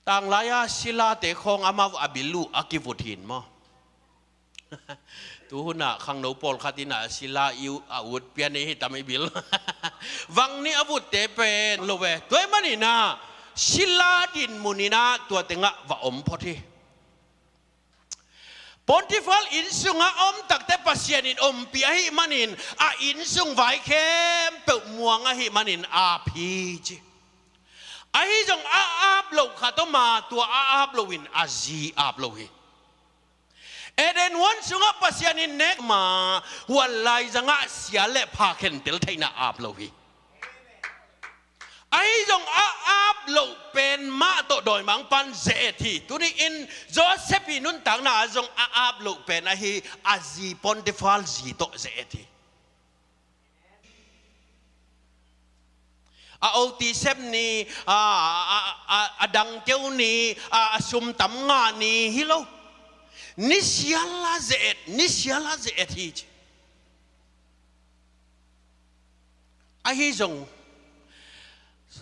Tanglai-a silate khawng amau a bil uh a kivut hi in maw. Tuhunah khangno pawlkhat in a sila i uh, a ut pian i hi tam i bil. Vang nih a vutte pen lo ve. Tua ahih manin ah sila dinmun in ah tua tengah va om phot hi. Pontifar inn sungah om takte Pasian in ompih ahih manin a inn sung vai khempeuh muang ahih manin ap hi ci. Ahi zong a ap loh khat om a, tua a ap loh in a zi ap lo hi. Eden huan sungah Pasian in nek ma, huan laizangah sial le pha khentel theihna ap lo hi. Ahi zong a ap loh pen mah tawh dawimangpa'n ze-et hi. Tuni in Joseph i nuntakna ah zong a ap loh pen ahi, a zi Pontifar zi tawh ze-et hi. A oti sep ni, a, a, a, a dangkeu ni, a, a sum tam ngah ni hi lo. Ni sial a ze-et, ni sial a ze-et hi ci. Ahi zong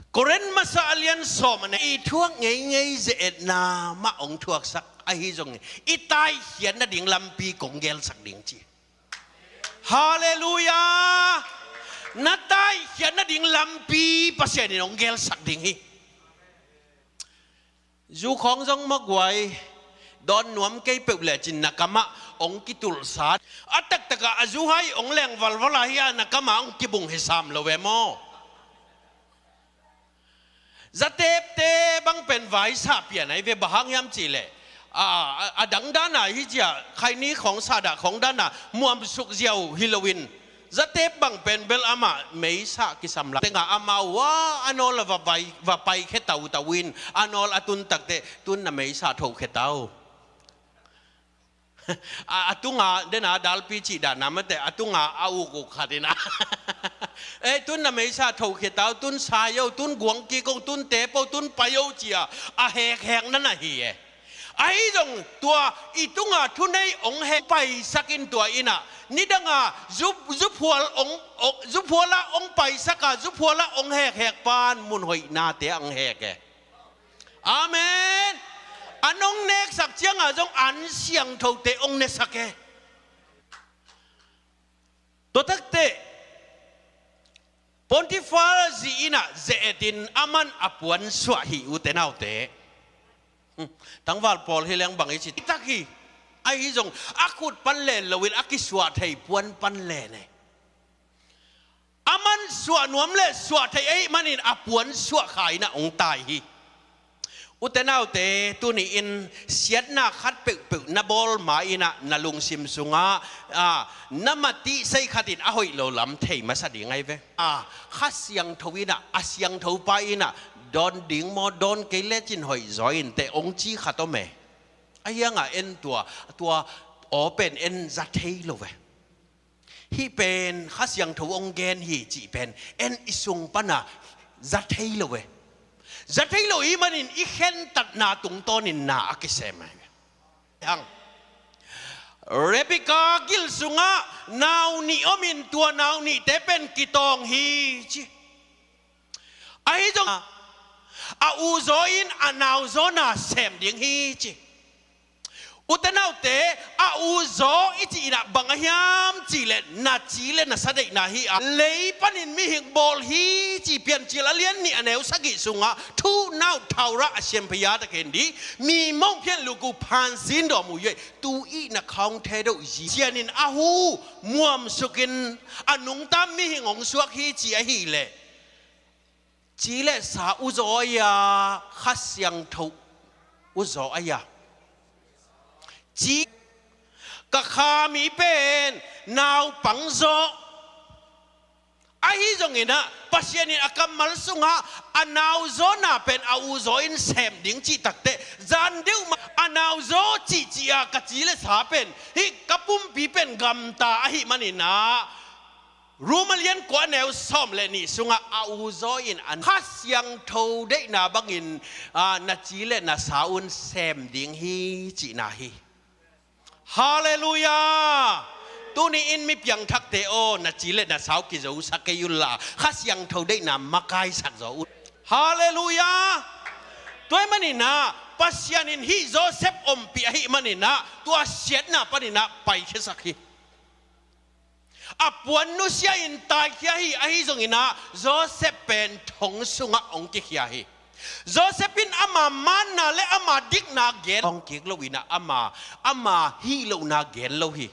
Korin masa a lian sawm a neu, i thuak ngeingei ze-etna mah hong thuaksak ahi zong i taikhiat nading lampi kong gelsak ding ci. Halleluiah. Na taikhiat nading lampi Pasian in hong gelsak ding hi. Zu khawng zong maguai, dawn nuam kei peuh lecin na kamah hong kitulhsa. A taktakah a zu hai hong leng valval ahi a, na kamah hong kibung hi sam lo ve maw. Zatepte bang pen vaisah pian ahi ve, bang hang hiam cihleh a, a, a dang dana hi cia, khaini khawng sahdah khawng dana muamsuk ziau hi loin, zatep bang pen bel amah meisah kisam la tengah amau a, a nawl a va pai, va paikhia tautau in, a nawl a tun takteh tun na meisah thokhia tau. A, a tunga dena dalpi cih dana mate, a tunga a ukuk khat in a. Ei, tun na meisah thokhia tau, tun sayo, tun guangkiko, tun tepo, tun payo cia a hekhek na na hi e. Ahi zong tua i tunga thunei hong hek paisak in tua in a, nidanga zu, zuphual hong, hong, zuphuala hong paisak a, zuphuala hong hekhek pan mun hoihnate a hong hek e. Amen. An hong neksak cianga zong an siangthote hong nesak e. Tua takteh Pontifar zi in a ze-et in aman a puan suah hi, ute naute. Hmm. Tangval pawl hi leng bang i ci tak hi. Ahi zong a khut pan len loin a kisuah thei puan pan len e. Aman suah nuam le suah thei ahih manin a puan suah kha in a hong tai hi. Ute naute, tuni in siatna khat peuhpeuh na bawl ma in a, na lungsim sungah a, na matih sei khat in a hoih lo lam thei masa ding ahi ve. A, Kha Siangtho in a, a siangtho pa in a, dawn ding maw, dawn kei lecin hoih zaw in teh hong ci khat om e. A hiangah en tua, tua aw pen en za thei lo ve. Hih pen Kha Siangtho hong gen hi cih pen en i sung pana za thei lo e. Za thei lo ahih manin i khentatna tungtawnin na a kisem ahi ve. Hang. Rebekah gil sungah nau nih omin tua nau nihte pen kitawng hi ci. Ahi zong a u zaw in a nau zaw na sem ding hi ci. Ute naute, a u zaw i cih in a bang a hiam cihleh na ci le na sa deihna hi a, lei panin mihing bawl hi ci. Piancil a lian nih a neu sagih sungah thu nau thaurah a siam phei a ta khen di, mi mong phian luk uh phansin dawm uh yei, tu ih na khaung the deuh zi. Sianin a hu muamsukin a nungta mihing hong suak hi ci ahileh ci le sa u zaw a, Kha Siangtho u zaw a, ci ka kha mi pen naupang zaw. Ahi zongin ah Pasian in a kammal sungah a nau zawna pen a u zaw in sem ding cih takteh zan deuh mah a nau zaw cihcih a ka ci le sa pen hih ka pumpi pen gamta ahih manin ah Rom a lian kua neu sawm le nih sungah a u zaw in a Kha Siangtho deihna bangin, ah, na ci le na sa un sem ding hi cihna hi. Halleluiah! Tuni in mi piangthakte aw, na ci le na sau kizosa kei unla, Kha Siangtho deihna makaisak zaw un. Halleluiah. Tua ahih maninah Pasian in hih Joseph ompih ahih maninah tua siatna paninah paikhiasak hi. A puan nusia in taikhia hi. Ahi zonginah Joseph pen thong sungah hong kikhia hi. Joseph in ama manna le ama dikna gen hong kik loinah ama, ama hih lohna gen lo hi.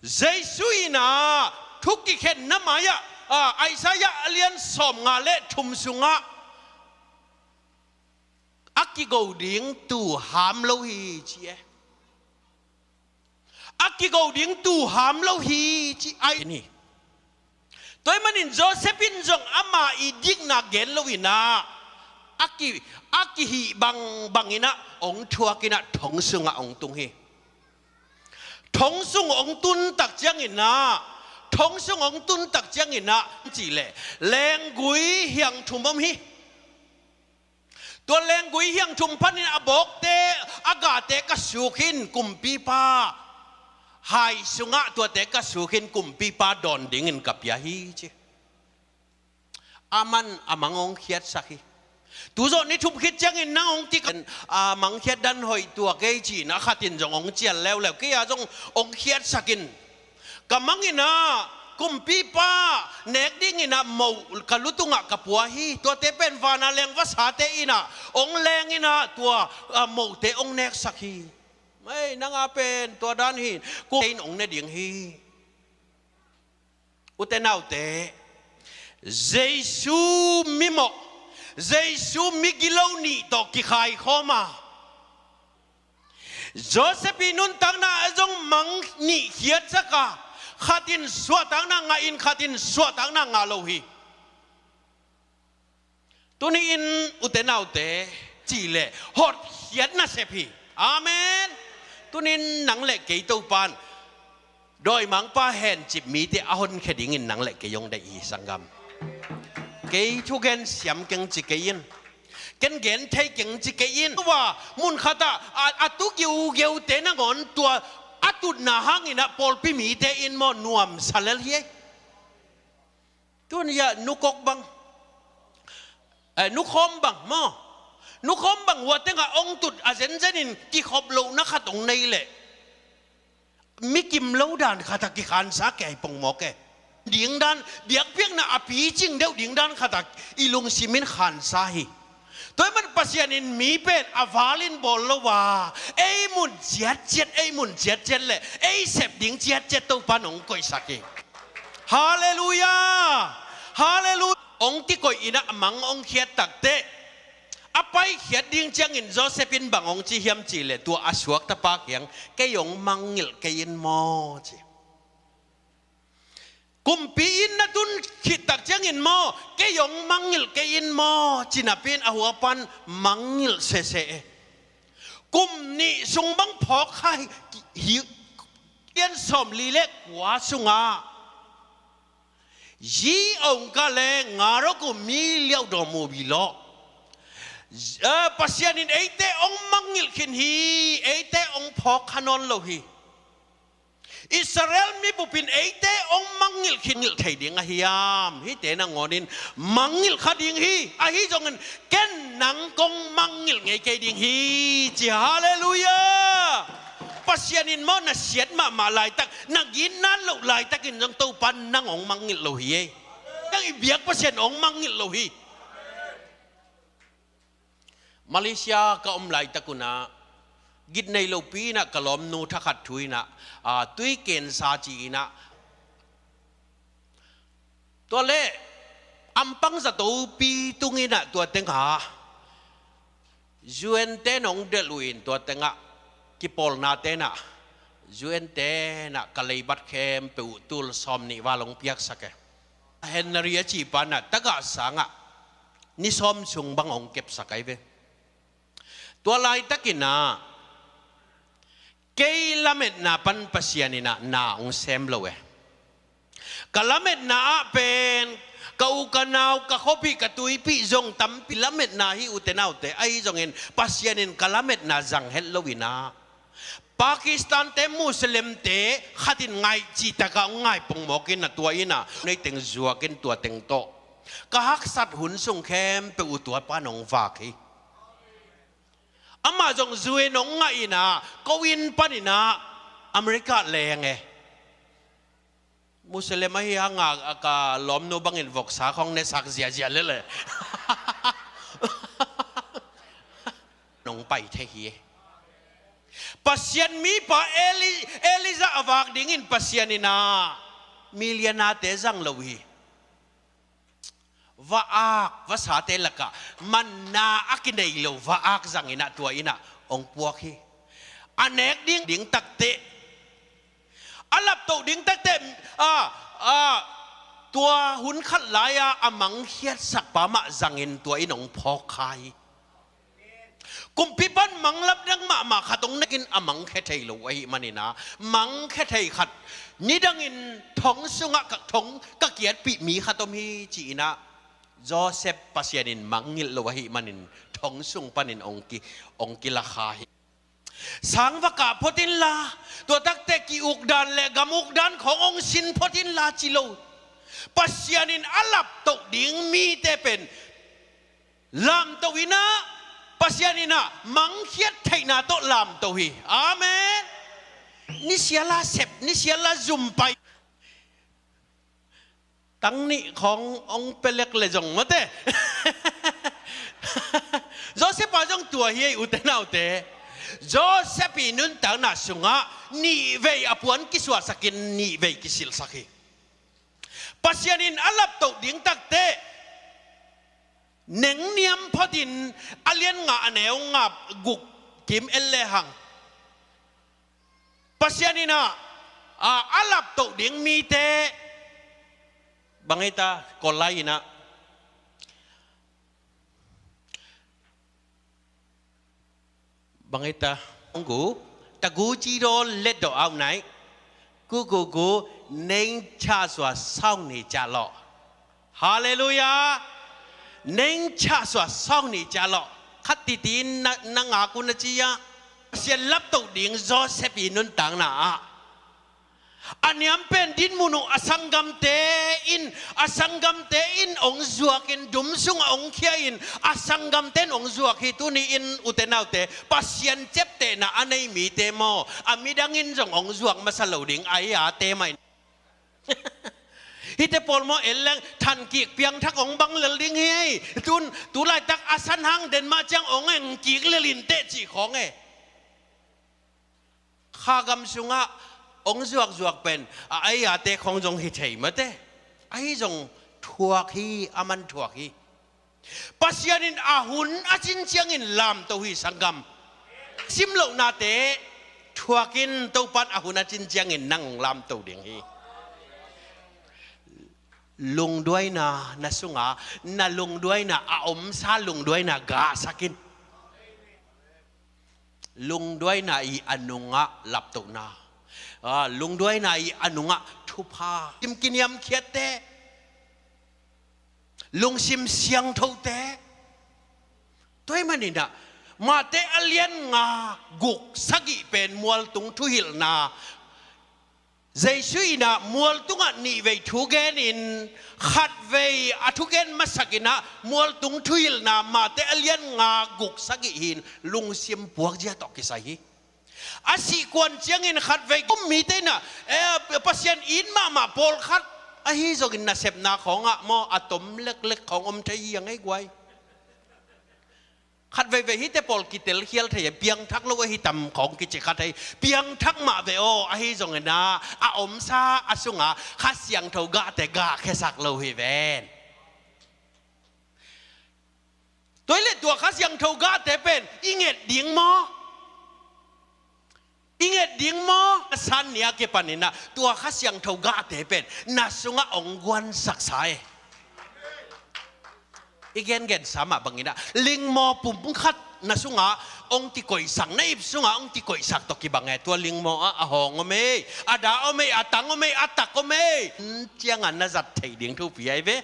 Jesu inah thu kikhenna mai-ah, ah, Isaiah a lian sawmnga le thum sungah a kigo ding tuu ham lo hi ci e. A kigo ding tuu ham lo hi ci ai ni. Tua ahih manin Joseph in zong ama i dikna gen loinah a ki, a kihih bangbang inah hong thuak inah thong sungah hong tung hi. Thong sung hong tun tak cianginah, thong sung hong tun tak cianginah, cih leh lenggui hiang thum om hi. Tua lenggui hiang thum panin a bawkte, a gate ka suk hi, kumpipa hai sungah tuate ka suk hi, kumpipa dawn dingin ka pia hi ci. Aman a mang hong khiatsak hi. Tuzawh ni thum khit ciangin nang hong kik a, mang khiat dan hoih tua kei ci-in a khatin zong hong cial leuleu, kei a zong hong khiatsak in. Ka mang inah kumpipa nek dinginah moh ka lu tungah ka pua hi. Tuate pen vana leng vasate inah hong leng inah tua, ah, mohte hong neksak hi. Ei, nang a pen tua dan hi. Kum in hong ne ding hi. Ute naute, Jesu mimawh, Jesu migilo nih tawh kikhaikhawm a, Joseph i nuntakna ah zong mang nih khiatsak a, khat in suahtakna ngah in khat in suahtakna ngah lo hi. Tuni in ute naute, cih leh hotkhiat nasep hi. Amen. Tuni in nang le kei Topan dawimangpa hencip mite a honkhia dingin nang le kei hong deih hi, sanggam. Kei thugen siam keng ci kei in. Ken gen thei keng ci kei in. Tua mun khatah a, a tu giugiute nangawn tua a tutna hanginah pawlpi mite in maw nuamsa lel hi ei. Tun hiah nukok bang, eh, nukhawm bang maw? Nukhawm bang hua tengah hong tut a zenzenin kikhop lohna khat hong nei leh mi kim lo dan khatah kikhansa kei pongmawk e. Dingdan, biakpiakna a picing deuh dingdan khatah i lungsim in khansa hi. Tua ahih man Pasian in mi pen a valin bawl lo a, ei mun ciatciat, ei mun ciatciat le ei sep ding ciatciat Topan hong koihsak hi. Halleluiah. Halleluiah. Hong kikoih inah mang hong khiat takteh a paikhiat ding ciangin Joseph in bang hong ci hiam cih leh tua a suakta pa kiang, kei hong mangngilh kei in maw ci. Kumpi inn na tun khit tak ciangin maw, kei hong mangngilh kei in maw, ci napi in a hua pan mangngilh sese e. Kum nih sung bang phawk kha hi, hi, lian sawmli le kua sungah, yi ong ka le nga ro ku mi liau daw mu bi lo. Eh, Pasian in eite hong mangngilh khin hi, eite hong phawk kha nawn lo hi. Israel mibup in eite hong mangngilh khin ngilh thei ding a hiam? Hihte nangawnin mangngilh kha ding hi. Ahi zongin ken nang kong mangngilh ngei kei ding hi, ci. Halleluiah. Pasian in maw na siat mahmah laitak, na gitna loh laitakin zong Topa nang hong mangngilh lo hi ei. Nang i biak Pasian hong mangngilh lo hi. Malaysia ka om laitak unah, gitnei lopi inah ka lawmnu thakhat thu inah, a, tui kensa ci inah, tua le ampang zatopi tung inah tua tengah U N te nong delh uh in tua tengah kipawlna tenah U N tenah ka leibat khempeuh uh tul sawm nih val hong piaksak e. Henry a ci panah tagah sangah ni sawm sung bang hong kepsak ai ve. Tua laitakinah kei lametna pan Pasian inah na hong sem lo e. Ka lametna ah pen ka u ka nau, ka khuapih ka tuipih zong tampi lametna hi, ute naute. Ahi zongin Pasian in ka lametna zang het lo inah Pakistan-te Muslim-te khatin ngaih cihtakah hong ngai pongmawkin a tua innah neiteng zuakin tua teng tawh ka haksat hun sung khempeuh uh tua pan hong vak hi. Amah zong zu-in hong ngah innah ko inn paninah America leng e. Muslim ahi hanga ka lawmnu bangin voksa khong nesak ziazia lele. Nong pai thei hi. Pasian mipa Eli, Elijah a vak dingin Pasian innah millionaire-te zang lo hi. Va-ak, vasate lakah manna a kinei lo va-ak zanginah tua innah hong puak hi. A nek ding ding takteh, a laptoh ding takteh, a, a, tua hun khat lai-a a mangkhiatsakpa mah zangin tua in hong phawk kha hi. Kumpi pan manglap dang mahmah khat hong nekin a mangkhia thei lo ahih maninah mangkhia thei khat nidangin thong sungah ka, thong ka kiatpih mi khat om hi ci-inah Joseph Pasian in mangngilh lo ahih manin thong sung panin hong ki, hong kila kha hi. Sang va kah phot inla, tua takte ki-ukdan le gam ukdan khong hong sin phot inla ci lo. Pasian in a laptoh ding mite pen lamto innah, Pasian innah mangkhiat theihna tawh lamto hi. Amen. Nisiala sep, nisiala zumpai. Tang nih khong hong pelek le zong mate. Joseph a zong tua hi ei, ute naute. Joseph i nuntakna sungah nihvei a puan kisuahsakin nihvei kisilhsak hi. Pasian in a laptoh ding takteh nengniam photin a lian nga a neu nga guk kim en lehang Pasian innah a, a laptoh ding mite bang hita, Kolai innah bang hita, ong gu, ta gu ci daw let daw au nai, gu gu gu, neng cha sua sau ni cha lo. Halleluiah. Neng cha sua sau ni cha lo. Khat titi na, na ngak uh na ci a. Pasian laptoh ding Joseph i nuntakna ah a niam pen dinmun uh a sanggamte in, a sanggamte in ong zuakin dum sungah ong khia in, a sanggamte in ong zuak hi. Tuni in ute naute, Pasian ciaptehna a nei mite maw, a midang in zong ong zuak masa lo ding a, ei a te mai. Hite pawl maw, en leng thankik piangthak ong bang lel ding hi ei. Tun, tu laitak a san hang den mah ciang ong eng kik lel inteh cih khawng e. Kha gam sungah ong zuakzuak pen a, ei a te khawng zong hi thei mate. Ahi zong thuak hi, a man thuak hi. Pasian in a hun a cin ciangin lamto hi sanggam. Simlohnate thuakin Topan a hun a cin ciangin nang lamto ding hi. Lungduaina na sunga, na lungduaina a omsa lungduaina gahsakin. Lungduaina i a nungah laptohna, a, lungduaina i a nungah thupha, sim kiniamkhiatte, lungsim siangthote. Tua ahih maninah Mate a lian nga guk sagih pen mualtung thuhilhna. Jesu innah mualtungah nihvei thugenin khatvei a thugen masakinah mualtung thuhilhna Mate a lian nga guk sagih hin lungsim puakzia tawh kisai hi. A sihkuan ciangin khatvei kum mite innah, eh, Pasian it mahmah pawlkhat ahi zongin nasepna khawngah maw a tom leklek khawng om thei hi a ngei guai. Khat veivei hihte pawl kitelkhial thei a, piangthak lo ahi tam khawng kici kha thei. Piangthak mah ve aw, ahi zongin ah a omsa a sunga Kha Siangtho gahte gahkhiasak lo hi ven. Tua hileh tua Kha Siangtho gahte pen i nget ding maw? I nget ding maw? A san ni a kipaninah tua Kha Siangtho gahte pen na sungah ong guansaksa e. I gengensa mah banginah lingmaw pum khat na sungah ong kikoihsak, na ip sungah ong kikoihsak tawh kibang e. Tua lingmaw ah a hawng om ei, a da om ei, a tang om ei, a tak om ei. Ciangah na zat theih ding thupi ahi ve.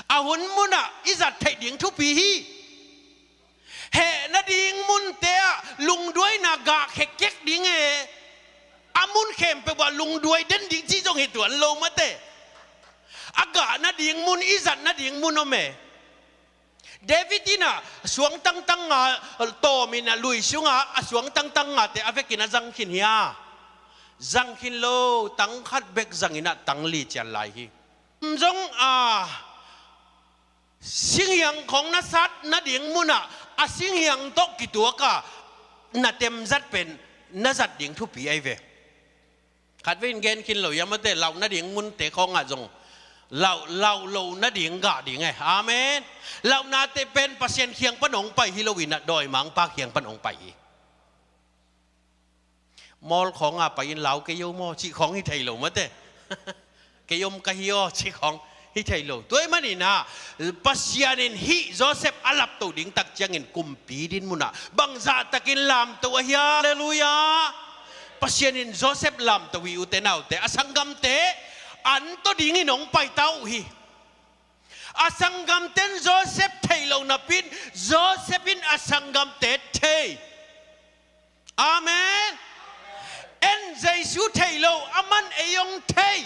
A hun munah i zat theih ding thupi hi. Heh nading munte ah lungduaina gah khekkek ding e. A mun khempeuh ah lungduai den ding cih zong hi tuan lo mate. A gah nading mun, i zat nading mun om e. David in ah suang tangtang nga tawm in ah lui sungah a suang tangtang ngate a vekin a zang khin hi a. Zang khin lo, tang khat bek zang in ah tang li cian lai hi. Zong a singhiang khawng na sat nading munah a singhiang tawh kituak a na temzat pen na zat ding thupi ahi ve. Khatvei in gen khin lo hiam mate, lauh nading munte khawngah zong lauh, lauh lo nading gah ding e. Amen. Lauhnate pen Pasian kiang pan hong pai hi lo in ah dawimangpa kiang pan hong pai hi. Mall khawngah pai in lau kei o maw cih khawng hi thei lo mate. Kei om ka hi aw cih khawng hi thei lo. Tua ahih manin ah Pasian in hih Joseph a lapto ding tak ciangin kumpi din munah bangzah takin lamto ahi a. Halleluiah. Pasian in Joseph lamto hi, ute naute, a sanggamte an tawh dingin hong pai ta uh hi. A sanggamten Joseph thei lo napi in Joseph in a sanggamte thei. Amen. En Jesu thei lo, aman ei hong thei.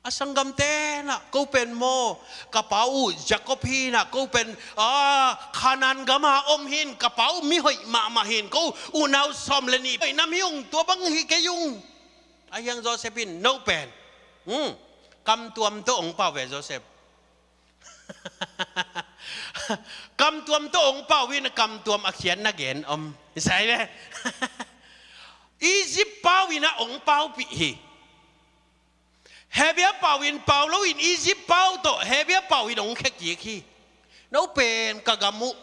A sanggamte in ah ko pen maw, ka pa uh Jacob hi in ah, ko pen a Kanaan gama om hi in, ka pa uh mihoih mahmah hi in, ko unau sawm le nih hoih nam hi ung, tua bang hi kei ung. Ahi hang Joseph in, no pen, hmm, kamtuam tawh hong pau ve Joseph. Kamtuam tawh hong pau in, kamtuam a khiatna gen om. Sai ve. Egypt pau in ah hong paupih hi. Hebrew pau in pau lo in Egypt pau tawh Hebrew pau in hong khekik hi. No pen ka gam uh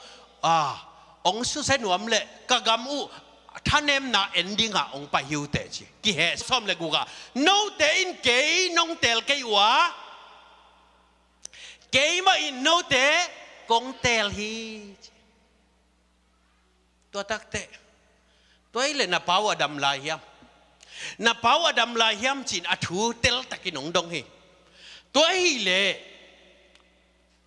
a hong susia nuam leh ka gam uh thanemna en dingah hong pai hi uh teh ci. Kiheh sawm le guk ah, note in kei nong teel kei uh a, keimah in note kong teel hi ci. Tua takteh, tua hi leh na pau a dam lai hiam? Na pau a dam lai hiam ci-in a thu teltakin hong dong hi. Tua hi leh,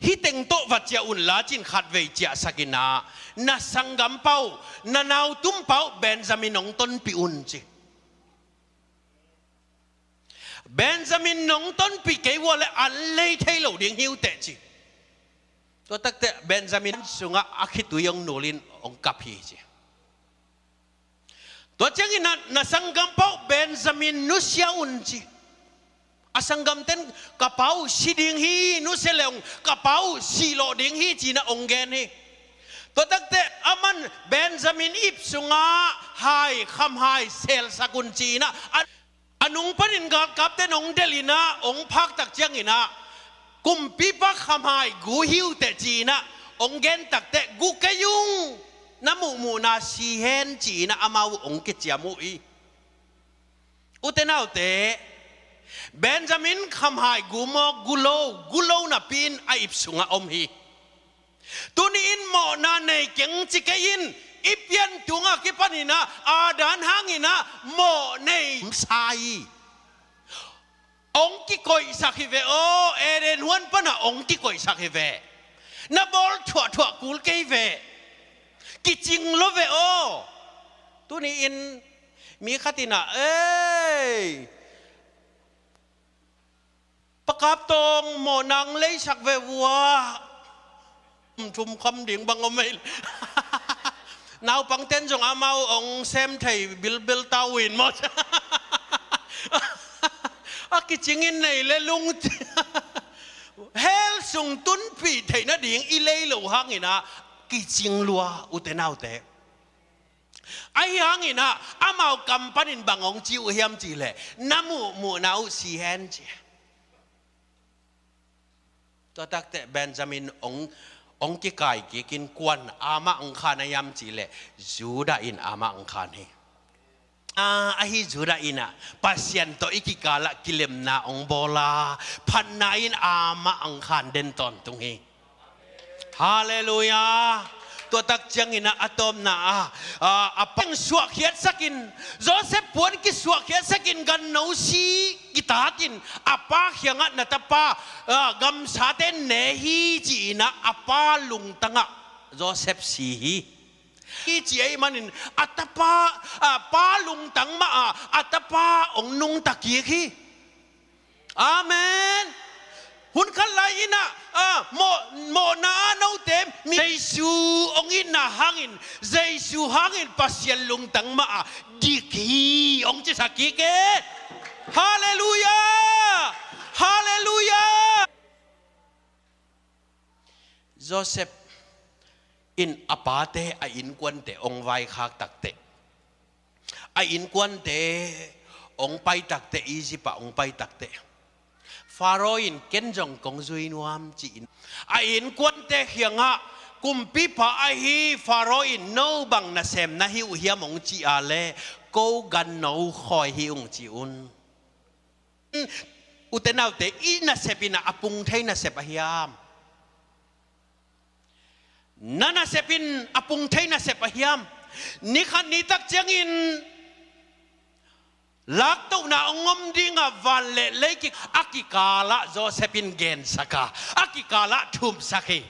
hih teng tawh va ciah un la ci-in khatvei ciahsak in ah, na sanggam pau, na nautum pau Benjamin hong tonpih un ci. Benjamin nong tonpih kei uh leh an lei thei lo ding hi uh teh ci. Tua takteh Benjamin sungah a khitui hong nul in hong kap hi ci. Tua ciangin ah na sanggam pau Benjamin nusia un ci. A sanggamten ka pau si ding hi, nusia leh hong ka pau sihlawh ding hi ci-in ah hong gen hi. Tua takteh aman Benjamin ip sungah hai, khamhai selsak un ci-in ah a A nung panin galkapte in hong delh in ah, hong phak tak ciangin ah, kumpipa khamhai gu hi uh teh ci-in ah hong gen takteh, gu kei ung, na muhmuhna si hen ci-in ah amau hong kiciam uh hi. Ute naute, Benjamin khamhai gu maw, gu lo, gu lo napi-in a ip sungah om hi. Tuni-in mawhna nei keng ci kei in, i pian tungah kipanin ah, a dan hangin ah mawh nei sa hi. Hong kikoihsak hi ve aw, Eden huan panah hong kikoihsak hi ve. Na bawl thuahthuah kul kei ve. Kicing lo ve aw. Tuni-in mi khat in ah, ei, Pa Kap Tawng, mawh nang leisak ve vua. Thum kham ding bang om ei. Naupangten zong amau hong sem thei bilbil ta uh in maw. A kicingin nei le lung. Hell sung tunpih theih nading i lei lo hangin ah kicing lua, ute naute. Ahi hangin ah amau kam panin bang hong ci uh hiam cih leh, na muhmuhna uh si hen ci. Tua takteh Benjamin hong, hong kikai kik in, kuan amah hong khan a hiam cih leh, Judah in amah hong khan hi. A, ahi Judah in ah Pasian tawh i kikalah kilemna hong bawl a, phatna in amah hong khan den tawntung hi. Halleluiah. Tua tak ciangin ah a tawpna ah, a, a pa in suahkhiatsak in, Joseph puan kisuahkhiatsak in, ganno si kitaat in, a pa kiangah, na tapa, a, gamsate ne hi ci-in ah a pa lungtangah Joseph si hi. Hi ci ahih manin a tapa, a pa lungtang mah a, a tapa hong nungta kik hi. Amen. Hun khat lai in ah, ah, mawh, mawhna a note mi Jesu hong itna hangin, Jesu hangin Pasian lungtang mah a dik hi hong cisak kik e. Halleluiah. Halleluiah. Joseph in a pate a innkuante hong vaikhak takteh, a innkuante hong pai takteh, Egypt ah hong pai takteh, Pharaoh in ken zong kong zui nuam ci-in a innkuante kiangah, kumpipa ahi Pharaoh in no bang nasem na hi uh hiam hong cih a leh, ko ganno khawi hi ung ci un. Ute naute, i nasep in ah a pung thei nasep a hiam? Na nasep in a pung thei nasep a hiam? Ni khat ni tak ciangin laktohna hong om ding a, van le lei kik a kikal ah Joseph in gensak a, a kikal ah thumsak hi.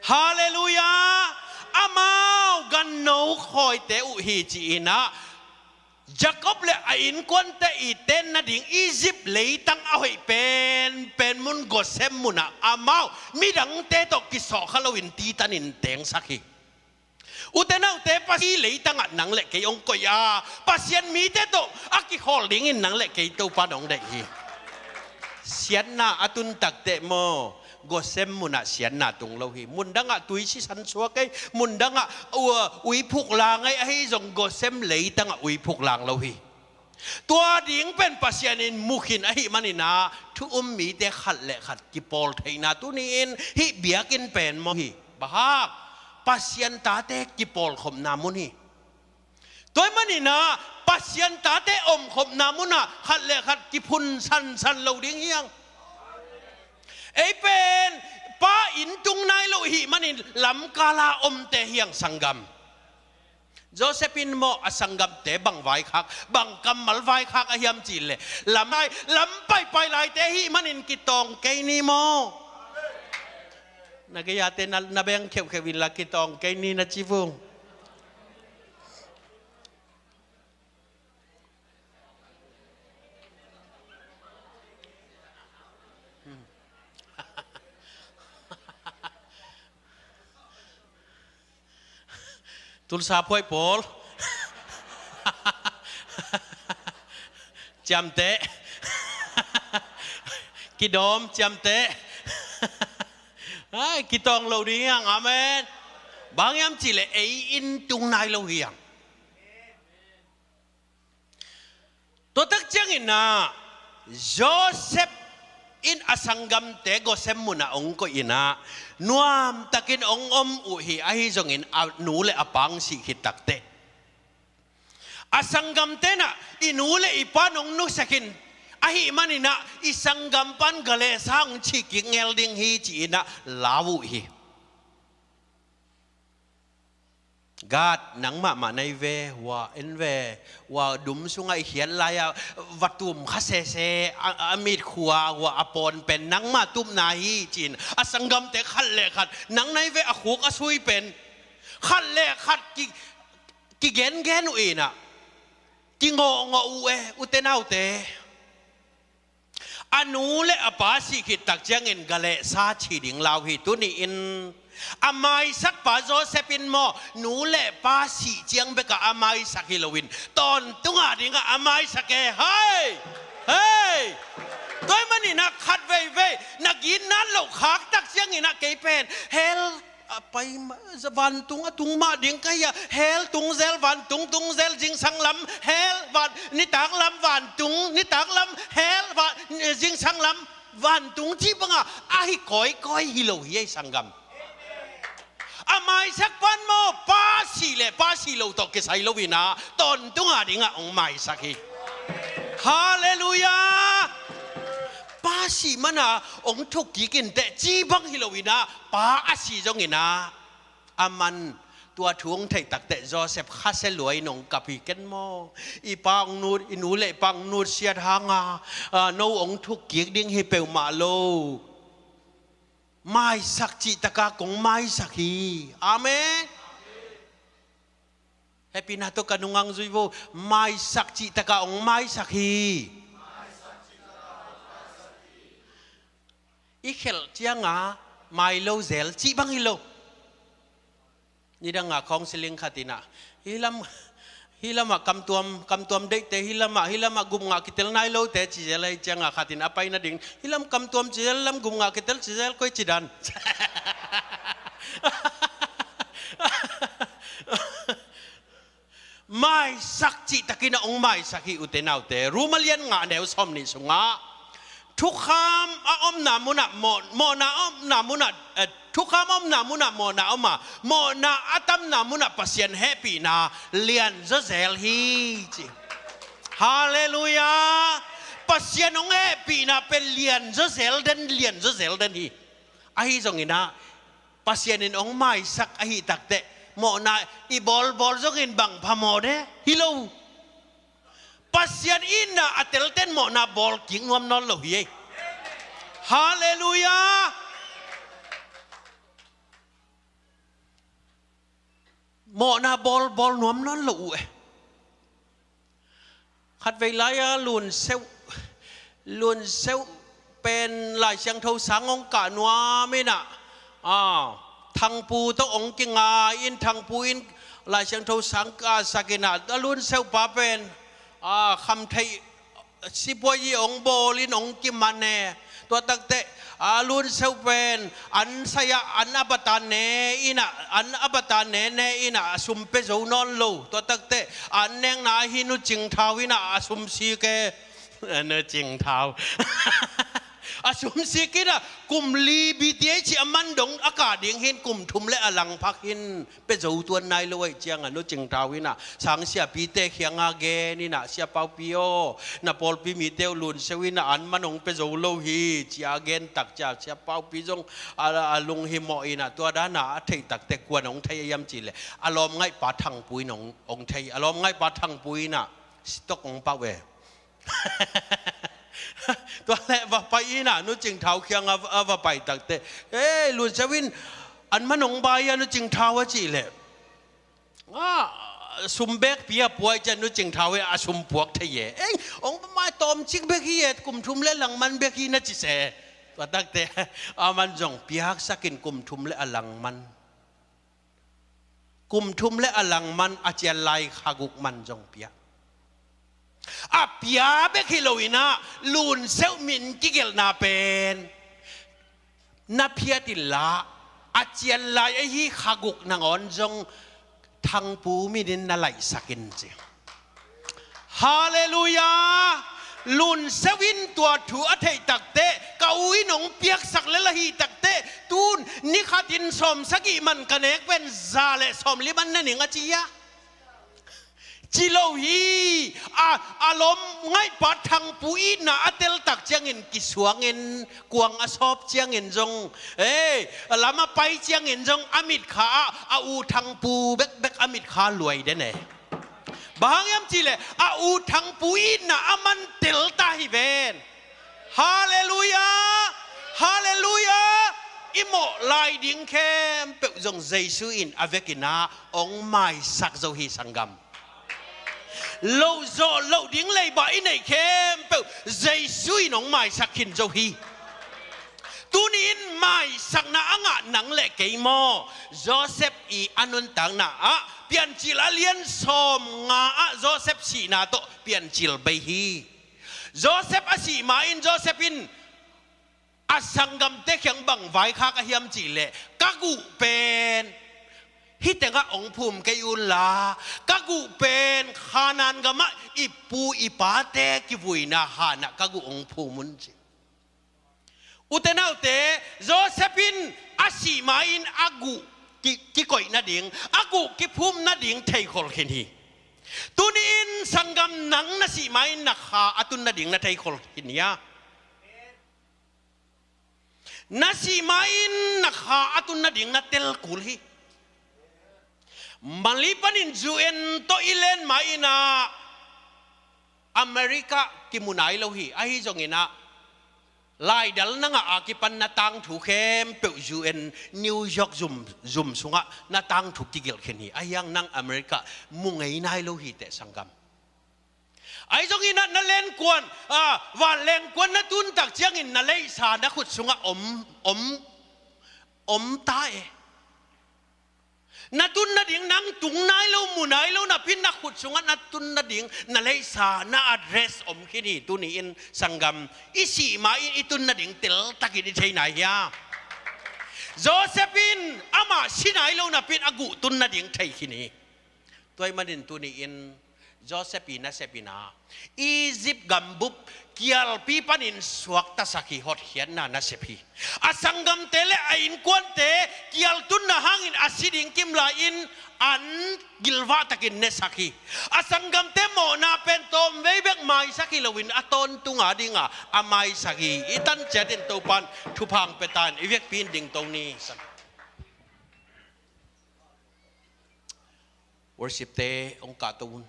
Halleluiah. Amau ganno khawite uh hi ci-in ah Jacob le a innkuante i tenna ding Egypt leitang a hoih penpen mun Goshen mun ah amau midangte tawh kisawhkha loin titan in tengsak hi. Ute naute, Pasian leitang ah nang le kei hong koih a, Pasian mite tawh a kikhawl dingin nang le kei Topa in hong deih hi. Siatna a tun takteh maw, Goshen mun ah siatna tung lo hi. Mun dang ah tui sisan suak ei, mun dang ah, uh, uiphuk lang ei, ahi zong Goshen leitang ah uiphuk lang lo hi. Tua ding pen Pasian in mu khin ahih manin ah thu um mite khat le khat kipawl theihna tuni-in hih biakinn pen maw hi. Bang hang? Pasian tate kipawlkhopna mun hi. Tua ahih manin ah Pasian tate omkhopna mun ah khat le khat kiphun sansan lo ding hi hang. Ei pen pa inn tung nai lo ahih manin lamkal ah omte hi hang, sanggam. Joseph in maw a sanggamte bang vaikhak, bang kammal vaikhak a hiam cih leh, lam ai, lam paipai laite ahih manin kitawng kei ni maw. Na gei-ate na, na beng kheuhkheuh inla, kitawng kei ni na ci vung. Tulsa phuai pawl. Ciamteh. Kidawm ciamteh. Ai, kitawng lo ding hi hang, amen. Bang hiam cih leh ei inn tung nai lo hi hang. Tua tak ciangin ah Joseph in a sanggamte Goshen mun ah hong koih in ah nuamtakin hong om uh hi. Ahi zongin a nu le a pa hong sih khit takteh, a sanggamte in ah, i nu le i pa in hong nusia khin ahih manin ah i sanggampa in galehsa hong cih kik ngel ding hi ci-in ah lau uh hi. Gad, nangmah mah na hi ve, hua en ve, hua dum sungah i khiat lai-ah va tum kha sese, a, a mitkhua, hua a pawn pen nangmah tupna hi ci-in a sanggamte khat le khat, nang na hi ve, a khuk a sui pen khat le khat ki, kigengen uh in ah kingawhngawh uh e, ute naute. A nu le a pa sih khit tak ciangin galehsa ci ding lau hi. Tuni-in a maisakpa Joseph in maw, nu le pa sih ciang bekah a maisak hi loin tawntung a dingah a maisak e. Hei! Hei! Tua ahih manin ah khat veivei na ginat loh khak tak ciangin ah kei pen hell a pai ma-, vantung a tung mah ding ka hi a, hell tung zel, vantung tung zel, zingsang lam hell, van, nitak lam vantung, nitak lam hell, van, zingsang lam vantung cih bangah a hi kawikawi hi lo hi ei, sanggam. A maisakpa in maw, pa sih le pa sih lo tawh kisai loin ah tawntung a dingah hong maisak hi. Halleluiah. Pa sih mana hong thuk kik inteh ci bang hi loin ah, pa a sih zongin ah, aman tua thu hong theih takteh Joseph khasia lua in hong kap hi. Ken maw, i pa hong nut, i nu le i pa hong nutsiat hanga, ah, no hong thuk kik ding hi peuhmah lo. Maisak cih taka kong maisak hi. Amen. Hehpihna tawh ka nungang zui vo. Maisak cih taka hong maisak hi. I khelh cianga mai lo zel cih bang hi lo. Nidanga counseling khat inah, hih lam, hih lamah kamtuam, kamtuam deihte, hih lamah, hih lamah gupngah kitel nai lote ci zel, ahih cianga khat in a pai nading, hih lam kamtuam ci zel, lam gupngah kitel ci zel, koi ci dan. Maisak cihtakin a hong maisak hi, ute naute. Roma lian nga neu sawm nih sungah thukham a omna munah mawh-, mawhna a omna munah, eh, thukham a omna munah mawhna a om a, mawhna a tamna munah Pasian hehpihna lian zawzel hi ci. Halleluiah. Pasian hong hehpihna pen lian zawzel den, lian zawzel den hi. Ahi zonginah Pasian in hong maisak ahih takteh mawhna i bawlbawl zongin bang phamawh de hi lo. Pasian itna a telten mawhna bawl kik nuam nawn lo hi ei. Halleluiah. Mawhna bawlbawl nuam nawn lo uh e. Khatvei lai-a Lunseuh, Lunseuh pen Lai Siangtho sang hong kah nuam inah, a, Thangpu tawh hong kingai in, Thangpu in Lai Siangtho sang kahsak inah, a Lunseuh pa pen, a, khamtheih sipuai hong bawl in hong kiman e. Tua takteh a Lunseuh pen an sai-ah an a bata ne inah, an a bata ne ne inah a sum pia zo nawn lo. Tua takteh an nekna ahi Nu Cing Thau inah a sum sik e. Nu Cing Thau. A sum sik inah kum li B Th a man dong a kah ding hin kum thum le a langphak hin pia zo tuan nai lo ahih cianga Nu Cing Thau inah sang siapite khianga gen inah, Sia Paupi aw, na pawlpi mite uh Lunseuh inah an man hong pia zo lo hi ci-a gen tak cia Sia Paupi zong a, a lunghimawh inah, tua dana a theih takteh kuan hong thei a hiam cihleh a lawmngaihpa Thangpu in hong, hong thei. A lawmngaihpa Thangpu inah sitok hong pau e. Tua leh va pai inah Nu Cing Thau khiang a, a va pai takteh, "Ei, Lunseuh in an man hong bai a Nu Cing Thau," a cih leh, a, sum bekpi a puai cian Nu Cing Thau in a sum puak thei e. "Ei, hong mai tawmcik bek hi e, kum thum le langman bek hi," na ci se. Tua takteh a man zong piaksakin kum thum le a langman, kum thum le a langman a cian lai kha guk man zong pia. A pia bek hi lo inah Lunseuh min kigelhna pen na phiat inla, a cian lai ahi kha guk nangawn zong Thangpu min in na laihsak in ci. Halleluiah. Lunseuh in tua thu a theih takteh, "Ka u in hong piaksak lel ahih takteh tun ni khatin sawmsagih man ka nek pen za le sawmli man na ning," a ci a. Ci lo hi. A, a lawmngaihpa Thangpu itna a tel tak ciangin kisuangin, kuang a sawp ciangin zong, ei, lam a pai ciangin zong a mitkha ah a u Thangpu bekbek a mitkha luai den e. Bang hang hiam cihleh a u Thangpu itna a man tel ta hi ven. Halleluiah. Halleluiah. I mawh lai ding khempeuh zong Jesu in a vekin ah hong maisak zo hi, sanggam. Loh zawh loh ding leiba i neih khempeuh Jesu in hong maisak khin zo hi. Tuni in maisakna a ngah nang le kei maw? Joseph i a nuntakna ah Piancil a lian sawmnga ah Joseph sihna tawh Piancil bei hi. Joseph a sih ma-in Joseph in a sanggamte kiang bang vaikhak a hiam cihleh, "Ka guh pen hih tengah hong phum kei unla, ka guh pen Khanaan gamah i pu i pate kivuina hanah ka guh hong phum un," ci. Ute naute, Joseph in a sih ma-in a guh ki, kikoih nading, a guh kiphum nading theikhol khin hi. Tuni in sanggam, nang na sih ma-in na kha a tun nading na theikhol khin hi a. Na sih ma-in na kha a tun nading na tel kul hi. Mali panin U N tawh i len ma-in ah America kimu nai lo hi. Ahi zongin ah Laidal na ngah a kipan na tangthu khempeuh U N New York zum, zum sungah na tangthu kigelh khin hi. Ahi hang nang America mu ngei nai lo hi teh sanggam. Ahi zongin na, na lenkuan, a, van lenkuan na tun tak ciangin na leisa na khut sungah om, om, om ta e. Na tun nading nang tung nai lo, mu nai lo napi-in na khut sungah na tun nading na leisa, na address om khin hi. Tuni-in sanggam, i sih ma-in i tun nading teltakin i thei nai hiam? Joseph in amah si nai lo napi-in a guh tun nading thei khin hi. Tua ahih manin tuni-in Joseph ii nasep in a, Egypt gambup kialpi panin suaktasak hi, hotkhiatna nasep hi. A sanggamte le a innkuante kialtunna hangin a si ding kimlai-in an gilvahtakin nesak hi. A sanggamte mawhna pen tawmvei bek maisak hi loin a tawntung a dinga a maisak hi. I tan ciatin Topan thupha hong pia ta in, i vekpi-in dingto ni. Worship-te hong kahto un.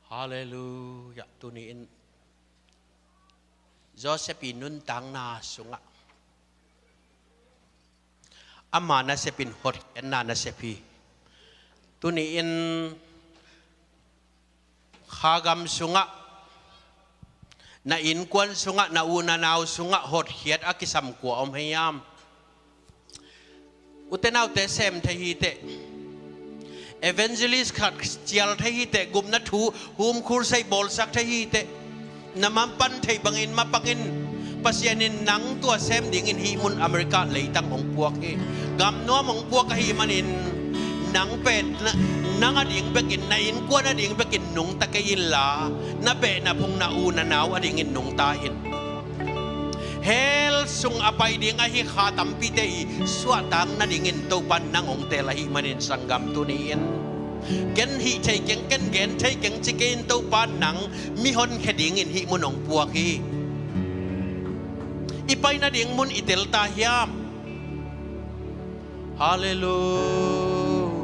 Halleluiah. Tuni-in Joseph ii nuntakna sungah ama nasep in hotkhiatna nasep hi. Tuni-in kha gam sungah, na innkuan sungah, na u na nau sungah hotkhiat a kisam kua om hiam? Ute naute, sem thei hi teh. Evangelist khat cial thei hi teh. Gupna thu, home crusade bawlsak thei hi teh. Na mapan thei bangin mapangin, Pasian in nang tua sem dingin hih mun America leitang hong puak hi. Gamnuam hong puak ahih manin nang pen na, nang ading bekin, na innkuan ading bekin nungta kei inla, na behna phung, na u na nau adingin nungta in. Hell sung a pai ding ahi kha tampite ii suahtak nadingin Topan nang hong teel ahih manin sanggam, tuni-in ken hih thei keng, ken gen thei keng ci kei in, Topan nang mi honkhia dingin hih mun hong puak hi. I pai nading mun i tel ta hiam? Halleluiah.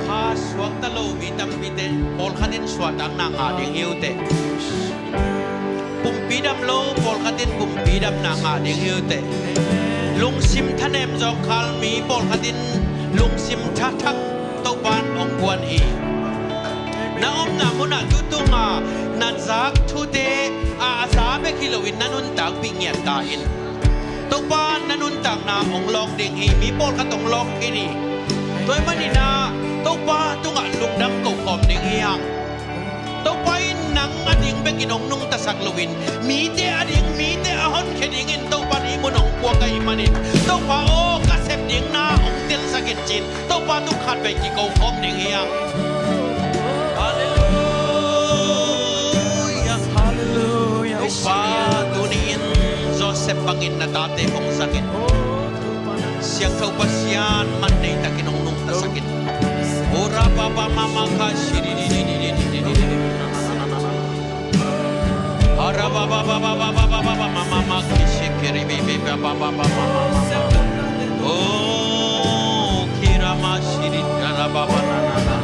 Kha suakta lo mi tampite, pawlkhat in suahtakna ngah ding hi uh teh. Pumpi dam lo pawlkhat in pumpi damna ngah ding hi uh teh. Lungsim thanem zawngkhal mi pawlkhat in lungsim thathak Topan hong guan hi. Na omna munah tutunga na zak thute a, a za bek hi loin na nuntakpih ngiat ta in. Topa na nuntakna hong lawk ding hi. Mi pawlkhat hong lawk khin hi. Tua ahih manin ah Topa tungah lungdam ko khawm ding hi hang. Topa in nang ading bekin hong nungtasak loin, mite ading, mite a honkhia dingin Topa in hih mun hong puak ahih manin, Topa aw, ka sep ding na hong telsak in ci-in Topa tung khatvei kiko khawm ding hi hang. Halleluiah. Halleluiah. Topa, tuni-in Joseph bangin na tate hong zangin, Siangtho Pasian man neitakin hong nungtasakin. Ora papa mama ka shiri di di di di di di di di di. Oh, kira masiri, kara baba na na na.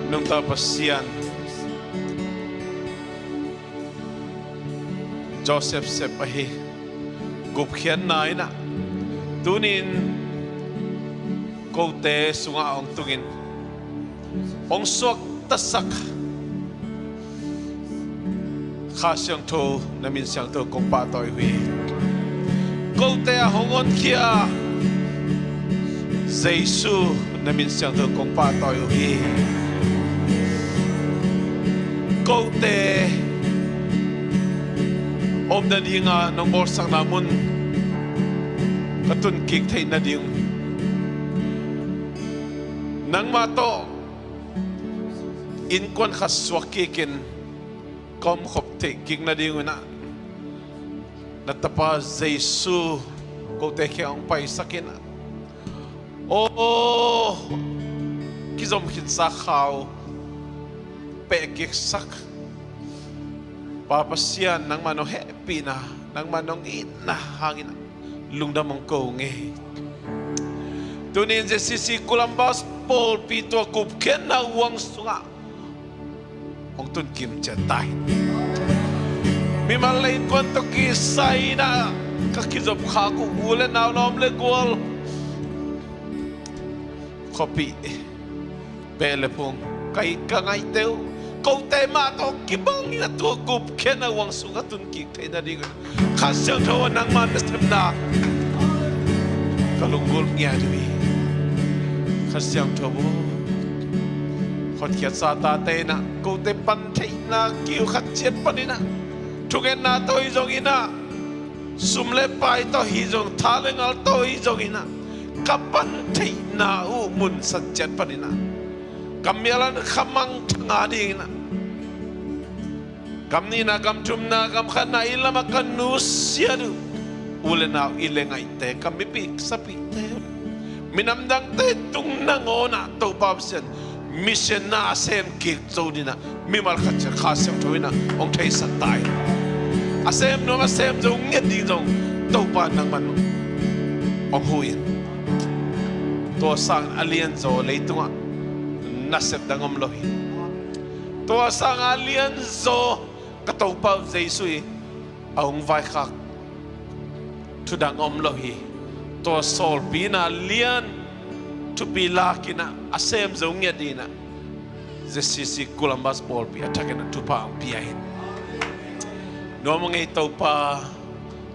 Nungta Pasian, Joseph sep ahi gupkhiatna in ah tunin kote sungah hong tungin hong suaktasak Kha Siangtho, na min siangtho kong pahtawi uh hi. Kote ah hong honkhia Jesu, na min siangtho kong pahtawi uh hi. Kote om nadinga nong bawlsakna mun ka tunkik theih nading, nangmah tawh innkuan khat suak kikin ka omkhop theih kik nading un ah, na tapa Jesu kote kiang hong paisak in ah, aw, kizom khinsa khau pehkiksak Pa Pasian, nangmah nong hehpihna, nangmah nong itna hangin ah lungdam hong ko nge. Tunin Z C C Columbus pawlpi tua gupkhiatna huang sungah hong tunkim ciat ta hi. Mimal le innkuan tawh kisai in ah ka kizop khak uh u le nau, lawm le gual, khuapi, beh le phung, ka it ka ngaihte uh, kote mah tawh kibang in ah tua gupkhiatna huang sungah tunkik theih nading un Kha Siangtho ah nangmah nasepna ka lunggulh ngiat uh hi. Kha Siangtho aw, hotkhiatsa tate in ah kote pantheihna kiu khat ciat panin ah, thungetna tawh hi zongin ah, sum le pai tawh hi zong, tha le ngal tawh hi zongin ah, ka pantheihna uh mun san ciat panin ah, ka mialan khamang thanga dingin ah, gam nihna, gam thumna, gam khatna inn lamah ka nusiat uh u le nau, it le ngaihte, ka mipih ka sapihte uh, minam dangte tung nangawn ah Topa Pasian, mission na a sem kik zo dingin ah mimal khat ciat Kha Siangtho in ah hong theisak ta hi. A sem nuam, a sem zo ngiat ding zong Topa nangman hong huh in. Tua sang a lianzaw leitungah nasep dang om lo hi. Tua sang a lianzaw ka Topa Jesu hi a hong vaikhak thu dang om lo hi. Tua sawlpi in ah lian thupi lak in ah a sem zo ngiat dingin ah Z C C Columbus pawlpi a thakin ah thupha hong pia hi. Nuam a ngei Topa,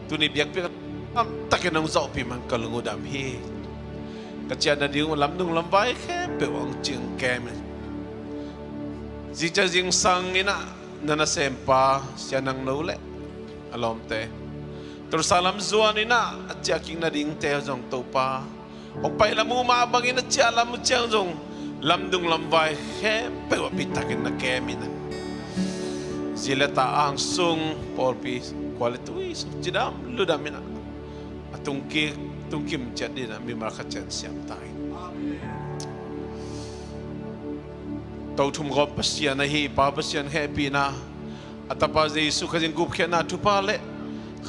tuni biakpiak a tamtakin hong zawhpih man ka lung uh dam hi. Ka ciah nading uh lamdung lamvai khempeuh hong cing kem in. Zingciang zingsang in ah na nasempa Sia Nang No le a lawmte, Tulsa lam zuan in ah a ciah kik nadingte zong Topa, hong pai lam uh mah bangin a ciah lam uh ciang zong lamdung lamvai khempeuh ah pi takin na kem in ah, zi le ta angsung pawlpi Tua le tui suk cidam ludam in ah a tungki, tungkim ciat dingin ah mimal khat ciat siam ta hi. Tothum gawp Pasian ahi Pa Pasian hehpihna, a Tapa Jesu Khazih gupkhiatna thupha le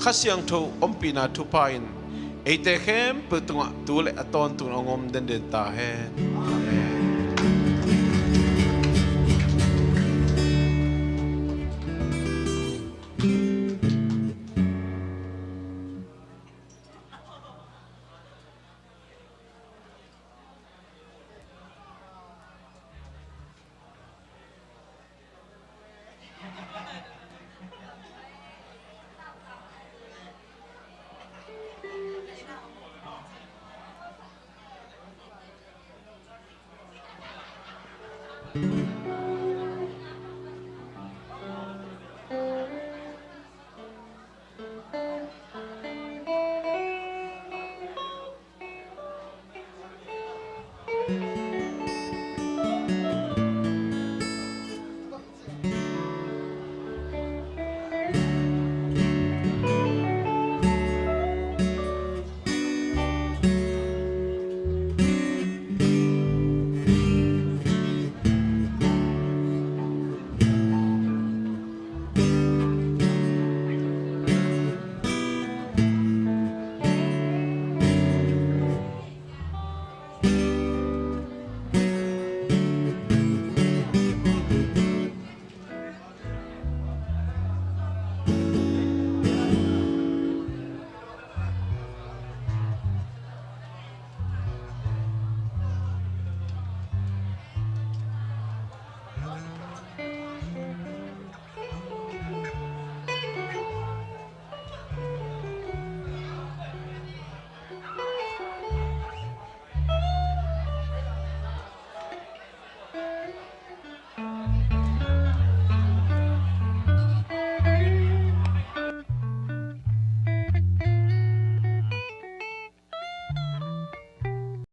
Kha Siangtho ompihna thupha in eite khempeuh tungah tu le a tawntung hong om denden ta hen. Amen.